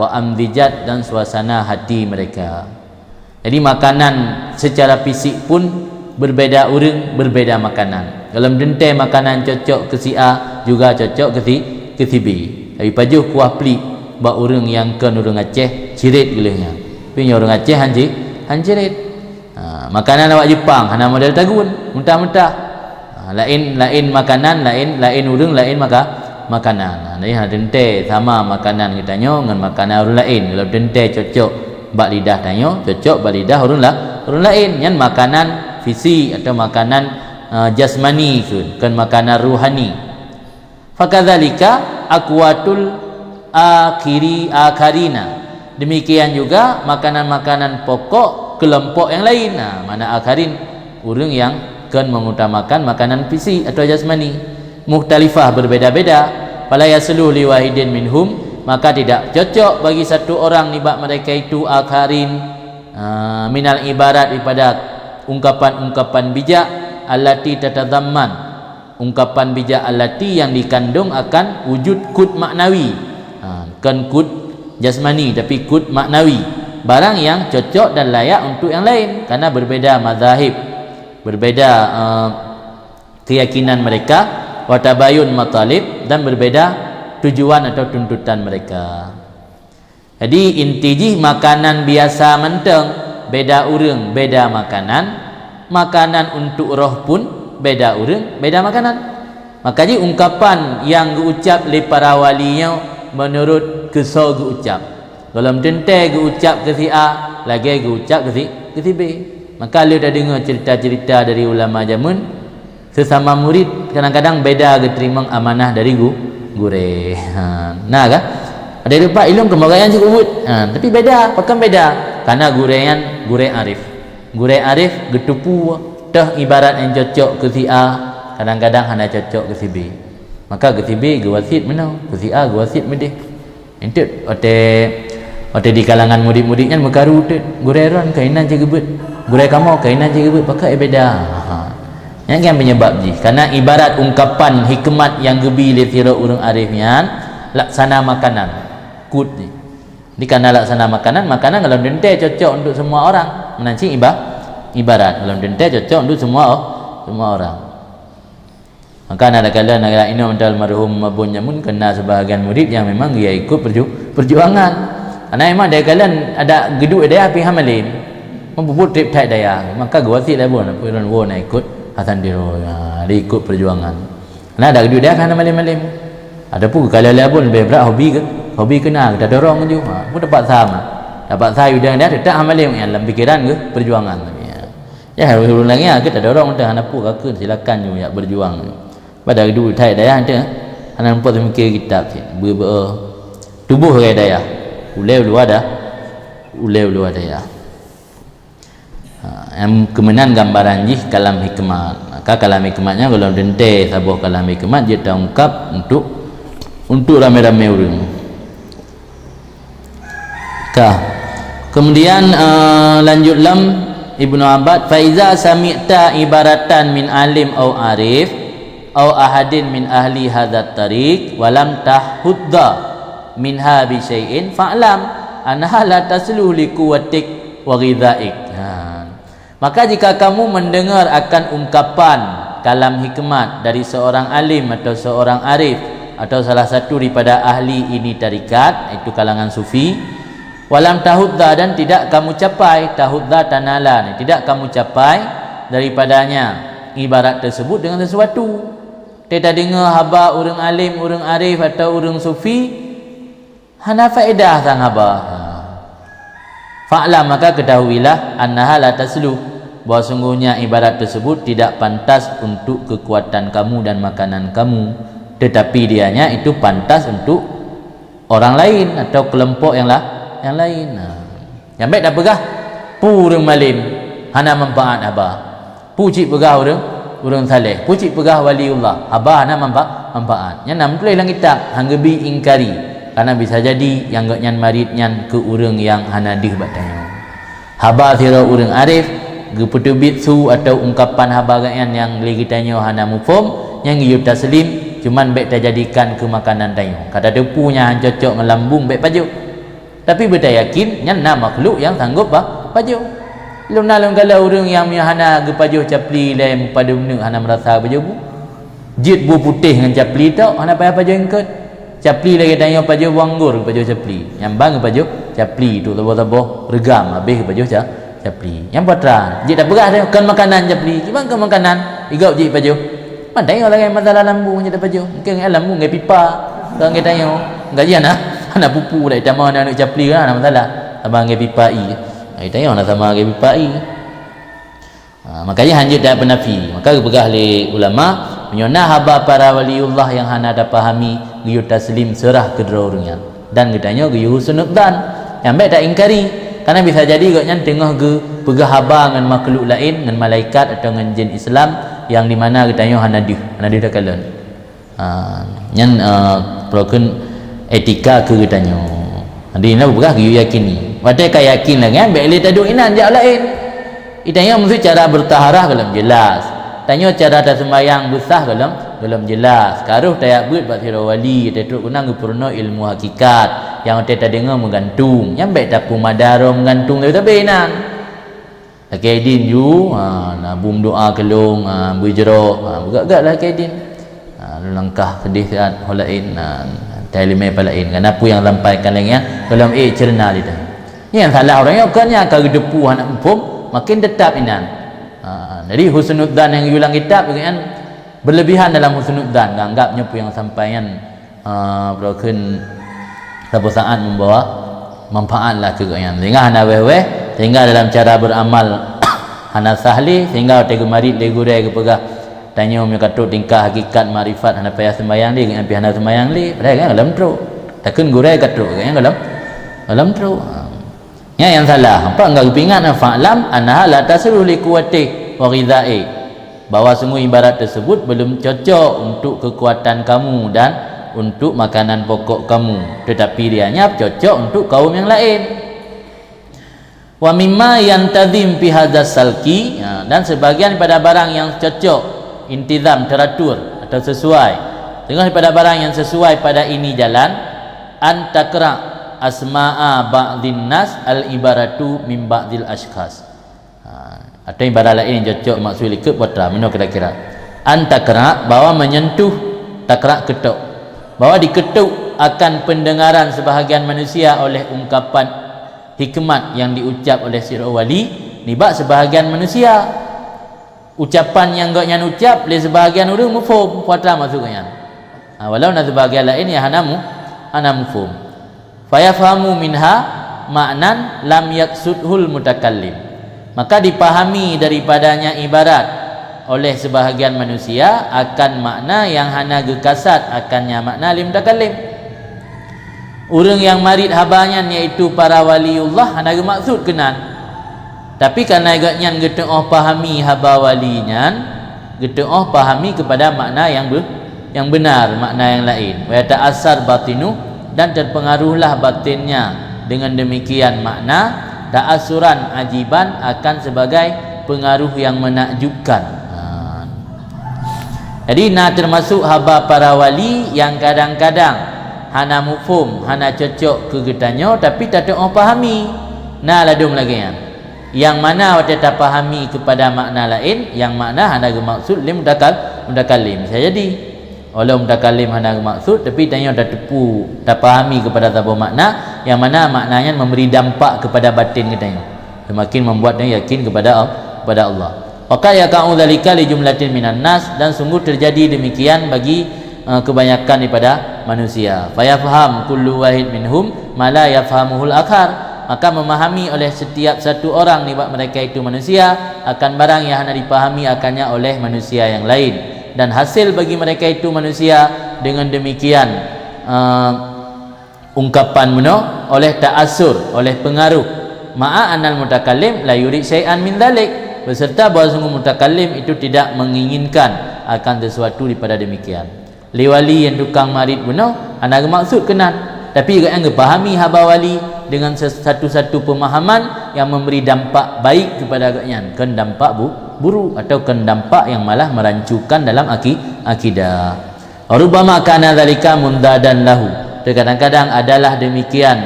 wa amzijat, dan suasana hati mereka. Jadi makanan secara fisik pun berbeda ureuëng, berbeda makanan. Dalam teuntée makanan cocok keu si A, juga cocok keu si, keu si B. Tapi pajoh kuah plik bak ureuëng nyang kon ureuëng Aceh, cirit geuh nyan. Tapi nyoe ureuëng Aceh han ci-, han cirit. Ha, makanan awak Jepang hana model tagun, muntah-muntah. Ha, laén, laén makanan, laén, laén ureuëng, laén maka-, makanan. Ha, jadi hana teuntée sama makanan geutanyoe ngon makanan ureuëng laén. Kalau teuntée cocok bak lidah tanyoe, cocok bak lidah ureuëng la-, ureuëng laén. Nyan makanan fisik atau makanan, eh, jasmani kheun, kon makanan ruhani. Fakadzalika aqwatul akhiri-, akharina. Demikian juga makanan-makanan pokok kelompok yang lain. Nah, mana akharin? Ureuëng nyang kon mengutamakan makanan fisik atau jasmani. Mukhtalifah, berbeda-beda. Fala yasluhu liwahidin minhum, maka tidak cocok bagi satu orang nibak mereka itu akharin. Ah, minal ibarat, daripada ungkapan-ungkapan bijak, allati tatadamman, ungkapan bijak allati yang dikandung akan wujud kud maknawi. Ha, kon kud jasmani, tapi kud maknawi. Barang yang cocok dan layak untuk yang lain, karena berbeda mazahib, berbeda, eh, keyakinan mereka, wa tabayun matalib, dan berbeda tujuan atau tuntutan mereka. Jadi, inti jih makanan biasa mantong, beda ureuëng, beda makanan, makanan untuk roh pun beda ureuëng, beda makanan. Maka jih ungkapan nyang geuucap lé para wali nyoe meunurot keusoe geuucap. Gohlom teuntée geuucap keu si A, lagée geuucap keu si, keu si B. Maka lheueh tadeungoe cerita-cerita dari ulama jameun, sesama murid kadang-kadang beda geuteurimong amanah dari gu-, gurée. Ha, na kan? Ada rupa ilong kemoga yang cukup buet. Ha, tapi beda, pakon beda? Karena gurée nyan gurée arif. Gurée arif geuteupeue teuh ibarat nyang cocok keu si A, kadang-kadang hana cocok keu si B. Maka keu si B geuwasiet meunoe, keu si A geuwasiet meudeh. Enteuk watée, watée di kalangan murid-murid nyan meukaru teuk, gurée droen keunan cit geubeuet, gurée kamoe keunan cit geubeuet, pakon beda. Ha. Nyan kan penyebab jih. Karena ibarat ungkapan hikmat nyang geubi lé sidroe ureuëng arif nyan laksana makanan, kut jih. Di kana laksana makanan, makanan kalau teuntée cocok untuk semua orang. Meunan cit iba-, ibarat kalau teuntée cocok untuk semua o-, semua orang. Maka na takalon na inong mantong almarhum Abon jameun keu na sebahagian murid nyang memang geuyue ikot perju-, perjuangan. Karena memang takalon ada geuduek dayah pih hana malem. Meububuet treb that dayah. Maka geuwasiet lé Abon, "Peue lôn woe na ikot Hasan Tiro, ha, diikot perjuangan." Karena ada geuduek dayah pih hana malem-malem. Ataupun geukalon lé Abon leubeh brat hobi ke, hobi keu na, geutadorong ju. Ha, pun teupaksa mah. Tapak sai udang dah tetap amalé nyan lam pikiran geuh perjuangan tadi. Ya, ureueng lagèe nyan geuh tadorong teuh hana peue ka kheun silakan nyoe jak berjuang. Padahai duek that dayah teuh hana muphom seumiké kitab cit. Beu-beu tuboh lagèe dayah. Ulèe u luwa dah. Ulèe u luwa dayah. Ha, nyang keumeunang gambaran jih kalam hikmat. Maka kalam hikmat nyan gohlom teuntèe saboh kalam hikmat jeuet taungkab untuk, untuk ramé-ramé ureueng. Ka. Kemudian, eh, lanjut lam Ibnu Abbas, "Fa iza sami'ta ibaratan min alim au arif au ahadin min ahli hadzat tariq wa lam tahudda minha bi syai'in fa'lam annaha la tasluh li quwwatik wa ghidha'ik." Ha. Maka jika kamu mendengar akan ungkapan kalam hikmat dari seorang alim atau seorang arif atau salah satu daripada ahli ini tarikat, itu kalangan sufi, walam tahudda, dan tidak kamu capai, tahudda tanalan, tidak kamu capai daripadanya ibarat tersebut dengan sesuatu. Teuka deungoe haba ureueng alim, ureueng arif atau ureueng sufi, hana faedah sang haba. Fa'lam, maka ketahuilah, annaha la tasluh, bahwa sungguhnya ibarat tersebut tidak pantas untuk kekuatan kamu dan makanan kamu, tetapi dianya itu pantas untuk orang lain atau kelompok yang la-, yang lain. Nah, nyang bèk tapeugah, "Peue ureueng malem, hana manfaat haba." Peue cit peugah ureueng, ureueng saleh. Peue cit peugah waliullah. Haba hana manfa-, manfaat. Nyan na meutuléh lam kitab, han geubi ingkari. Karena bisa jadi nyang gobnyan marit nyan keu ureueng nyang hana deuh bak tanyoe. Haba sidroe ureueng arif, geupeuteubiet su atau ungkapan haba gobnyan nyang lé geutanyoe hana muphom, nyan geuyue taslim, cuman bèk tajadikan keu makanan tanyoe. Ka tateupeue nyan han cocok ngon lambung, bèk pajoh. Tapi beutayakin nyan na makhluk nyang sanggob pa-, pajoh. Lôn na lôn kalon ureueng nyang meunyo hana geupajoh capli lé padum neuk hana meurasa pajoh bu. Jeuet bu putéh ngon capli tok hana payah pajoh ingkot. Capli lagèe tanyoe pajoh bu anggor geupajoh capli. Nyang ban geupajoh capli tu saboh-saboh reugam habéh geupajoh ca-, capli. Nyang patra, jeuet tapeugah teuh kon makanan capli. Kiban kon makanan, igop jeuet pajoh. Man tanyoe lagèe masalah lambung jeuet tapajoh. Mungken lagèe lambung lagèe pipa. Kon lagèe tanyoe. Gajian hana, hana pupu dak, tamah aneuk capli kan hana masalah. Sama lagèe pipa ie. Ai tanyoe hana sama lagèe pipa ie. Ha, makanya hanjeuet dak peunafi. Maka geupeugah lé ulama, meunyoe na haba para waliullah nyang hana tapahami, geuyue taslim seurah keu droe ureueng nyan. Dan geutanyoe geuyue husnuzan. Nyang bèk taingkari. Karena bisa jadi gobnyan teungoh geupeugah haba ngon makhluk laén, ngon malaikat atau ngon jin Islam, nyang di mana geutanyoe hana deuh, hana deuh takalon. Ha, nyan, eh, peurokon etika keu geutanyoe. Jadi, na peugah geuyue yakini. Watèe ka yakin lagèe nyan, bèk lé taduek inan jak laén. Geutanyoe meuseuti cara beutaharah gohlom jelas. Tanyoe cara taseumbayang beusah gohlom, gohlom jelas. Karoh tajak beuet bak sidroe wali, tatrok keunan geupeurunoe ilmu hakikat. Nyang watèe tadeungoe meugantung. Nyan bèk tapeumada droe meugantung sabe-sabe inan. Lakèe idin ju, ha, na bu meudoa keu lôn, ha, beujroh, ha, beugak-gak lakèe idin. Ha, lôn langkah keudeh siat ho laén, ha, tai limai pa laén. Kana peue nyang sampaikan lagèe nyan, gohlom ék ceureuna lé teuh. Nyan salah ureueng nyoe, kon nyan ka geuteupeue hana muphom, makin teutap inan. Ha, jadi husnudzan nyang geuyue lam kitab nyan berlebihan dalam husnudzan, geuanggap nyoe peue nyang sampai nyan, ah, beurokon saboh saat membawa manfaat lah keu gobnyan. Sehingga hana wéh-wéh, sehingga dalam cara beramal hana sah lé, sehingga watèe geumarit lé gurèe geupeugah, "Tanyoe meunyoe ka trok tingkah hakikat makrifat hana payah seumbayang lé, gobnyan pih hana seumbayang lé." Padahai kan gohlom trok. Takheun gurèe ka trok, gobnyan gohlom, gohlom trok. Ha. Nyan nyang salah. Apa enggak geupeuingat, "Fa'lam annaha la tasluh li quwwati wa ghidha'i." Bahwa sungguh ibarat tersebut belum cocok untuk kekuatan kamu dan untuk makanan pokok kamu, tetapi dia hanya cocok untuk kaum yang lain. Wa mimma yantazim fi hadzas salki, ya, dan sebagian pada barang yang cocok, intizam, teratur atau sesuai. Tengah daripada barang yang sesuai pada ini jalan, an takra asma'a ba'dhin nas al ibaratu min ba'dhil ashkhas. Ha, atau ibarat laén yang cocok maksud likot putra, meunoe kira-kira. An takra, bahwa menyentuh, takra ketok. Bahwa diketuk akan pendengaran sebahagian manusia oleh ungkapan hikmat yang diucap oleh sidroe wali nibak sebahagian manusia. Ucapan nyang gobnyan ucap lé sebahagian ureueng muphom putra maksud gobnyan. Ha, walau na sebahagian laén nyang hana mu-, hana muphom. Fayafhamu minha ma'nan lam yaqsudhul mutakallim. Maka dipahami daripadanya ibarat oleh sebahagian manusia akan makna yang hana geukasat akannya makna lé mutakallim. Ureuëng nyang marit haba nyan, yaitu para waliullah, hana geumaksud keunan. Tapi kareuna gobnyan geuteuoh pahami haba wali nyan, geuteuoh pahami kepada makna yang be-, yang benar, makna yang lain. Wa yata'assar batinu, dan terpengaruhlah batinnya dengan demikian makna, ta'assuran ajiban, akan sebagai pengaruh yang menakjubkan. Ha. Jadi, na termasuk haba para wali yang kadang-kadang hana muphom, hana cocok keu geutanyoe, tapi tateuoh pahami. Na ladom lagée nyan. Yang mana watée tapahami kepada makna laén, yang makna hana geumaksud lé mutakal-, mutakallim. Bisa jadi. Walau mutakallim hana geumaksud, tapi tanyoe tateupeue, tapahami kepada saboh makna, yang mana makna nyan memberi dampak kepada batin geutanyoe. Semakin membuat tanyoe yakin kepada Al-, kepada Allah. Wa qad yaqa'u dzalika li jumlatin minan nas, dan sungguh terjadi demikian bagi, eh, kebanyakan daripada manusia. Fayafham kullu wahid minhum ma la yafhamuhul akhar. Maka memahami oleh setiap satu orang nibak mereka itu manusia akan barang yang hana dipahami akannya oleh manusia yang lain. Dan hasil bagi mereka itu manusia dengan demikian, eh, ungkapan bunoe oleh ta'asur, oleh pengaruh. Ma'a annal mutakallim la yurid syai'an min dzalik, beserta bahwa sungguh mutakallim itu tidak menginginkan akan sesuatu daripada demikian. Lé wali nyang tukang marit bunoe hana geumaksud keunan, tapi gobnyan geupahami haba wali dengan se-, satu-satu pemahaman yang memberi dampak baik kepada gobnyan, kon dampak bu-, buruk atau kon dampak yang malah merancukan dalam aki-, akidah. Rubbama kana dzalika mundadan lahu. Terkadang-kadang adalah demikian,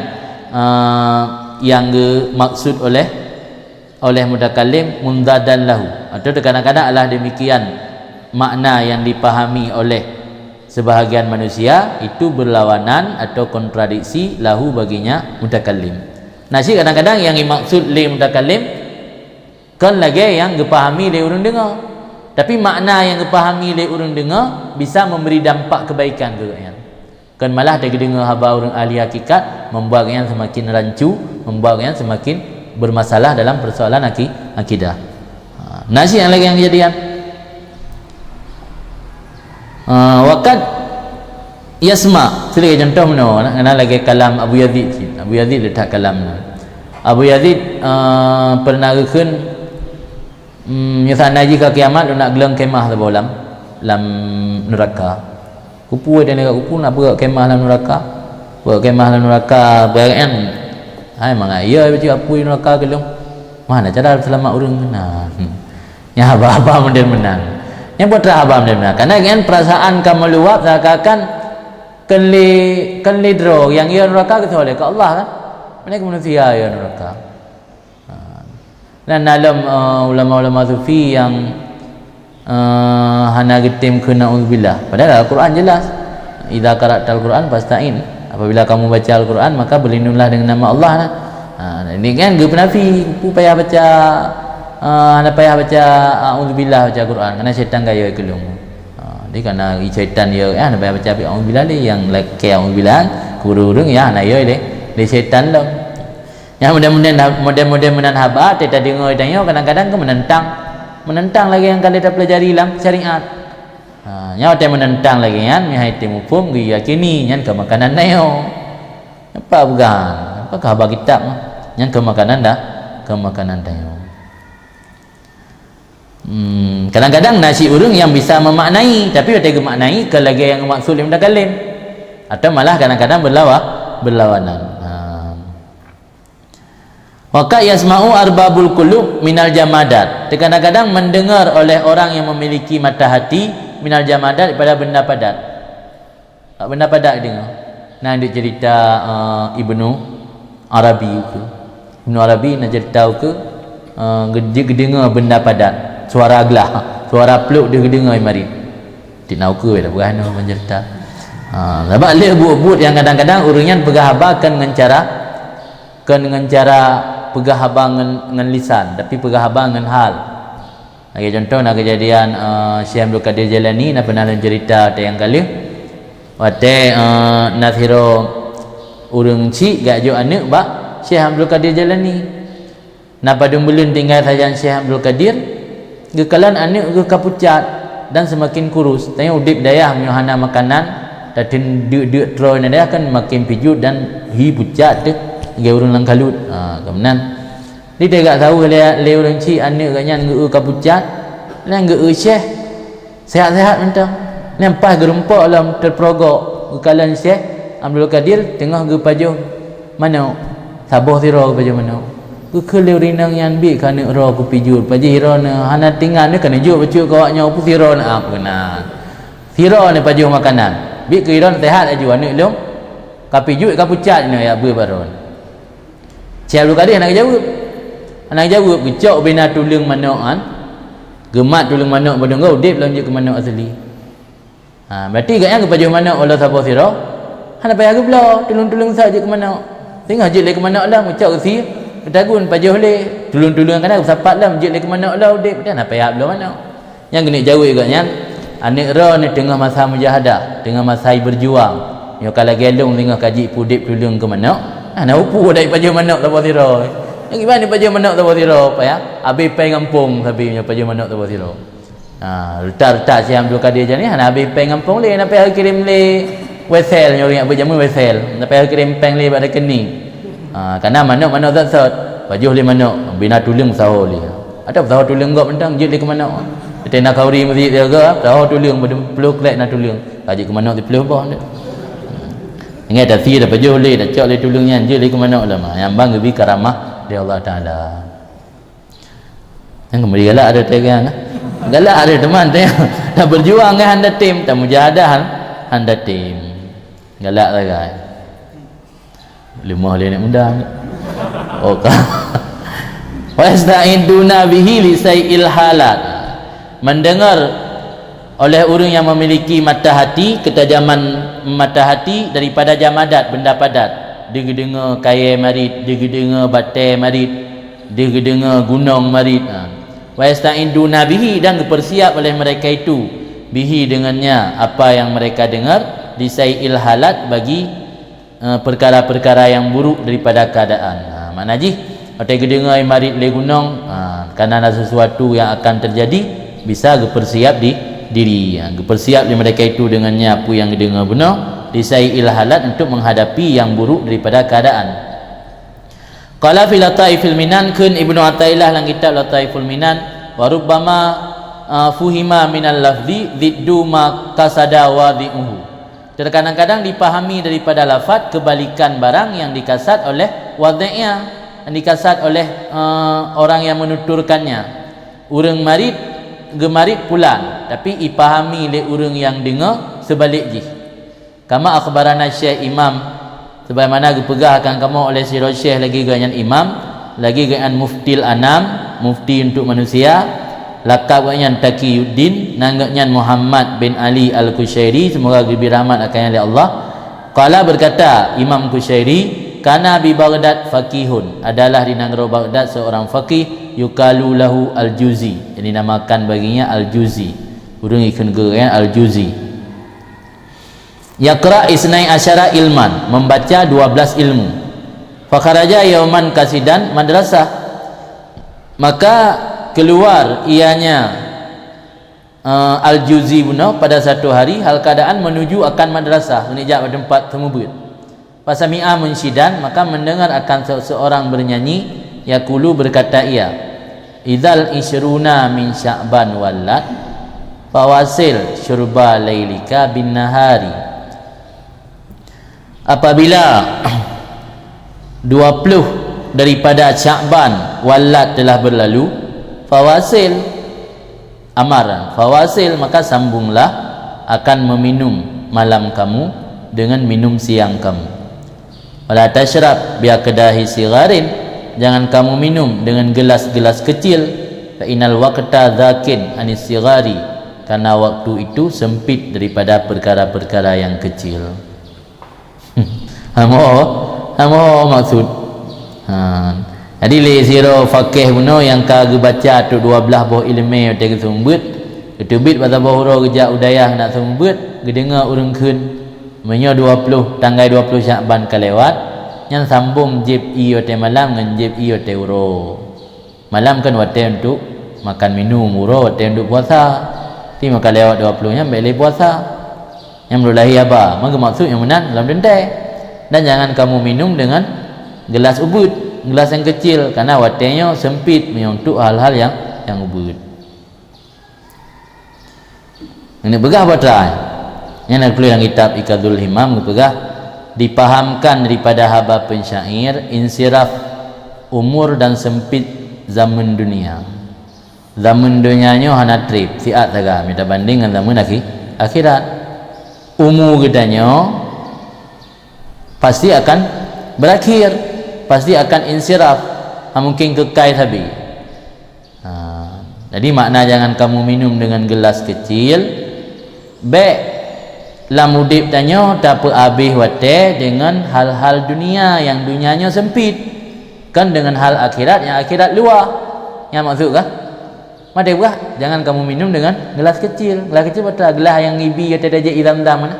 eh, yang geumaksud oleh, oleh mutakallim mundadan lahu. Atau terkadang-kadang adalah demikian makna yang dipahami oleh sebahagian manusia itu berlawanan atau kontradiksi lahu baginya mutakallim. Nah, cit kadang-kadang yang dimaksud lé mutakallim kon lagée nyang geupahami lé ureuëng deungoe. Tapi makna nyang geupahami lé ureuëng deungoe bisa memberi dampak kebaikan keu gobnyan. Kon malah teudeungoe haba ureuëng ahli hakikat, membuat gobnyan semakin rancu, membuat gobnyan semakin bermasalah dalam persoalan aki-, akidah. Ha, na cit nyang lagée nyang keujadian. Ha, wa qad yasma, seulagée contoh meunoe, na, na lagée kalam Abu Yazid cit. Abu Yazid le that kalam nyan. Abu Yazid, eh, pernah geukheun, hmm, misalnya jih ka kiamat, lôn nak gleueng kemah saboh lam, lam nuraka. Kupeue dan lagak kupeue nak peugah kemah lam nuraka. Peugah kemah lam nuraka, peugah kan. Hai, mangat iya bacut apui nuraka keulong. Mana cara seulamat ureuëng? Nah, hmm. Nyan haba-haba model meunan. Nyan peue teuma haba model meunan. Karena kan perasaan ka meuluap seakan-akan kon lé, kon lé droe nyang iya nuraka geusoe lé keu Allah kan. Mana keu manusia iya nuraka. Ha. Dan dalam, eh, ulama-ulama sufi yang, eh, hana geutem keu naudzubillah. Padahal Al-Quran jelas. "Idza qara'tal Qur'an fasta'in." Apabila kamu baca Al-Quran, maka berlindunglah dengan nama Allah. Nah. Ha, ini kan geupeunafi, peue payah baca, eh, hana payah baca a'udzubillah baca Quran, karena syaitan ka yo keulong. Ha, jadi karena syaitan yo, eh, hana payah baca a'udzubillah lé, nyang lakée a'udzubillah, kureueng-kureueng ya hana yo lé, lé syaitan lom. Nyang model-model, model-model meunan haba, teuka deungoe tanyoe kadang-kadang ka menentang, menentang lagée nyang ka lheueh tapelajari lam syariat. Ha, nyoe watée menentang lagée nyan, meuhai teuh muphom geuyakini nyan keu makanan tanyoe. Apa peugah? Apakah haba kitab? Nyan keu makanan dah, keu makanan tanyoe. Hmm, kadang-kadang na cit ureuëng nyang bisa memaknai, tapi watée geumaknai kon lagée nyang geumaksud lé mutakallim. Atau malah kadang-kadang berlawa-, berlawanan. Ha. Wa qad yasma'u arbabul qulub minal jamadat. Terkadang-kadang mendengar oleh orang yang memiliki mata hati minal jamadat daripada benda padat. Benda padat deungoe. Na duek cerita, eh, Ibnu Arabi ukeue. Ibnu Arabi na cerita ukeue, eh, geude-, geudeungoe benda padat, suara glah, suara pluek deuh geudeungoe marit. Ti na ukeue dah peugah nyoe mencerita. Ha, sabab lé buet-buet nyang kadang-kadang ureuëng nyan peugah haba kon ngon cara, kon ngon cara peugah haba ngon, ngon lisan, tapi peugah haba ngon hal. Lagée contoh na keujadian, eh, Syekh Abdul Qadir Jailani na pernah lôn cerita watée nyang ka lheueh. Watée, eh, na sidroe ureuëng chik geujok aneuëk bak Syekh Abdul Qadir Jailani. Na padum buleuen tinggai sajan Syekh Abdul Qadir, geukalon aneuëk geuh ka pucat dan seumaken kurus. Tanyoe udeb dayah meunyoe hana makanan, tateun deuk-deuk troe na dayah kan maken pijuet dan hi pucat teuh lagée ureuëng lam kalut. Ha, keunan. Di teuga saweue lé, lé ureuëng chik aneuëk geuh nyan geu-eu ka pucat, nyan geu-eu Syekh. Sehat-sehat mantong. Nyan paih geurumpok lom teupeurogok geukalon Syekh Abdul Qadir teungoh geupajoh manok. Saboh sidroe geupajoh manok. Geukheun lé ureuëng inong nyan, "Biet keu aneuëk droe kupijuet, pajoh sidroe nyoe hana tinggai nyoe keuneuk jok bacut keu awaknyoe peue sidroe nyoe ap keunan. Sidroe nyoe pajoh makanan. Biet keu sidroe nyoe sehat laju aneuëk lôn. Ka pijuet ka pucat nyoe jak beuet bak droe." Syekh Abdul Qadir hana geujaweueb. Hana geujaweueb, geucok ubena tuleueng manok nyan, geumat tuleueng manok beudôh udeb lom jeuet keu manok asli. Ha, berarti gobnyan geupajoh manok óh lheueh saboh sidroe, hana payah geubloe, tuleueng-tuleueng sa jeuet keu manok. Singoh jeuet lé keu manok lom, geucok geusie, geutagun pajoh lé, tuleueng-tuleueng kana geusapat lom jeuet lé keu manok lom udeb, hana payah bloe manok. Nyang keuneuk jaweueb gobnyan, aneuëk droe nyoe teungoh masa mujahadah, teungoh masa berjuang. Nyoe ka lagée lôn singoh ka jeuet peuudeb tuleueng keu manok, hana upu dai pajoh manok saboh sidroe. Nyang kiban pajoh manok saboh sidroe, payah habéh péng gampông sabe nyoe pajoh manok saboh sidroe. Ha, reuta-reuta Syekh Abdul Qadir Jailani hana habéh péng gampông lé, hana payah kirém lé Wesel, nyoe ureuëng jak beuet jameun Wesel, hana payah kirém péng lé bak rekening. Ha, kana manok-manok sot-sot, pajoh lé manok, bina tuleueng saho lé. Ada saho tuleueng gob mantong jeuet lé keu manok. Teuntèe na khauri meusiet jaga, saho tuleueng, peuduem ploh krek na tuleueng. Ka jeuet keu manok siploh boh. Ingat, tasie tapajoh lé, tacok lé tuleueng nyan, jeuet lé keu manok lom. Nyang ban geubri karamah lé Allah Taala. Nyang keumeuri galak ada teugang. Galak ada teuma teugang. Dah berjuang kan hana tem, tamujahadah hana tem. Galak sagai. Leumah lé aneuk muda ni. Oh, ka. Wa yasta'iduna bihi li sai'il halat. Mendengar oleh ureuëng yang memiliki mata hati, ketajaman mata hati daripada jamadat, benda padat. Deuh geudeungoe kayée marit, deuh geudeungoe batée marit, deuh geudeungoe gunong marit. Ha. Wa yasta'iduna bihi, dan geupersiap oleh mereka itu, bihi, dengannya, apa yang mereka dengar, li sai'il halat, bagi eh, perkara-perkara yang buruk daripada keadaan. Ha, makna jih, watée geudeungoe marit lé gunong, ha, kana na sesuatu yang akan terjadi, bisa geupersiap di diri. Ha, geupersiap lé mereka itu dengannya apa yang geudeungoe bunoe, li sai'il halat, untuk menghadapi yang buruk daripada keadaan. Qala fi Lataifil Minan, kheun Ibnu Athaillah lam kitab Lataiful Minan, wa rubbama, ah, fuhima minal lafzi ziddu ma qasada wadhi'uhu. Terkadang-kadang dipahami daripada lafaz kebalikan barang yang dikasad oleh wadhi'nya, yang dikasad oleh, eh, orang yang menuturkannya. Ureuëng marit, geumarit pulan, tapi ipahami lé ureuëng yang deungoe seubalik jih. Kama akhbarana Syekh Imam, sebagaimana geupeugah akan kamoe oleh sidroe syekh lagée geuh nyan imam, lagée geuh nyan muftil anam, mufti untuk manusia, lakab geuh nyan Taqiyuddin, nan geuh nyan Muhammad bin Ali Al-Qusyairi, semoga geubri rahmat akan nyan lé Allah. Qala, berkata Imam Qusyairi, kana bi Baghdad faqihun, adalah di nanggroe Baghdad seorang faqih, yuqalu lahu Al-Juzi, yang dinamakan baginya Al-Juzi. Ureuëng ikheun geuh nyan Al-Juzi. Yaqra isnai asyara ilman, membaca dua belas ilmu. Fakharaja yauman qasidan madrasah, maka keluar ianya, eh, Al-Juzi bunoe pada satu hari hal keadaan menuju akan madrasah, geunijak bak teumpat seumeubeuet. Fasami'a munsyidan, maka mendengar akan se-, seorang bernyanyi, yaqulu, berkata ia, "Idzal isyruna min Sya'ban wallat, fawasil syurba lailika bin nahari." Apabila dua puluh daripada Sya'ban wallat telah berlalu, fawasil, amar, fawasil, maka sambunglah akan meminum malam kamu dengan minum siang kamu. Wala tasyrab bi aqdahi sigharin, jangan kamu minum dengan gelas-gelas kecil, fa innal waqta dzaqin anis sighari, karena waktu itu sempit daripada perkara-perkara yang kecil. Hamo, hamo maksud. Ha. Jadi lé sidroe faqih bunoe nyang ka geubaca trok dua blaih boh iéleumé watée geuseumeubeuet, geuteubiet bak saboh uroe geujak u dayah nak seumeubeuet, geudeungoe ureuëng kheun, meunyoe dua ploh, tanggai dua ploh Syakban ka lewat, Nyan sambong jieb ie watée malam ngon jieb ie watée uroe. Malam kan watée untuk makan minum, uroe watée untuk puasa. Ti maka lewat dua puluh nyan bék lé puasa. Nyang meulahé haba, maka maksud nyang meunan lam teuntée. Dan jangan kamu minum dengan gelas ubeuet, gelas nyang kecil, karena watée nyoe sempit meunyoe untuk hal-hal nyang, nyang ubeuet. Ini peugah batra. Nyang na tuléh lam kitab Iqazul Himam geupeugah, dipahamkan daripada haba pensyair, insiraf umur dan sempit zaman dunia. Zaman dunia nyoe hana treb, siat sagai, mita banding ngon zaman akhi-, akhirat. Umu geutanyoe pasti akan berakhir, pasti akan insiraf, ha, mungkin keukai sabe. Ha, jadi makna jangan kamu minum dengan gelas kecil, bék lam udeb tanyoe tapeuabéh watée dengan hal-hal dunia, nyang dunia nyoe sempit, kon dengan hal akhirat, nyang akhirat luwah. Nyan maksud kah? Maté buah, jangan kamu minum dengan gelas kecil. Gelas kecil beutôi gelas nyang ibi watée tajak i Zamzam na.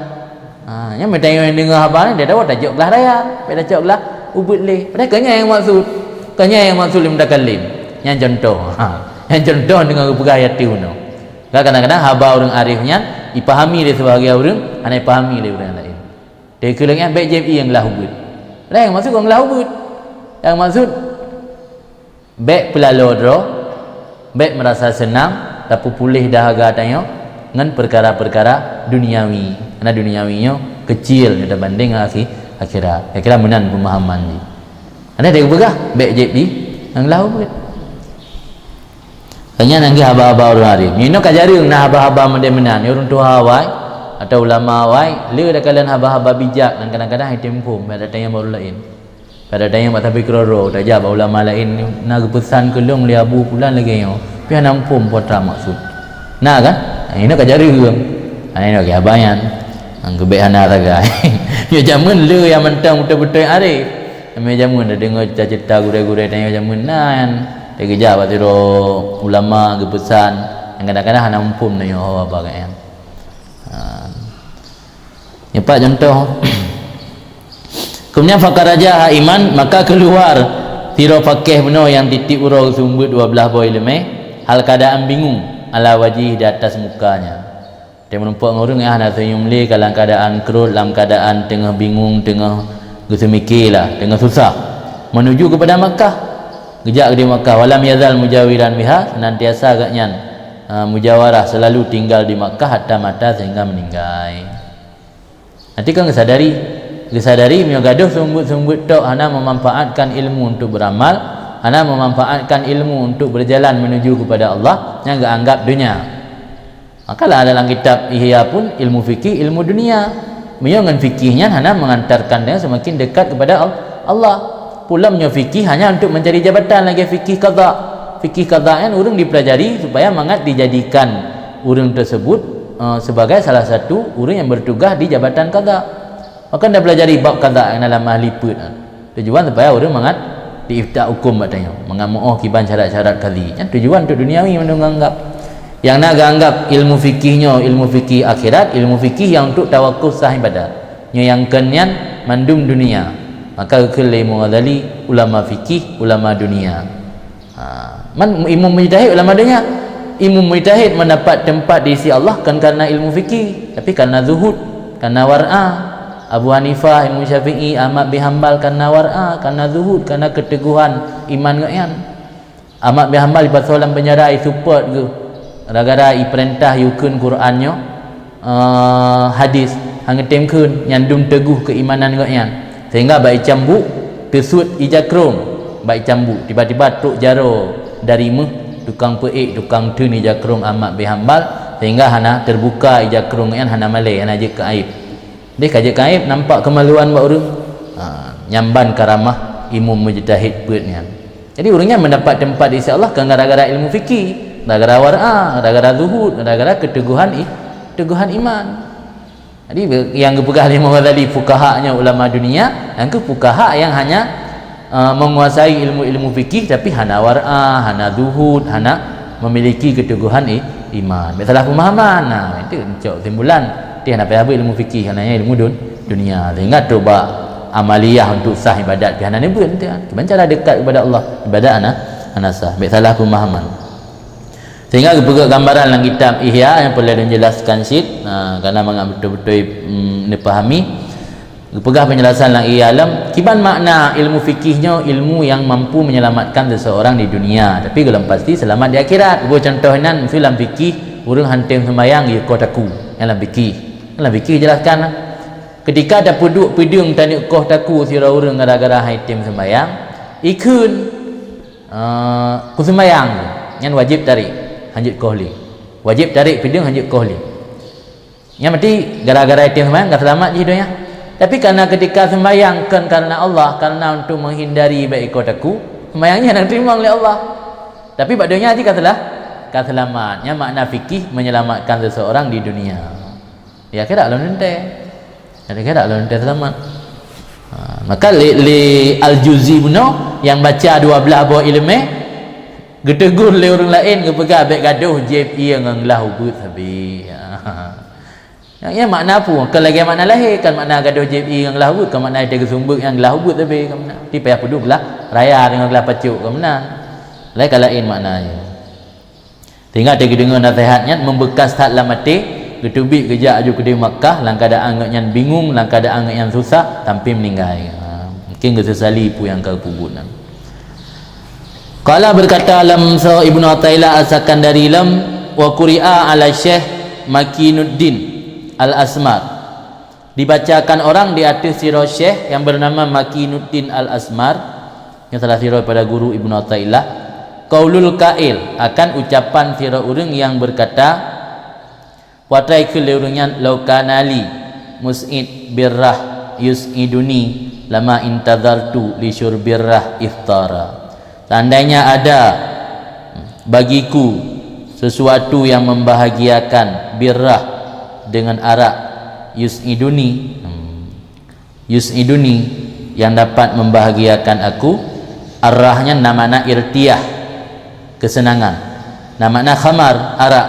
Ha, nyan meutanyoe nyang deungoe haba nyan, dia tahu tajak gelas raya, bék tajak gelas ubeuet lé. Padahai kon nyan nyang maksud. Kon nyan nyang maksud lé mutakallim. Nyan contoh. Ha, nyan contoh deungon geupeugah yati unoe. Kadang-kadang haba ureuëng arif nyan ipahami lé sibahagian ureuëng, hana ipahami lé ureuëng laén. Teukeuleueng nyan bék jieb ie nyang gelas ubeuet. Laén maksud kon gelas ubeuet. Nyang maksud bék peulaloe droe, bék meurasa seunang tapeupuléh dahaga tanyoe ngon peukara-peukara duniawi. Karena duniawi nyoe keucil nyoe tabandéng ngon akhi-, akhirat. Kira-kira meunan peumahaman jih. Hana teupeugah bék jieb ie nyang gelas ubeuet. Hanya nanggi haba-haba ureuëng arif. Nyoe ka jareueng na haba-haba model meunan, ureuëng tuha awai atau ulama awai, le takalon haba-haba bijak dan kadang-kadang item phom, bék datang nyang baru laén. Kadang-kadang nyang bak tapi keudroe-droe, tajak bak ulama laén, na geupeusan keu lôn lé Abu Fulan lagée nyoe, pih hana muphom peue maksud. Na kan? Nah, inoe ka jareueng. Nah, inoe ka haba nyan. Nang geubek hana sagai. Nyoe jameun le nyang mantong beutôi-beutôi arif. Nyoe jameun dah deungoe cerita-cerita gurée-gurée tanyoe jameun nan. Teugeujak bak sidroe ulama geupeusan, nyang kadang-kadang hana muphom tanyoe haba geuh nyan. Ha. Nyoe pat contoh. Keumudian, fakaraja ha iman, maka keuluar sidroe pakéh bunoe nyang tieb-tieb uroe geuseumeubeuet dua blaih boh iéleumé, hal keuadaan bingung, ala wajih, di atas mukanya. Teumeureumpok ngon ureuëng nyang hana seunyum lé, ka lam keuadaan krot, lam keuadaan teungoh bingung, teungoh geuseumiké lah, teungoh susah. Meunuju keupada Makkah. Geujak di Makkah, walam yazal mujawiran biha, senantiasa gobnyan, ha, mujawarah, selalu tinggal di Makkah, hatta mata, sehingga meninggai. Arti kan geusadari, geusadari meunyoe gadôh seumeubeuet-seumeubeuet tok hana memanfaatkan ilmu untuk beramal, hana memanfaatkan ilmu untuk berjalan menuju kepada Allah, nyan geuanggap donya. Maka lah dalam kitab Ihya pun ilmu fikih, ilmu dunia. Meunyoe ngon fikih nyan hana mengantarkan dia semakin dekat kepada Al-, Allah. Pulam nyoe fikih hanya untuk mencari jabatan lagée fikih qada. Fikih qada nyan ureuëng dipelajari supaya mangat dijadikan ureuëng tersebut, eh, sebagai salah satu ureuëng yang bertugas di jabatan qada. Maka dah pelajari bab qada nyang dalam ahli peuet. Tujuan supaya ureuëng mangat diifta huköm bak tanyoe, mangat meuoh kiban syarat-syarat kadhi. Nyan tujuan untuk duniawi mandum geuanggap. Nyang na geuanggap ilmu fikih nyoe, ilmu fikih akhirat, ilmu fikih nyang untuk tawakuf sah ibadat. Nyoe nyang kon nyan mandum dunia. Maka geukheun lé Imam Ghazali, ulama fikih, ulama dunia. Ha, man imam mujtahid ulama dunia. Imam mujtahid mendapat tempat di sisi Allah kan karena ilmu fikih, tapi karena zuhud, karena war'a. Abu Hanifah, Imam Syafi'i, Ahmad bin Hambal karena war'a, karena zuhud, karena keteguhan iman gobnyan. Ahmad bin Hambal ipasoe lam penjara, isuppot geuh gara-gara ipeurintah yukheun Quran nyoe, eh, hadis, han geutem kheun, nyan dum teuguh keuimanan gobnyan. Sehingga bak icambuk, teusut ija krong bak icambuk, tiba-tiba trok jaroe dari meuh, tukang peuék, tukang theun ija krong Ahmad bin Hambal, sehingga hana teubuka ija krong nyan, hana malée, hana jeuet keu aib. Deh ka jeuet keu aib, nampak keumaluan bak ureuëng. Ha, nyan ban karamah imum mujtahid peuet nyan. Jadi ureuëng nyan mendapat tempat di sisi Allah kan gara-gara ilmu fikih, gara-gara war'a, gara-gara zuhud, gara-gara keteguhan i-, keteguhan iman. Jadi nyang geupeugah lé Imam Ghazali fuqaha nyoe ulama dunia, nyang keuh fuqaha nyang hanya, eh, menguasai ilmu-ilmu fikih tapi hana war'a, hana zuhud, hana memiliki keteguhan i-, iman. Bék salah pemahaman. Nah, itu cok kesimpulan. Dia hana payah beu ilmu fikih, hana ilmu dun-, dunia. Sehingga trok bak amaliyah untuk sah ibadat pih hana neubeuet teuh. Kiban cara dekat kepada Allah, ibadat hana, hana sah. Bèk salah pemahaman. Sehingga geupeugah gambaran lam kitab Ihya nyang peureulèe lôn jelaskan cit, ha, karena mangat beutôi-beutôi, mm, neupahami. Geupeugah penjelasan lam Ihya lom, kiban makna ilmu fikih nyoe, ilmu yang mampu menyelamatkan seseorang di dunia, tapi golom pasti selamat di akhirat. Geuboh contoh nan, miseue lam fikih, ureueng han tem seumayang, geuyue koh takue. Nyan lam fikih. Lam fikih jelaskan, ketika tapeuduek peudeueng taneuk koh takue sidroe ureueng gara-gara han tem seumayang, ikheun, eh, kuseumayang, nyan wajéb tarek, han jeuet koh lé. Wajéb tarek peudeueng, han jeuet koh lé. Nyan berarti gara-gara item seumayang ka seulamat jih donya. Tapi karena ketika sembahyang kon karena Allah, karena untuk menghindari bèk ikoh takue, sembahyang nyan hana teurimong lé Allah. Tapi bak donya jih ka seulah, ka seulamat. Nyan makna fikih menyelamatkan seseorang di dunia. Ya, kira lôn teuntèe. Kira lôn teuntèe seulamat. Ha, maka lé, lé Al-Juzi bunoe nyang baca dua blah boh ileumèe, geutegur lé ureueng laén, geupeugah, "Bèk gadôh jieb ié ngon glah ubeut sabé." Nyang nyan makna peue? Kon lagèe makna lahé, kon makna gadôh jieb ié ngon glah ubeut, kon makna ite geuseumeubeuet nyan glah ubeut sabé, kon meunan. Tapi payah peuduek glah raya deungon glah pacok, kon meunan. Laén ka laén makna jih. Sehingga teuka geudeungoe naseuhat nyan, membekas that lam até, geuteubiet geujak aju keudéh Makkah, lam keuadaan geuh nyan bingung, lam keuadaan geuh nyan susah, sampai meuninggai. Ha, mungkin geusesali peue nyang ka geupeubuet nyan. Qala, berkata lam saboh Ibnu Athaillah As-Sakandari lom, "Wa quri'a ala Syekh Makinuddin Al-Asmar." Dibacakan orang di ateueh sidroe syekh yang bernama Makinuddin Al-Asmar, nyang salah sidroe pada guru Ibnu Athaillah, qaulul qail, akan ucapan sidroe ureueng yang berkata, Watèe kheun lé ureueng nyan, "Lau kana li mus'id birrah yus'iduni, lama intadhartu li syurbirrah iftara." Seandainya ada bagiku sesuatu yang membahagiakan birrah dengan arak, yus'iduni, hmm, yus'iduni, yang dapat membahagiakan aku. Arrah nyan na makna irtiyah, kesenangan. Na makna khamar, arak.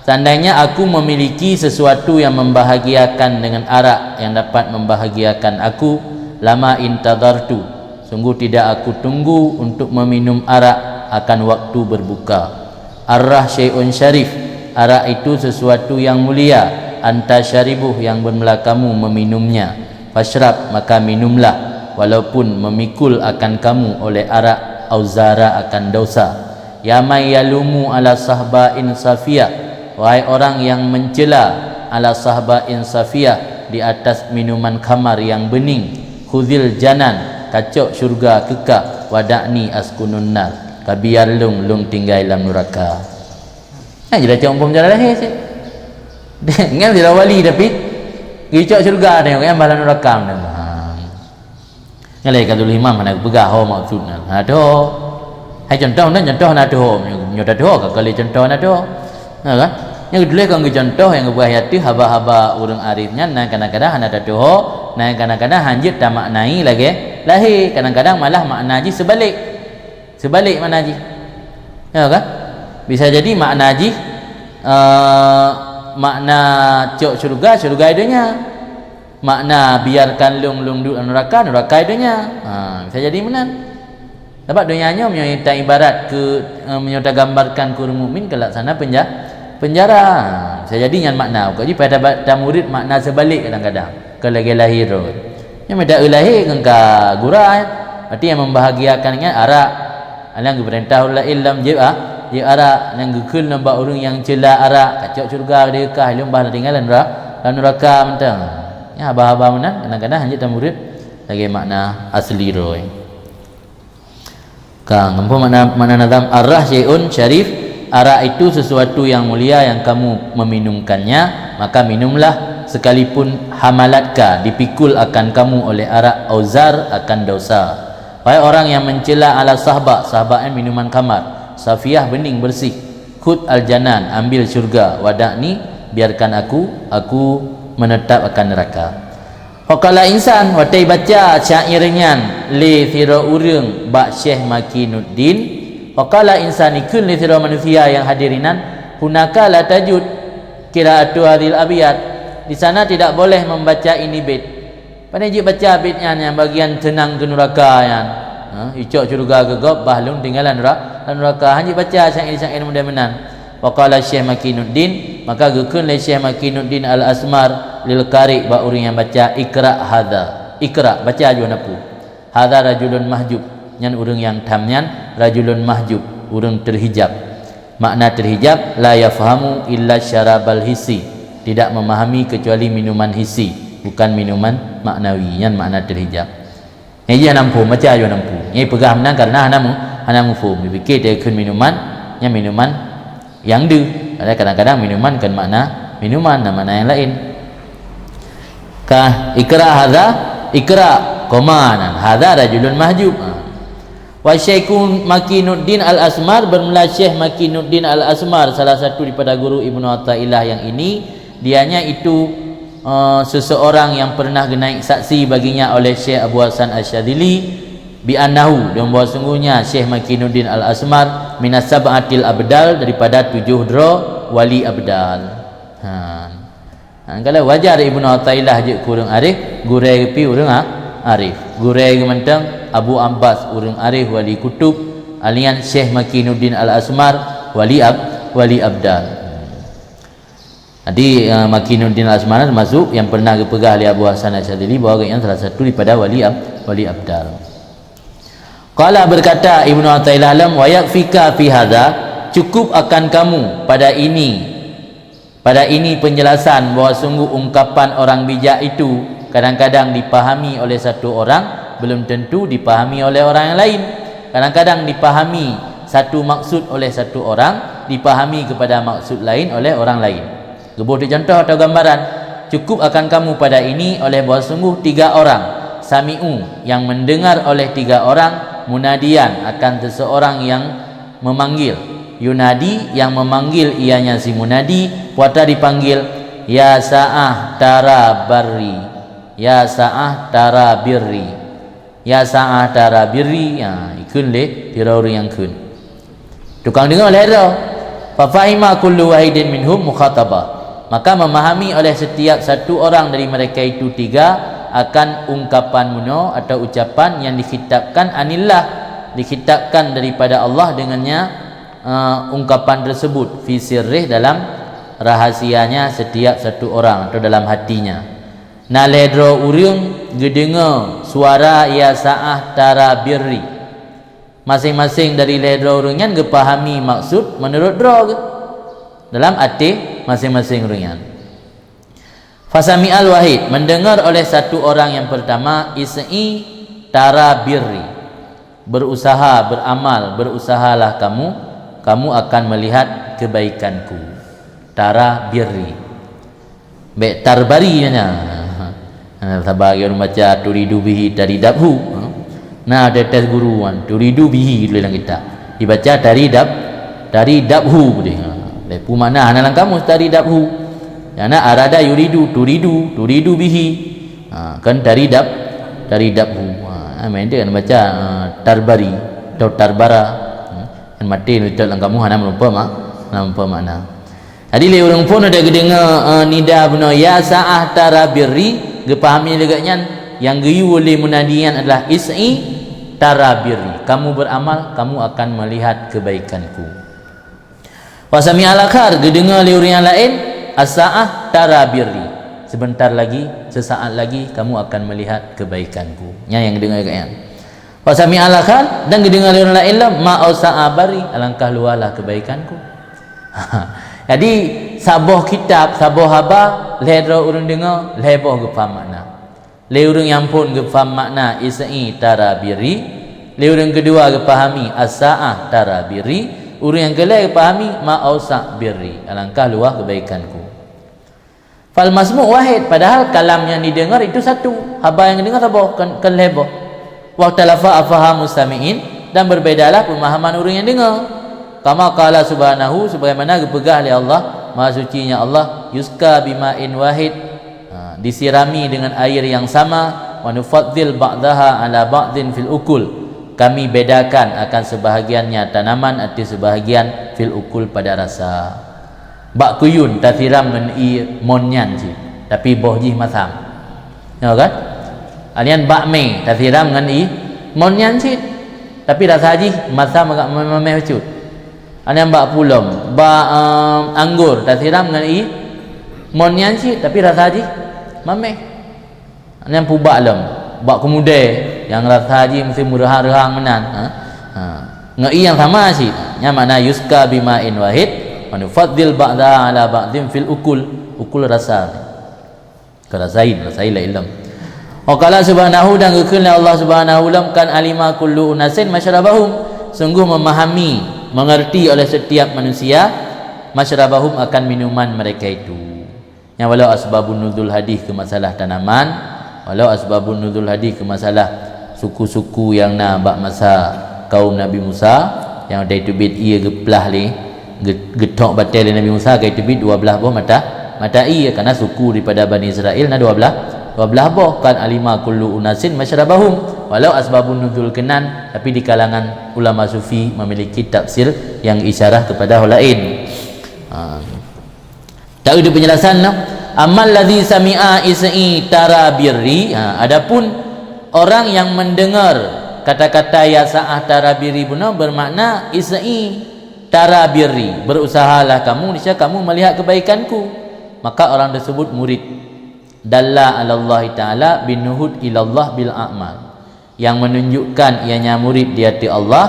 Seandainya aku memiliki sesuatu yang membahagiakan dengan arak yang dapat membahagiakan aku, lama intadhartu, sungguh tidak aku tunggu untuk meminum arak akan waktu berbuka. Arrah syai'un syarif, arak itu sesuatu yang mulia, anta syaribuh, yang bermula kamu meminumnya. Fasyrab, maka minumlah, walaupun memikul akan kamu oleh arak, auzara, akan dosa. Ya man yalumu ala sahbain safiyah, wahai orang yang mencela ala sahbain safiyah, di atas minuman khamar yang bening, khuzil janan, kacok syurga keu ka, wada'ni askunun nar, ka biar lôn, lôn tinggai lam nuraka. Nyan jih dah cok peucara lahé cit. Nyan jih dah wali tapi geucok syurga teuh, nyan bak lam nuraka teuh. Ha. Nyan lé ka tuléh imam hana geupeugah ho maksud nyan. Ha, teuh. Hai contoh nyan, contoh na teuh. Nyoe, nyoe tatuh ka kali contoh na teuh. Ha kan? Nyan geutuléh kon geucontoh nyang geupeugah ateueh haba-haba ureueng arif nyan, na kadang-kadang hana tatuh, na kadang-kadang hanjeuet tamaknai lagèe lahé, kadang-kadang malah makna jih seubalek. Seubalek makna jih. Ya kan? Bisa jadi makna jih, eh, makna cok syurga, syurga di donya. Makna biarkan lôn, lôn duek lam nuraka, nuraka di donya. Ha, bisa jadi meunan. Sabab donya nyoe meunyoe taibarat keu, eh, meunyoe tagambarkan keu ureueng mukmin keu laksana penja-, penjara. Ha, bisa jadi nyan makna. Uka jih payah ta-, tamurit makna seubalek kadang-kadang. Kon lagèe lahé droe. Nyan mita eu lahé ngon ka gura, eh. Berarti nyang membahagiakan nyan arak. Nyang geupeurintah ulôn laén lom jieb, ah, jieb arak. Nyang geukheun lom bak ureueng nyang ceula arak, kacok syurga di kah, lôn bah tinggai lam nura-, lam nuraka mantong. Nyan haba-haba meunan, kadang-kadang hanjeuet tamurit lagèe makna asli droe. Ka, ngon peue makna, makna nazam, "Arrah syai'un syarif, arak itu sesuatu yang mulia yang kamu meminumkannya, maka minumlah sekalipun hamalatka, dipikul akan kamu oleh arak, auzar, akan dosa." Wahai orang yang mencela ala sahba, sahba nyan minuman khamar, safiyah bening bersih, khudh al-janan, ambil syurga, wada'ni, biarkan aku, aku menetap akan neraka. Faqala insan, watèe baca syair nyan lé sidroe ureueng bak Syekh Makinuddin, faqala insan, ikheun lé sidroe manusia nyang hadir inan, "Hunaka la tajuz qira'atu hadzihil abyat." Di sana tidak boleh membaca ini bait. Pane jeuet baca bait nyan nyang bagian seunang keu nuraka nyan. Ha, icok syeuruga keu gob, bah lôn tinggai lam nura-, lam nuraka. Han jeuet baca syair-syair model meunan. Wa qala Syekh Makinuddin, maka geukheun lé Syekh Makinuddin Al-Asmar lil qari, bak ureuëng nyang baca, "Iqra hadza." Iqra, baca aju hana peue. "Hadza rajulun mahjub." Nyan ureuëng nyang tham nyan rajulun mahjub, ureuëng teuhijab. Makna teuhijab, la yafhamu illa syarabal hissi, tidak memahami kecuali minuman hissi, bukan minuman maknawi. Nyan makna teuhijab. Nyang jih hana muphom, baca aju hana muphom. Nyang peugah meunan karena hana mu-, hana muphom. Dipikir dia kheun minuman, nyan minuman nyang deuh. Padahai kadang-kadang minuman kon makna minuman, na makna nyang laén. Ka, iqra hadza, iqra, koma nan, hadza rajulun mahjub. Ha. Wa Syekhu Makinuddin Al-Asmar, bermula Syekh Makinuddin Al-Asmar, salah satu daripada guru Ibnu Athaillah yang ini, dianya itu, eh, seseorang yang pernah genaik saksi baginya oleh Syekh Abu Hasan Asy-Syadzili, bi annahu, dan bahwa sungguhnya Syekh Makinuddin Al-Asmar minas sab'atil abdal, daripada tujuh droe wali abdal. Ha. Ha, kalau wajar Ibnu Athaillah jeuet keu ureuëng arif, gurée geuh pih ureuëng a-, arif. Gurée geuh mantong Abu Abbas ureuëng arif wali kutub, alian Syekh Makinuddin Al-Asmar wali ab-, wali abdal. Jadi, eh, Makinuddin Al-Asmar termasuk yang pernah geupeugah lé Abu Hasan Asy-Syadzili bahwa gobnyan salah satu daripada wali ab-, wali abdal. Qala, berkata Ibnu Athaillah, "Lam wa yakfika fi hadza, cukup akan kamu pada ini, pada ini penjelasan bahwa sungguh ungkapan orang bijak itu kadang-kadang dipahami oleh satu orang, belum tentu dipahami oleh orang yang lain. Kadang-kadang dipahami satu maksud oleh satu orang, dipahami kepada maksud lain oleh orang lain." Geuboh teuk contoh atau gambaran, cukup akan kamu pada ini oleh bahwa sungguh tiga orang, sami'u, yang mendengar oleh tiga orang, munadian, akan seseorang yang memanggil, yunadi, yang memanggil ianya si munadi, puata dipanggil, "Ya Sa'ah tara barri, ya Sa'ah tara birri." Ya Sa'ah tara birri, ha, ikheun lé sidroe ureuëng nyang kheun. Tukang deungoe lhée droe. Fa fahima kullu wahidin minhum mukhatabah. Maka memahami oleh setiap satu orang dari mereka itu tiga akan ungkapan meunoe atau ucapan yang dikhitabkan anillah, dikhitabkan daripada Allah dengannya, eh, ungkapan tersebut, fi sirrih, dalam rahasianya setiap satu orang atau dalam hatinya. Na lhée droe ureuëng geudeungoe suara "Ya Sa'ah tara birri". Maséng-maséng dari lhée droe ureuëng nyan geupahami maksud meunurot droe geuh dalam até maséng-maséng ureuëng nyan. Fasami'al wahid, mendengar oleh satu orang yang pertama, "Is'i tara birri." Berusaha, beramal, berusahalah kamu, kamu akan melihat kebaikanku. Tara birri. Bék tarbari nyan. Ha, saban lagée ureuëng baca turidu bihi taridabhu. Ha. Na tes guru wan, turidu bihi tuléh lam kitab. Dibaca taridab, taridabhu deh. Ha. Lé peue makna hana lam kamus taridabhu. Nyang na arada yuridu, turidu, turidu bihi. Ha, kan taridab, taridabhu. Ha, main dia kan baca, ha, tarbari atau tarbara. Ha, kan mati nutot lam kamus hana meureumpok mak-, hana meureumpok makna. Jadi lé ureuëng phon ada geudeungoe, eh, nida bunoe, "Ya Sa'ah tara birri", geupahami lé gobnyan nyang geuyue lé munadi nyan adalah, "Is'i tara birri", kamu beramal, kamu akan melihat kebaikanku. Wa sami'al akhar, geudeungoe lé ureuëng nyang laén, "As-sa'ah tara birri", sebentar lagi, sesaat lagi kamu akan melihat kebaikanku. Nyan nyang geudeungoe gobnyan. Wa sami'al akhar, dan geudeungoe lé ureuëng laén lom, "Ma ausa'a barri", alangkah luwalah kebaikanku. Jadi, saboh kitab, saboh haba, lhée droe ureuëng deungoe, lhée boh geupaham makna. Lé ureuëng nyang phon geupaham makna "Is'i tara birri", lé ureuëng keudua geupahami "As-sa'ah tara birri", ureuëng nyang keulhée geupahami "Ma ausa' birri", alangkah luwah kebaikanku. Fal masmu' wahid, padahal kalam yang didengar itu satu, haba nyang didengar saboh, kon, kon lhée boh. Wakhtalafa afhamus sami'in, dan berbedalah pemahaman ureuëng nyang deungoe. Kama qala subhanahu, sebagaimana geupeugah lé Allah Maha Suci nya Allah, "Yusqa bima'in wahid", ha, disirami dengan air yang sama, "Wa nufaddil ba'daha ala ba'din fil ukul", kami bedakan akan sebahagiannya tanaman atas sebahagian, fil ukul, pada rasa. Bak kuyun tasiram ngon ié mon nyan cit, tapi boh jih masam. Ya kan? Alian bak mè tasiram ngon ie, mon nyan cit. Tapi rasa jih masa mamèh bacut. Alian bak pulom, bak, em, anggor tasiram ngon ie, mon nyan cit, tapi rasa jih mamèh. Alian pubak lom, bak keumudèe nyang rasa jih meusti meureuhang-reuhang meunan. Ha? Ha. Ngon ie nyang sama cit. Nyan makna yusqa bima'in wahid, wa nufaddil ba'daha ala ba'din fil ukul. Ukul rasa. Ka rasain, rasain laén lom. Wa qala subhanahu, dan geukheun lé Allah subhanahu lom, kan alima kullu unasin masyrabahum. Sungguh memahami, mengerti oleh setiap manusia masyrabahum, akan minuman mereka itu. Nyang walau asbabun nuzul hadis keu masalah tanaman, walau asbabun nuzul hadis keu masalah suku-suku nyang na bak masa kaum Nabi Musa, nyang watèe teubiet ie geuplah lé, ge-, geuthok batèe lé Nabi Musa, ka teubiet dua blaih boh mata, mata ie, karena suku daripada Bani Israel na dua blaih, dua blaih boh. Kan alima kullu unasin masyrabahum, walau asbabun nuzul keunan, tapi di kalangan ulama sufi memiliki tafsir yang isyarah kepada hal lain. Ha. Tak ada penjelasan noh. Amal ladzi sami'a is'i tarabirri. Ha, adapun orang yang mendengar kata-kata ya sa'ah tarabirri bunoe bermakna is'i tarabirri, berusahalah kamu, niscaya kamu melihat kebaikanku. Maka orang tersebut murid. Dalla 'ala Allah Ta'ala bin nuhud ilallah bil a'mal. Yang menunjukkan ianya murid di hati Allah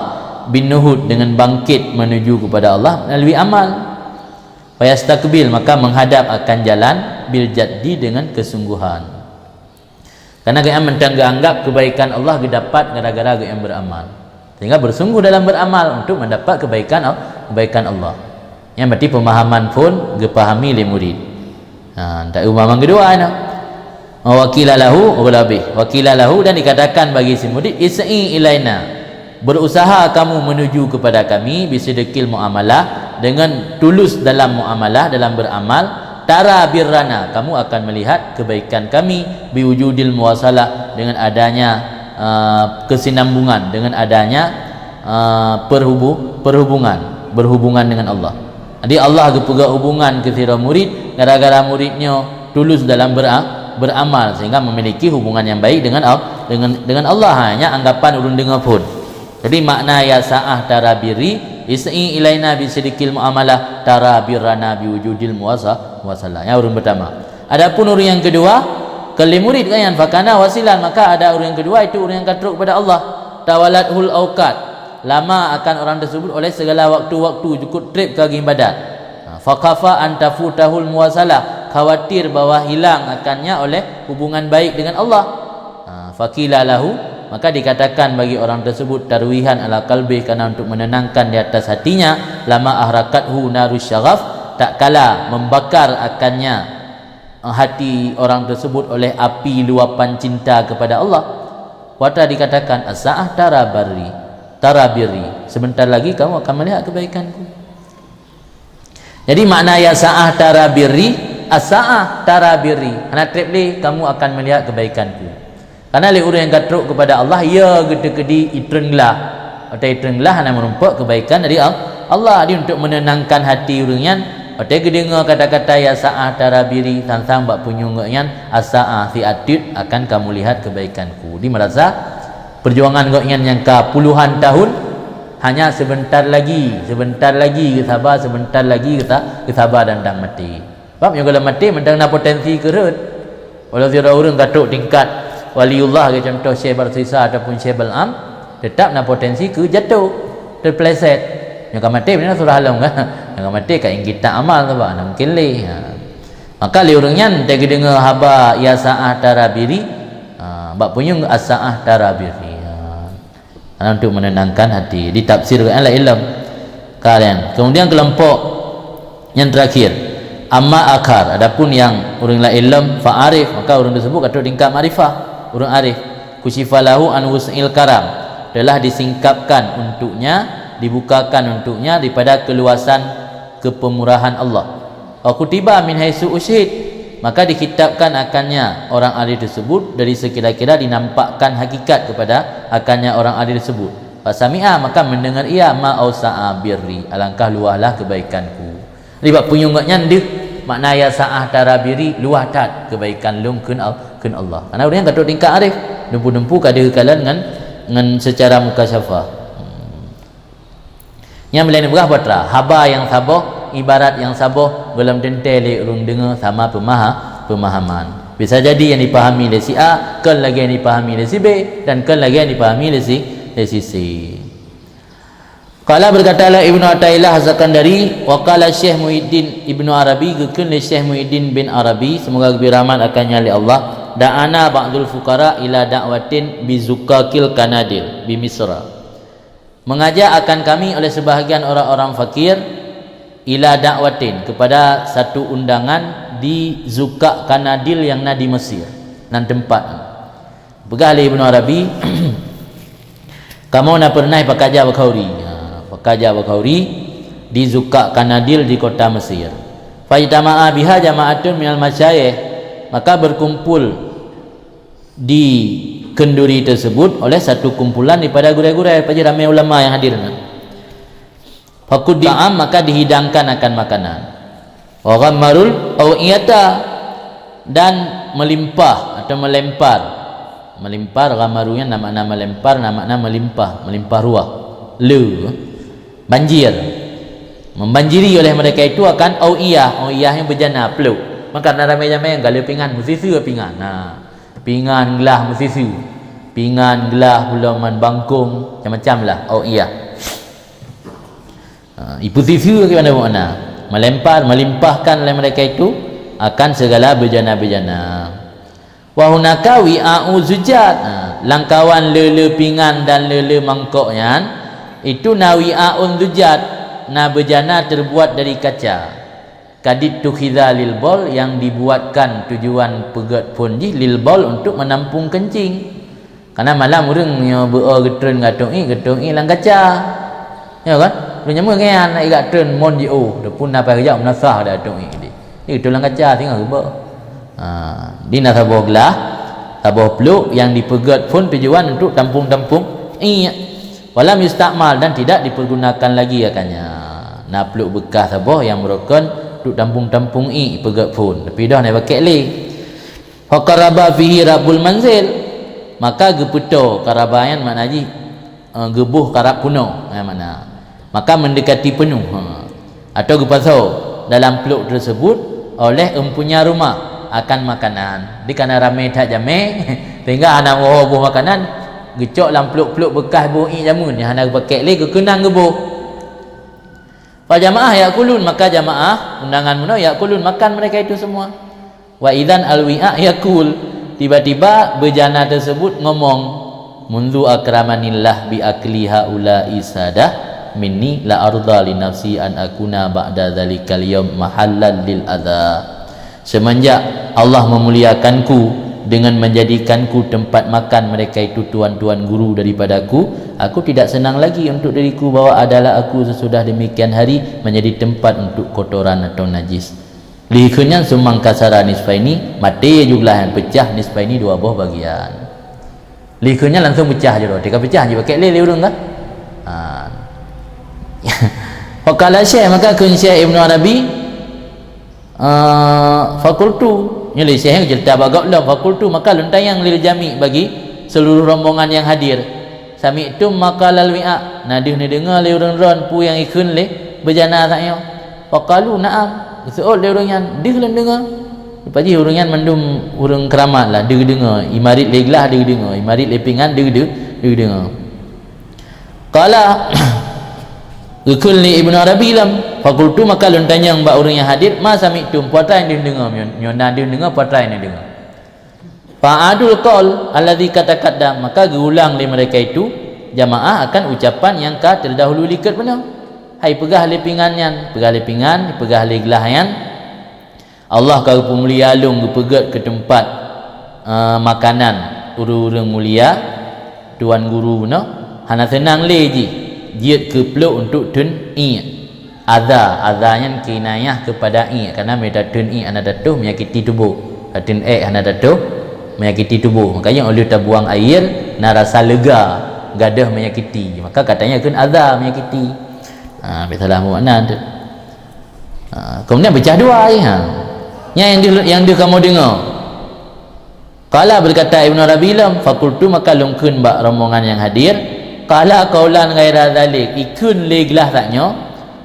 bin nuhud, dengan bangkit menuju kepada Allah melalui amal. Fayastakbil, maka menghadap akan jalan, bil jaddi, dengan kesungguhan. Karena geuanyan mantong geuanggap kebaikan Allah geudapat gara-gara geuanyan beramal. Sehingga bersungguh dalam beramal untuk mendapat kebaikan Al-, kebaikan Allah. Nyan berarti pemahaman phôn geupahami lé murid. Ha, tak umpama keudua nyan. Wa qila lahu, udah habéh. Wa qila lahu, dan dikatakan bagi si murid, "Is'i ilaina." Berusaha kamu menuju kepada kami, bisidqil muamalah, dengan tulus dalam muamalah, dalam beramal, tara birrana, kamu akan melihat kebaikan kami, biwujudil muwasalah, dengan adanya, uh, kesinambungan, dengan adanya, uh, perhubu-, perhubungan, berhubungan dengan Allah. Jadi Allah geupeugah hubungan keu sidroe murid, gara-gara murid nyoe tulus dalam bera-, beramal, sehingga memiliki hubungan yang baik dengan Al-, dengan, dengan Allah. Ha, nyan anggapan ureuëng deungoe phôn. Jadi makna ya sa'ah tara birri, is'i ilaina bisidqil muamalah, tara birrana biwujudil muwasa-, muwasalah. Nyan ureuëng pertama. Adapun ureuëng yang kedua, keu lé murid kan nyan, fakana wasilan, maka ada ureuëng yang kedua, itu ureuëng yang ka trok kepada Allah. Tawalathul auqat, lama akan orang tersebut oleh segala waktu-waktu jukut treb keu ibadat. Ha, fakhafa an tafutahul muwasalah, khawatir bahwa hilang akannya oleh hubungan baik dengan Allah. Ha, faqila lahu, maka dikatakan bagi orang tersebut, tarwihan ala qalbih, karena untuk menenangkan di atas hatinya, lama ahrakathu narus syaghaf, tak kala membakar akannya hati orang tersebut oleh api luapan cinta kepada Allah. Wata dikatakan, as-sa'ah tara barri, tara birri, sebentar lagi kamu akan melihat kebaikanku. Jadi makna ya sa'ah tara birri, as-sa'ah tara birri, hana treb lé kamu akan melihat kebaikanku. Karena lé ureuëng nyang ka trok kepada Allah, ya geuteukeudi itreun glah. Watée itreun glah hana meurumpok kebaikan dari Al-, Allah. Jadi untuk menenangkan hati ureuëng nyan, watée geudeungoe kata-kata ya sa'ah tara birri, sang-sang bak punyueng gobnyan, as-sa'ah, si ateuet akan kamu lihat kebaikanku. Di merasa perjuangan gobnyan nyang ka puluhan tahun, hanya sebentar lagi, sebentar lagi geusaba, sebentar lagi geusa-, geusaba dan dang maté. Sebab nyoe gohlom maté mantong na potensi keu rhot. Walau sidroe ureuëng ka trok tingkat waliullah, bagi contoh Syekh Barsisa ataupun Syekh Bal'am, tetap na potensi keu jatuh, terpeleset. Nyoe ka maté, beuna surah lom kan? Nyoe ka maté ka ingkita amal tu, bah, na mungkin lé. Ha. Maka lé ureuëng nyan, watée geudeungoe haba ya sa'ah tara birri, ha, bak punyueng as-sa'ah tara birri. Ha. Karena untuk menenangkan hati, ditafsir oleh laén lom. Kalian. Kemudian kelompok yang terakhir, amma akhar, adapun yang ureuëng laén lom, fa'arif, maka ureuëng tersebut ka trok tingkat makrifah, ureuëng arif. Kusyifa lahu an wus'il karam, telah disingkapkan untuknya, dibukakan untuknya daripada keluasan kepemurahan Allah. Wa kutiba min haitsu usyhid, maka dikitabkan akannya orang adil tersebut dari sekira-kira dinampakkan hakikat kepada akannya orang adil tersebut. Fasami'a, maka mendengar ia, ma ausa'a birri, alangkah luahlah kebaikanku. Ribak punyueng gobnyan deuh, makna ya sa'ah tara birri, luah that kebaikan lôn kheun Al-, Allah. Karena ureuëng nyang ka trok tingkat arif, dumpu-dumpu ka deuh kalon ngon, ngon secara mukasyafah. Hmm. Nyang bilai neupeugah peue teuma, haba nyang saboh, ibarat nyang saboh, gohlom teuntée lé ureuëng deungoe sama peumaha-, peumahaman. Bisa jadi nyang dipahami lé si A, kon lagée nyang dipahami lé si B, dan kon lagée nyang dipahami lé si, lé si C. Qala, berkatalah Ibnu Athaillah Sakandari, wa qala Syekh Muhyiddin Ibnu Arabi, geukheun lé Syekh Muhyiddin bin Arabi, semoga geubri rahmat akan nyan lé Allah, da'ana ba'dul fuqara ila da'watin bi zukakil kanadil bi Misra. Mengajak akan kami oleh sebahagian orang-orang fakir ila da'watin, kepada satu undangan di zukak kanadil nyang na di Mesir, nan teumpat. Peugah lé Ibnu Arabi, kamoe na peureunah pakaja bak khauri. Ha, pakaja bak khauri di zukak kanadil di kota Mesir. Fajtama'a biha jama'atun minal masyayikh, maka berkumpul di kenduri tersebut oleh satu kumpulan daripada gurée-gurée, paji ramé ulama nyang hadir nyan. Fakuddimahum, maka dihidangkan akan makanan. Wa ghammarul au'iyata, dan melimpah atau melempar. Melempar, ghammaru nyan na makna melempar, na makna melimpah, melimpah ruah. Le, banjir. Membanjiri oleh mereka itu akan au'iyah, au'iyah nyang beujana, pluek. Maka na ramé jamé nyang galeh pingan, meusiseue pingan. Nah, pingan, glah, meusiseue. Pingan, glah, pulo man, bangkong, macam-macam lah, au'iyah. Ha, ipeusiseue keu mana makna. Melempar, melimpahkan oleh mereka itu akan segala bejana-bejana. Wa hunaka wi'a'u zujaj. Ha, lam kawan le-le pingan dan le-le mangkok nyan, itu na wi'a'un zujaj, na bejana terbuat dari kaca. Kadit tukhiza lil bol, yang dibuatkan tujuan peugét phon jih lil bol, untuk menampung kencing. Karena malam ureuëng nyoe beu-o geutreun gatong iek, gatong iek lam kaca. Ya kan? Lôn nyameu ngian nak igat treun mon jiôh, pun na pai geujak meunasah dah gatong iek di. Jadi geutreun lam kaca singoh geubeu. Ha, di na saboh glah, saboh pluek yang dipeugét phon tujuan untuk tampung-tampung iek. Walam yustakmal, dan tidak dipergunakan lagi akannya. Na pluek beukah saboh yang meurokon untuk tampung-tampung iek peugét phon. Tapi dah na pakai lé. Faqaraba fihi rabbul manzil, maka geupeuto, qaraba nyan makna jih, eh, geuboh karab punoh, eh, makna. Maka mendekati penuh, ha. Atau geupasoe dalam pluek tersebut oleh empunya rumah akan makanan. Di kana ramé that jamé, sehingga hana woe boh makanan, geucok lam pluek-pluek beukah boh iek jameun nyang hana geupakai lé, geukeunang geuboh. Fa jamaah yakulun, maka jamaah undangan meunoe yakulun, makan mereka itu semua. Wa idzan al-wi'a yakul, tiba-tiba bejana tersebut ngomong, "Mundu akramanillah bi akli haula'i sadah minni la arda li nafsi an akuna ba'da dzalikal yaum mahallan lil adza." Semenjak Allah memuliakanku dengan menjadikanku tempat makan mereka itu tuan-tuan guru daripadaku, aku tidak senang lagi untuk diriku bahwa adalah aku sesudah demikian hari menjadi tempat untuk kotoran atau najis. Likheun nyan sumangkasara nisfaini, maté jublah nyang peucah nisfaini, dua boh bagian. Likheun nyan langsung peucah jaroe, tika peucah jipakek lé lé ureuëng kan? Ha. Faqala Syekh, maka kheun Syekh Ibnu Arabi, ah, fakultu, nyoe lé Syekh nyang cerita bak gob lom, fakultu, maka lôn tanyong lil jami' bagi seluruh rombongan yang hadir. Sami'tum maqalal wi'a, na deuh neudeungoe lé ureuëng droen peue nyang ikheun lé bejana saat nyoe? Faqalu, na'am, geuseuôt lé ureuëng nyan, deuh lôn deungoe. Leupah jih ureuëng nyan mandum ureuëng keuramat lah, deuh deungoe, imarit lé glah deuh deungoe, imarit lé pingan deuh, deuh, deuh deungoe. Qala, geukheun lé Ibnu Arabi lom, fakultu, maka lôn tanyong bak ureuëng nyang hadir, ma sami'tum, peue atra nyang deuh neudeungoe, nyoe, nyoe na deuh neudeungoe, peue atra nyang neudeungoe? Fa'adul qaul alladzi kataqaddam, maka geuulang lé mereka itu jamaah akan ucapan nyang ka terdahulu likot beuna. Hai peugah lé pingan nyan, peugah lé pingan, peugah lé glah nyan, Allah ka geupeumulia lôn geupeugét keu teumpat, eh, makanan ureuëng-ureuëng mulia, tuan guru bunoe, hana seunang lé jih jeuet keu pluek untuk theun iek. Adza, adza nyan kinayah keupada iek, karena meunyoe tatheun iek hana tatuh, menyakiti tuboh. Tatheun ék hana tatuh, menyakiti tuboh. Makanya óh lheueh tabuang air, na rasa lega, gadôh menyakiti. Maka katanya kheun adza menyakiti. Ha, bèk salah makna tu. Ha, kemudian pecah dua ai, ha. Nyan nyang deuh, nyang deuh kamoe deungoe. Qala, berkata Ibnu Arabi lom, faqultu, maka lôn kheun bak rombongan nyang hadir, qala qaulan ghaira dzalik, ikheun lé glah that nyoe,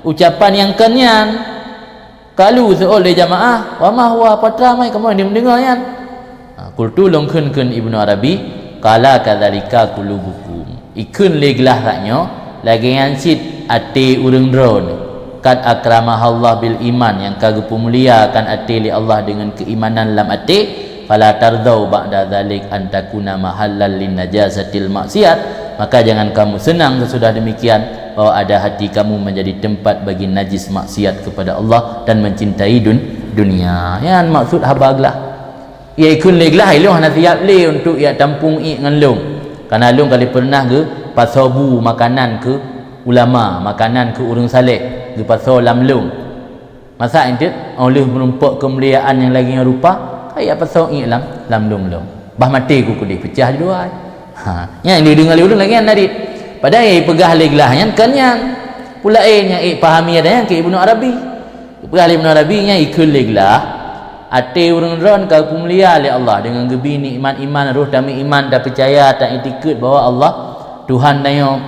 ucapan nyang kon nyan. Qalu, seuôt lé jamaah, wa ma huwa, peue teuma kamoe ni meudeungoe nyan? Ha, qultu, lôn kheun kheun Ibnu Arabi, qala kadzalika qulubukum. Ikheun lé glah that nyoe, lagée nyan cit até ureuëng droe, qad akramahallah bil iman, nyang ka geupeumuliakan até lé Allah deungon keuimanan lam até, fala tardau ba'da dzalik an takuna mahallan lin najasatil maksiat, maka jangan kamu senang sesudah demikian bahwa ada hati kamu menjadi tempat bagi najis maksiat kepada Allah dan mencintai dun-, dunia. Nyan maksud haba glah. Ia ikheun lé glah, ilôn hana siap lé untuk ia tampung ié ngon lôn. Karena lôn ka lheueh pernah geupasoe bu makanan keu ulama, makanan keu ureuëng saleh, geupasoe lam lôn. Masa intet, óh lheueh meurumpok keumuliaan nyang lagée nyoe rupa, ka ia pasoe ié lam, lam lôn lôn. Bah maté ku keudeh peucah di luwa. Ha, nyan dideungoe lé ureuëng lagée nyan narit. Padahai nyang ipeugah lé glah nyan kon nyan. Peue laén nyang ipahami ada nyan keu Ibnu Arabi. Ipeugah lé Ibnu Arabi nyan ikheun lé glah, até ureuëng droe ka geupeumulia lé Allah deungon geubi nikmat iman, roh tameuiman, tapeucaya, taiktikeuet bahwa Allah Tuhan tanyoe,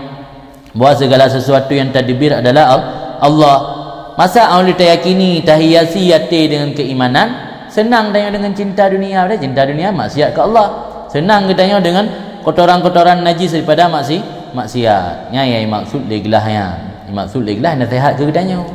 bahwa segala sesuatu yang tadbir adalah Al-, Allah. Masa óh lheueh tayakini, tahiasi até deungon keuimanan, seunang tanyoe deungon cinta dunia, padahai cinta dunia maksiat keu Allah. Seunang geutanyoe deungon kotoran-kotoran najis daripada maksi-, maksiat. Nyan nyang imaksud lé glah nyan. Imaksud lé glah naseuhat keu geutanyoe.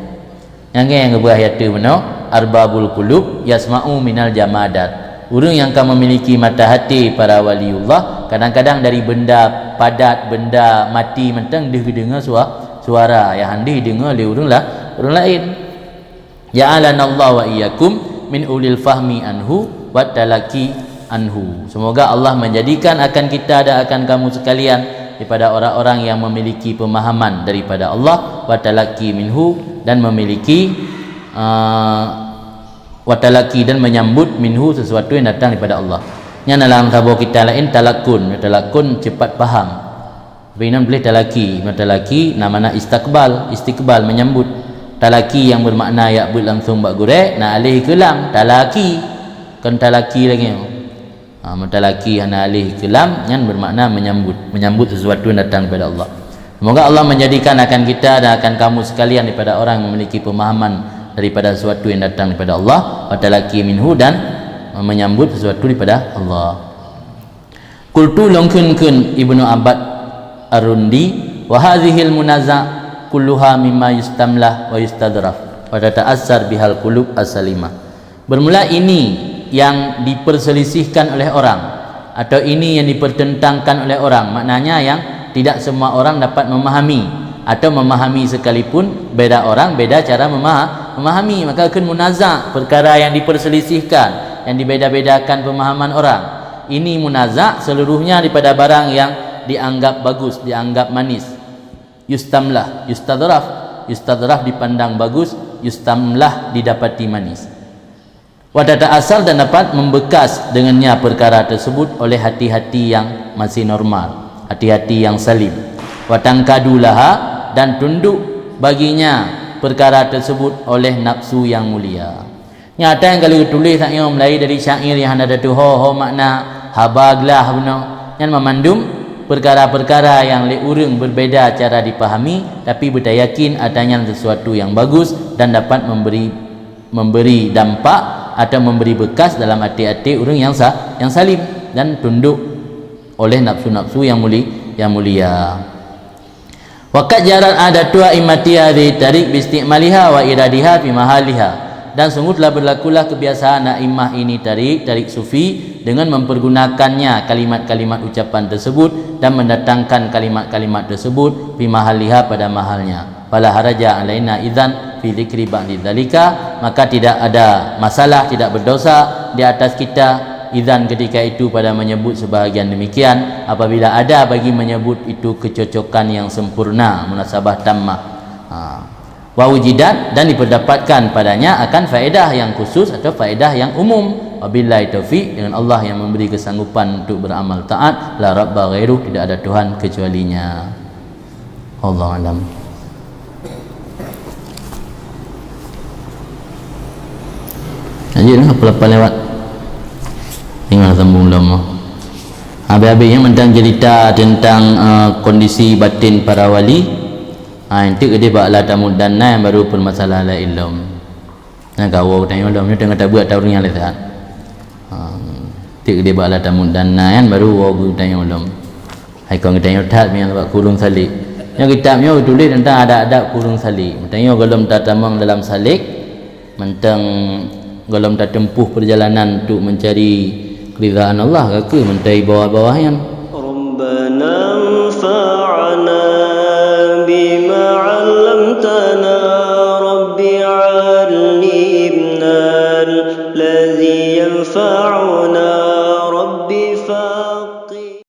Nyang nyang geupeugah yaitu bunoe, arbabul qulub yasma'u minal jamadat. Ureuëng nyang ka memiliki mata hati para waliullah, kadang-kadang dari benda padat, benda mati mantong deuh geudeungoe sua-, suara nyang han deuh deungoe lé ureuëng la-, ureuëng laén. Ja'alanallahu wa iyyakum min ulil fahmi anhu wat talaqi anhu. Semoga Allah menjadikan akan kita dan akan kamu sekalian daripada orang-orang yang memiliki pemahaman daripada Allah, wa talaqi minhu, dan memiliki, uh, wa talaqi, dan menyambut, minhu, sesuatu yang datang daripada Allah. Nyan dalam saboh kitab laén talakun, talakun cepat paham. Tapi inan boleh talaki. Talaki na makna istakbal, istiqbal, menyambut. Talaki yang bermakna jak beuet langsung bak gurée, na aleh keu lam, talaki. Kon talaki lagée nyoe. Ha, meutalaki hana aleh keu lam, nyan bermakna menyambut, menyambut sesuatu yang datang daripada Allah. Semoga Allah menjadikan akan kita dan akan kamu sekalian daripada orang yang memiliki pemahaman daripada sesuatu yang datang daripada Allah, wa talaki minhu, dan menyambut sesuatu daripada Allah. Qultu, lôn kheun kheun Ibnu Abbad Ar-Rundi, wa hadzihil munaza' kulluha mimma yustamlah wa yustadhraf wa tata'assar bihal qulub as-salimah. Bermula ini yang diperselisihkan oleh orang, atau ini yang dipertentangkan oleh orang, maknanya yang tidak semua orang dapat memahami, atau memahami sekalipun beda orang, beda cara memaha-, memahami. Maka kheun munaza', perkara yang diperselisihkan, yang dibeda-bedakan pemahaman orang. Ini munaza' seluruhnya daripada barang yang dianggap bagus, dianggap manis. Yustamlah, yustadhraf, yustadhraf dipandang bagus, yustamlah didapati manis. Wa tata'assar, dan dapat membekas dengannya perkara tersebut oleh hati-hati yang masih normal, hati-hati yang salim. Wa tanqadu laha, dan tunduk baginya perkara tersebut oleh nafsu yang mulia. Nyata nyang ka lheueh geutuléh tanyoe mulai dari syair nyang hana tatuho ho makna, haba glah bunoe. Nyan mamandum perkara-perkara nyang lé ureuëng berbeda cara dipahami, tapi beutayakin ata nyan sesuatu nyang bagus dan dapat memberi, memberi dampak atau memberi bekas dalam até-até ureuëng nyang sa-, nyang salim dan tunduk oleh nafsu-nafsu nyang muli-, nyang mulia. Wa qad jarat adatu a'immati hadhihi tariq bi istimaliha wa iradiha fi mahaliha. Dan sungguh telah berlakulah kebiasaan a'immah ini tariq, tariq sufi, dengan mempergunakannya kalimat-kalimat ucapan tersebut dan mendatangkan kalimat-kalimat tersebut fi mahaliha, pada mahalnya. Fala haraja alaina idzan fi dzikri ba'di dzalika, maka tidak ada masalah, tidak berdosa di atas kita idzan ketika itu pada menyebut sebahagian demikian, apabila ada bagi menyebut itu kecocokan yang sempurna, munasabah tammah. Ha. Wa wujidat, dan diperdapatkan padanya akan faedah yang khusus atau faedah yang umum. Wabillahi taufik, dengan Allah yang memberi kesanggupan untuk beramal taat, la rabba ghairuh, tidak ada Tuhan kecualinya. Wallahu a'lam. Lanjut lah, apa lapan lewat. Tinggai sambung lom. Habéh-habéh nyan mantong cerita tentang, eh, kondisi batin para wali. Ha, enteuk deh bak la tamuddanna nyan baru permasalahan laén lom. Nyan ka woe geutanyoe lom, nyoe teungoh tabuet tauring lé saat. Ha, enteuk deh bak la tamuddanna nyan baru woe geutanyoe lom. Hai kon geutanyoe that meunan bak kurung salik. Nyoe kitab nyoe geutuléh tentang adab-adab kurung salik. Geutanyoe gohlom tatamong dalam salik, mantong gohlom tatempuh perjalanan untuk mencari keridaan Allah, ka kheueh mantong bawah-bawah nyan. ربنا انفعنا بما علمتنا رب علمنا الذي ينفعنا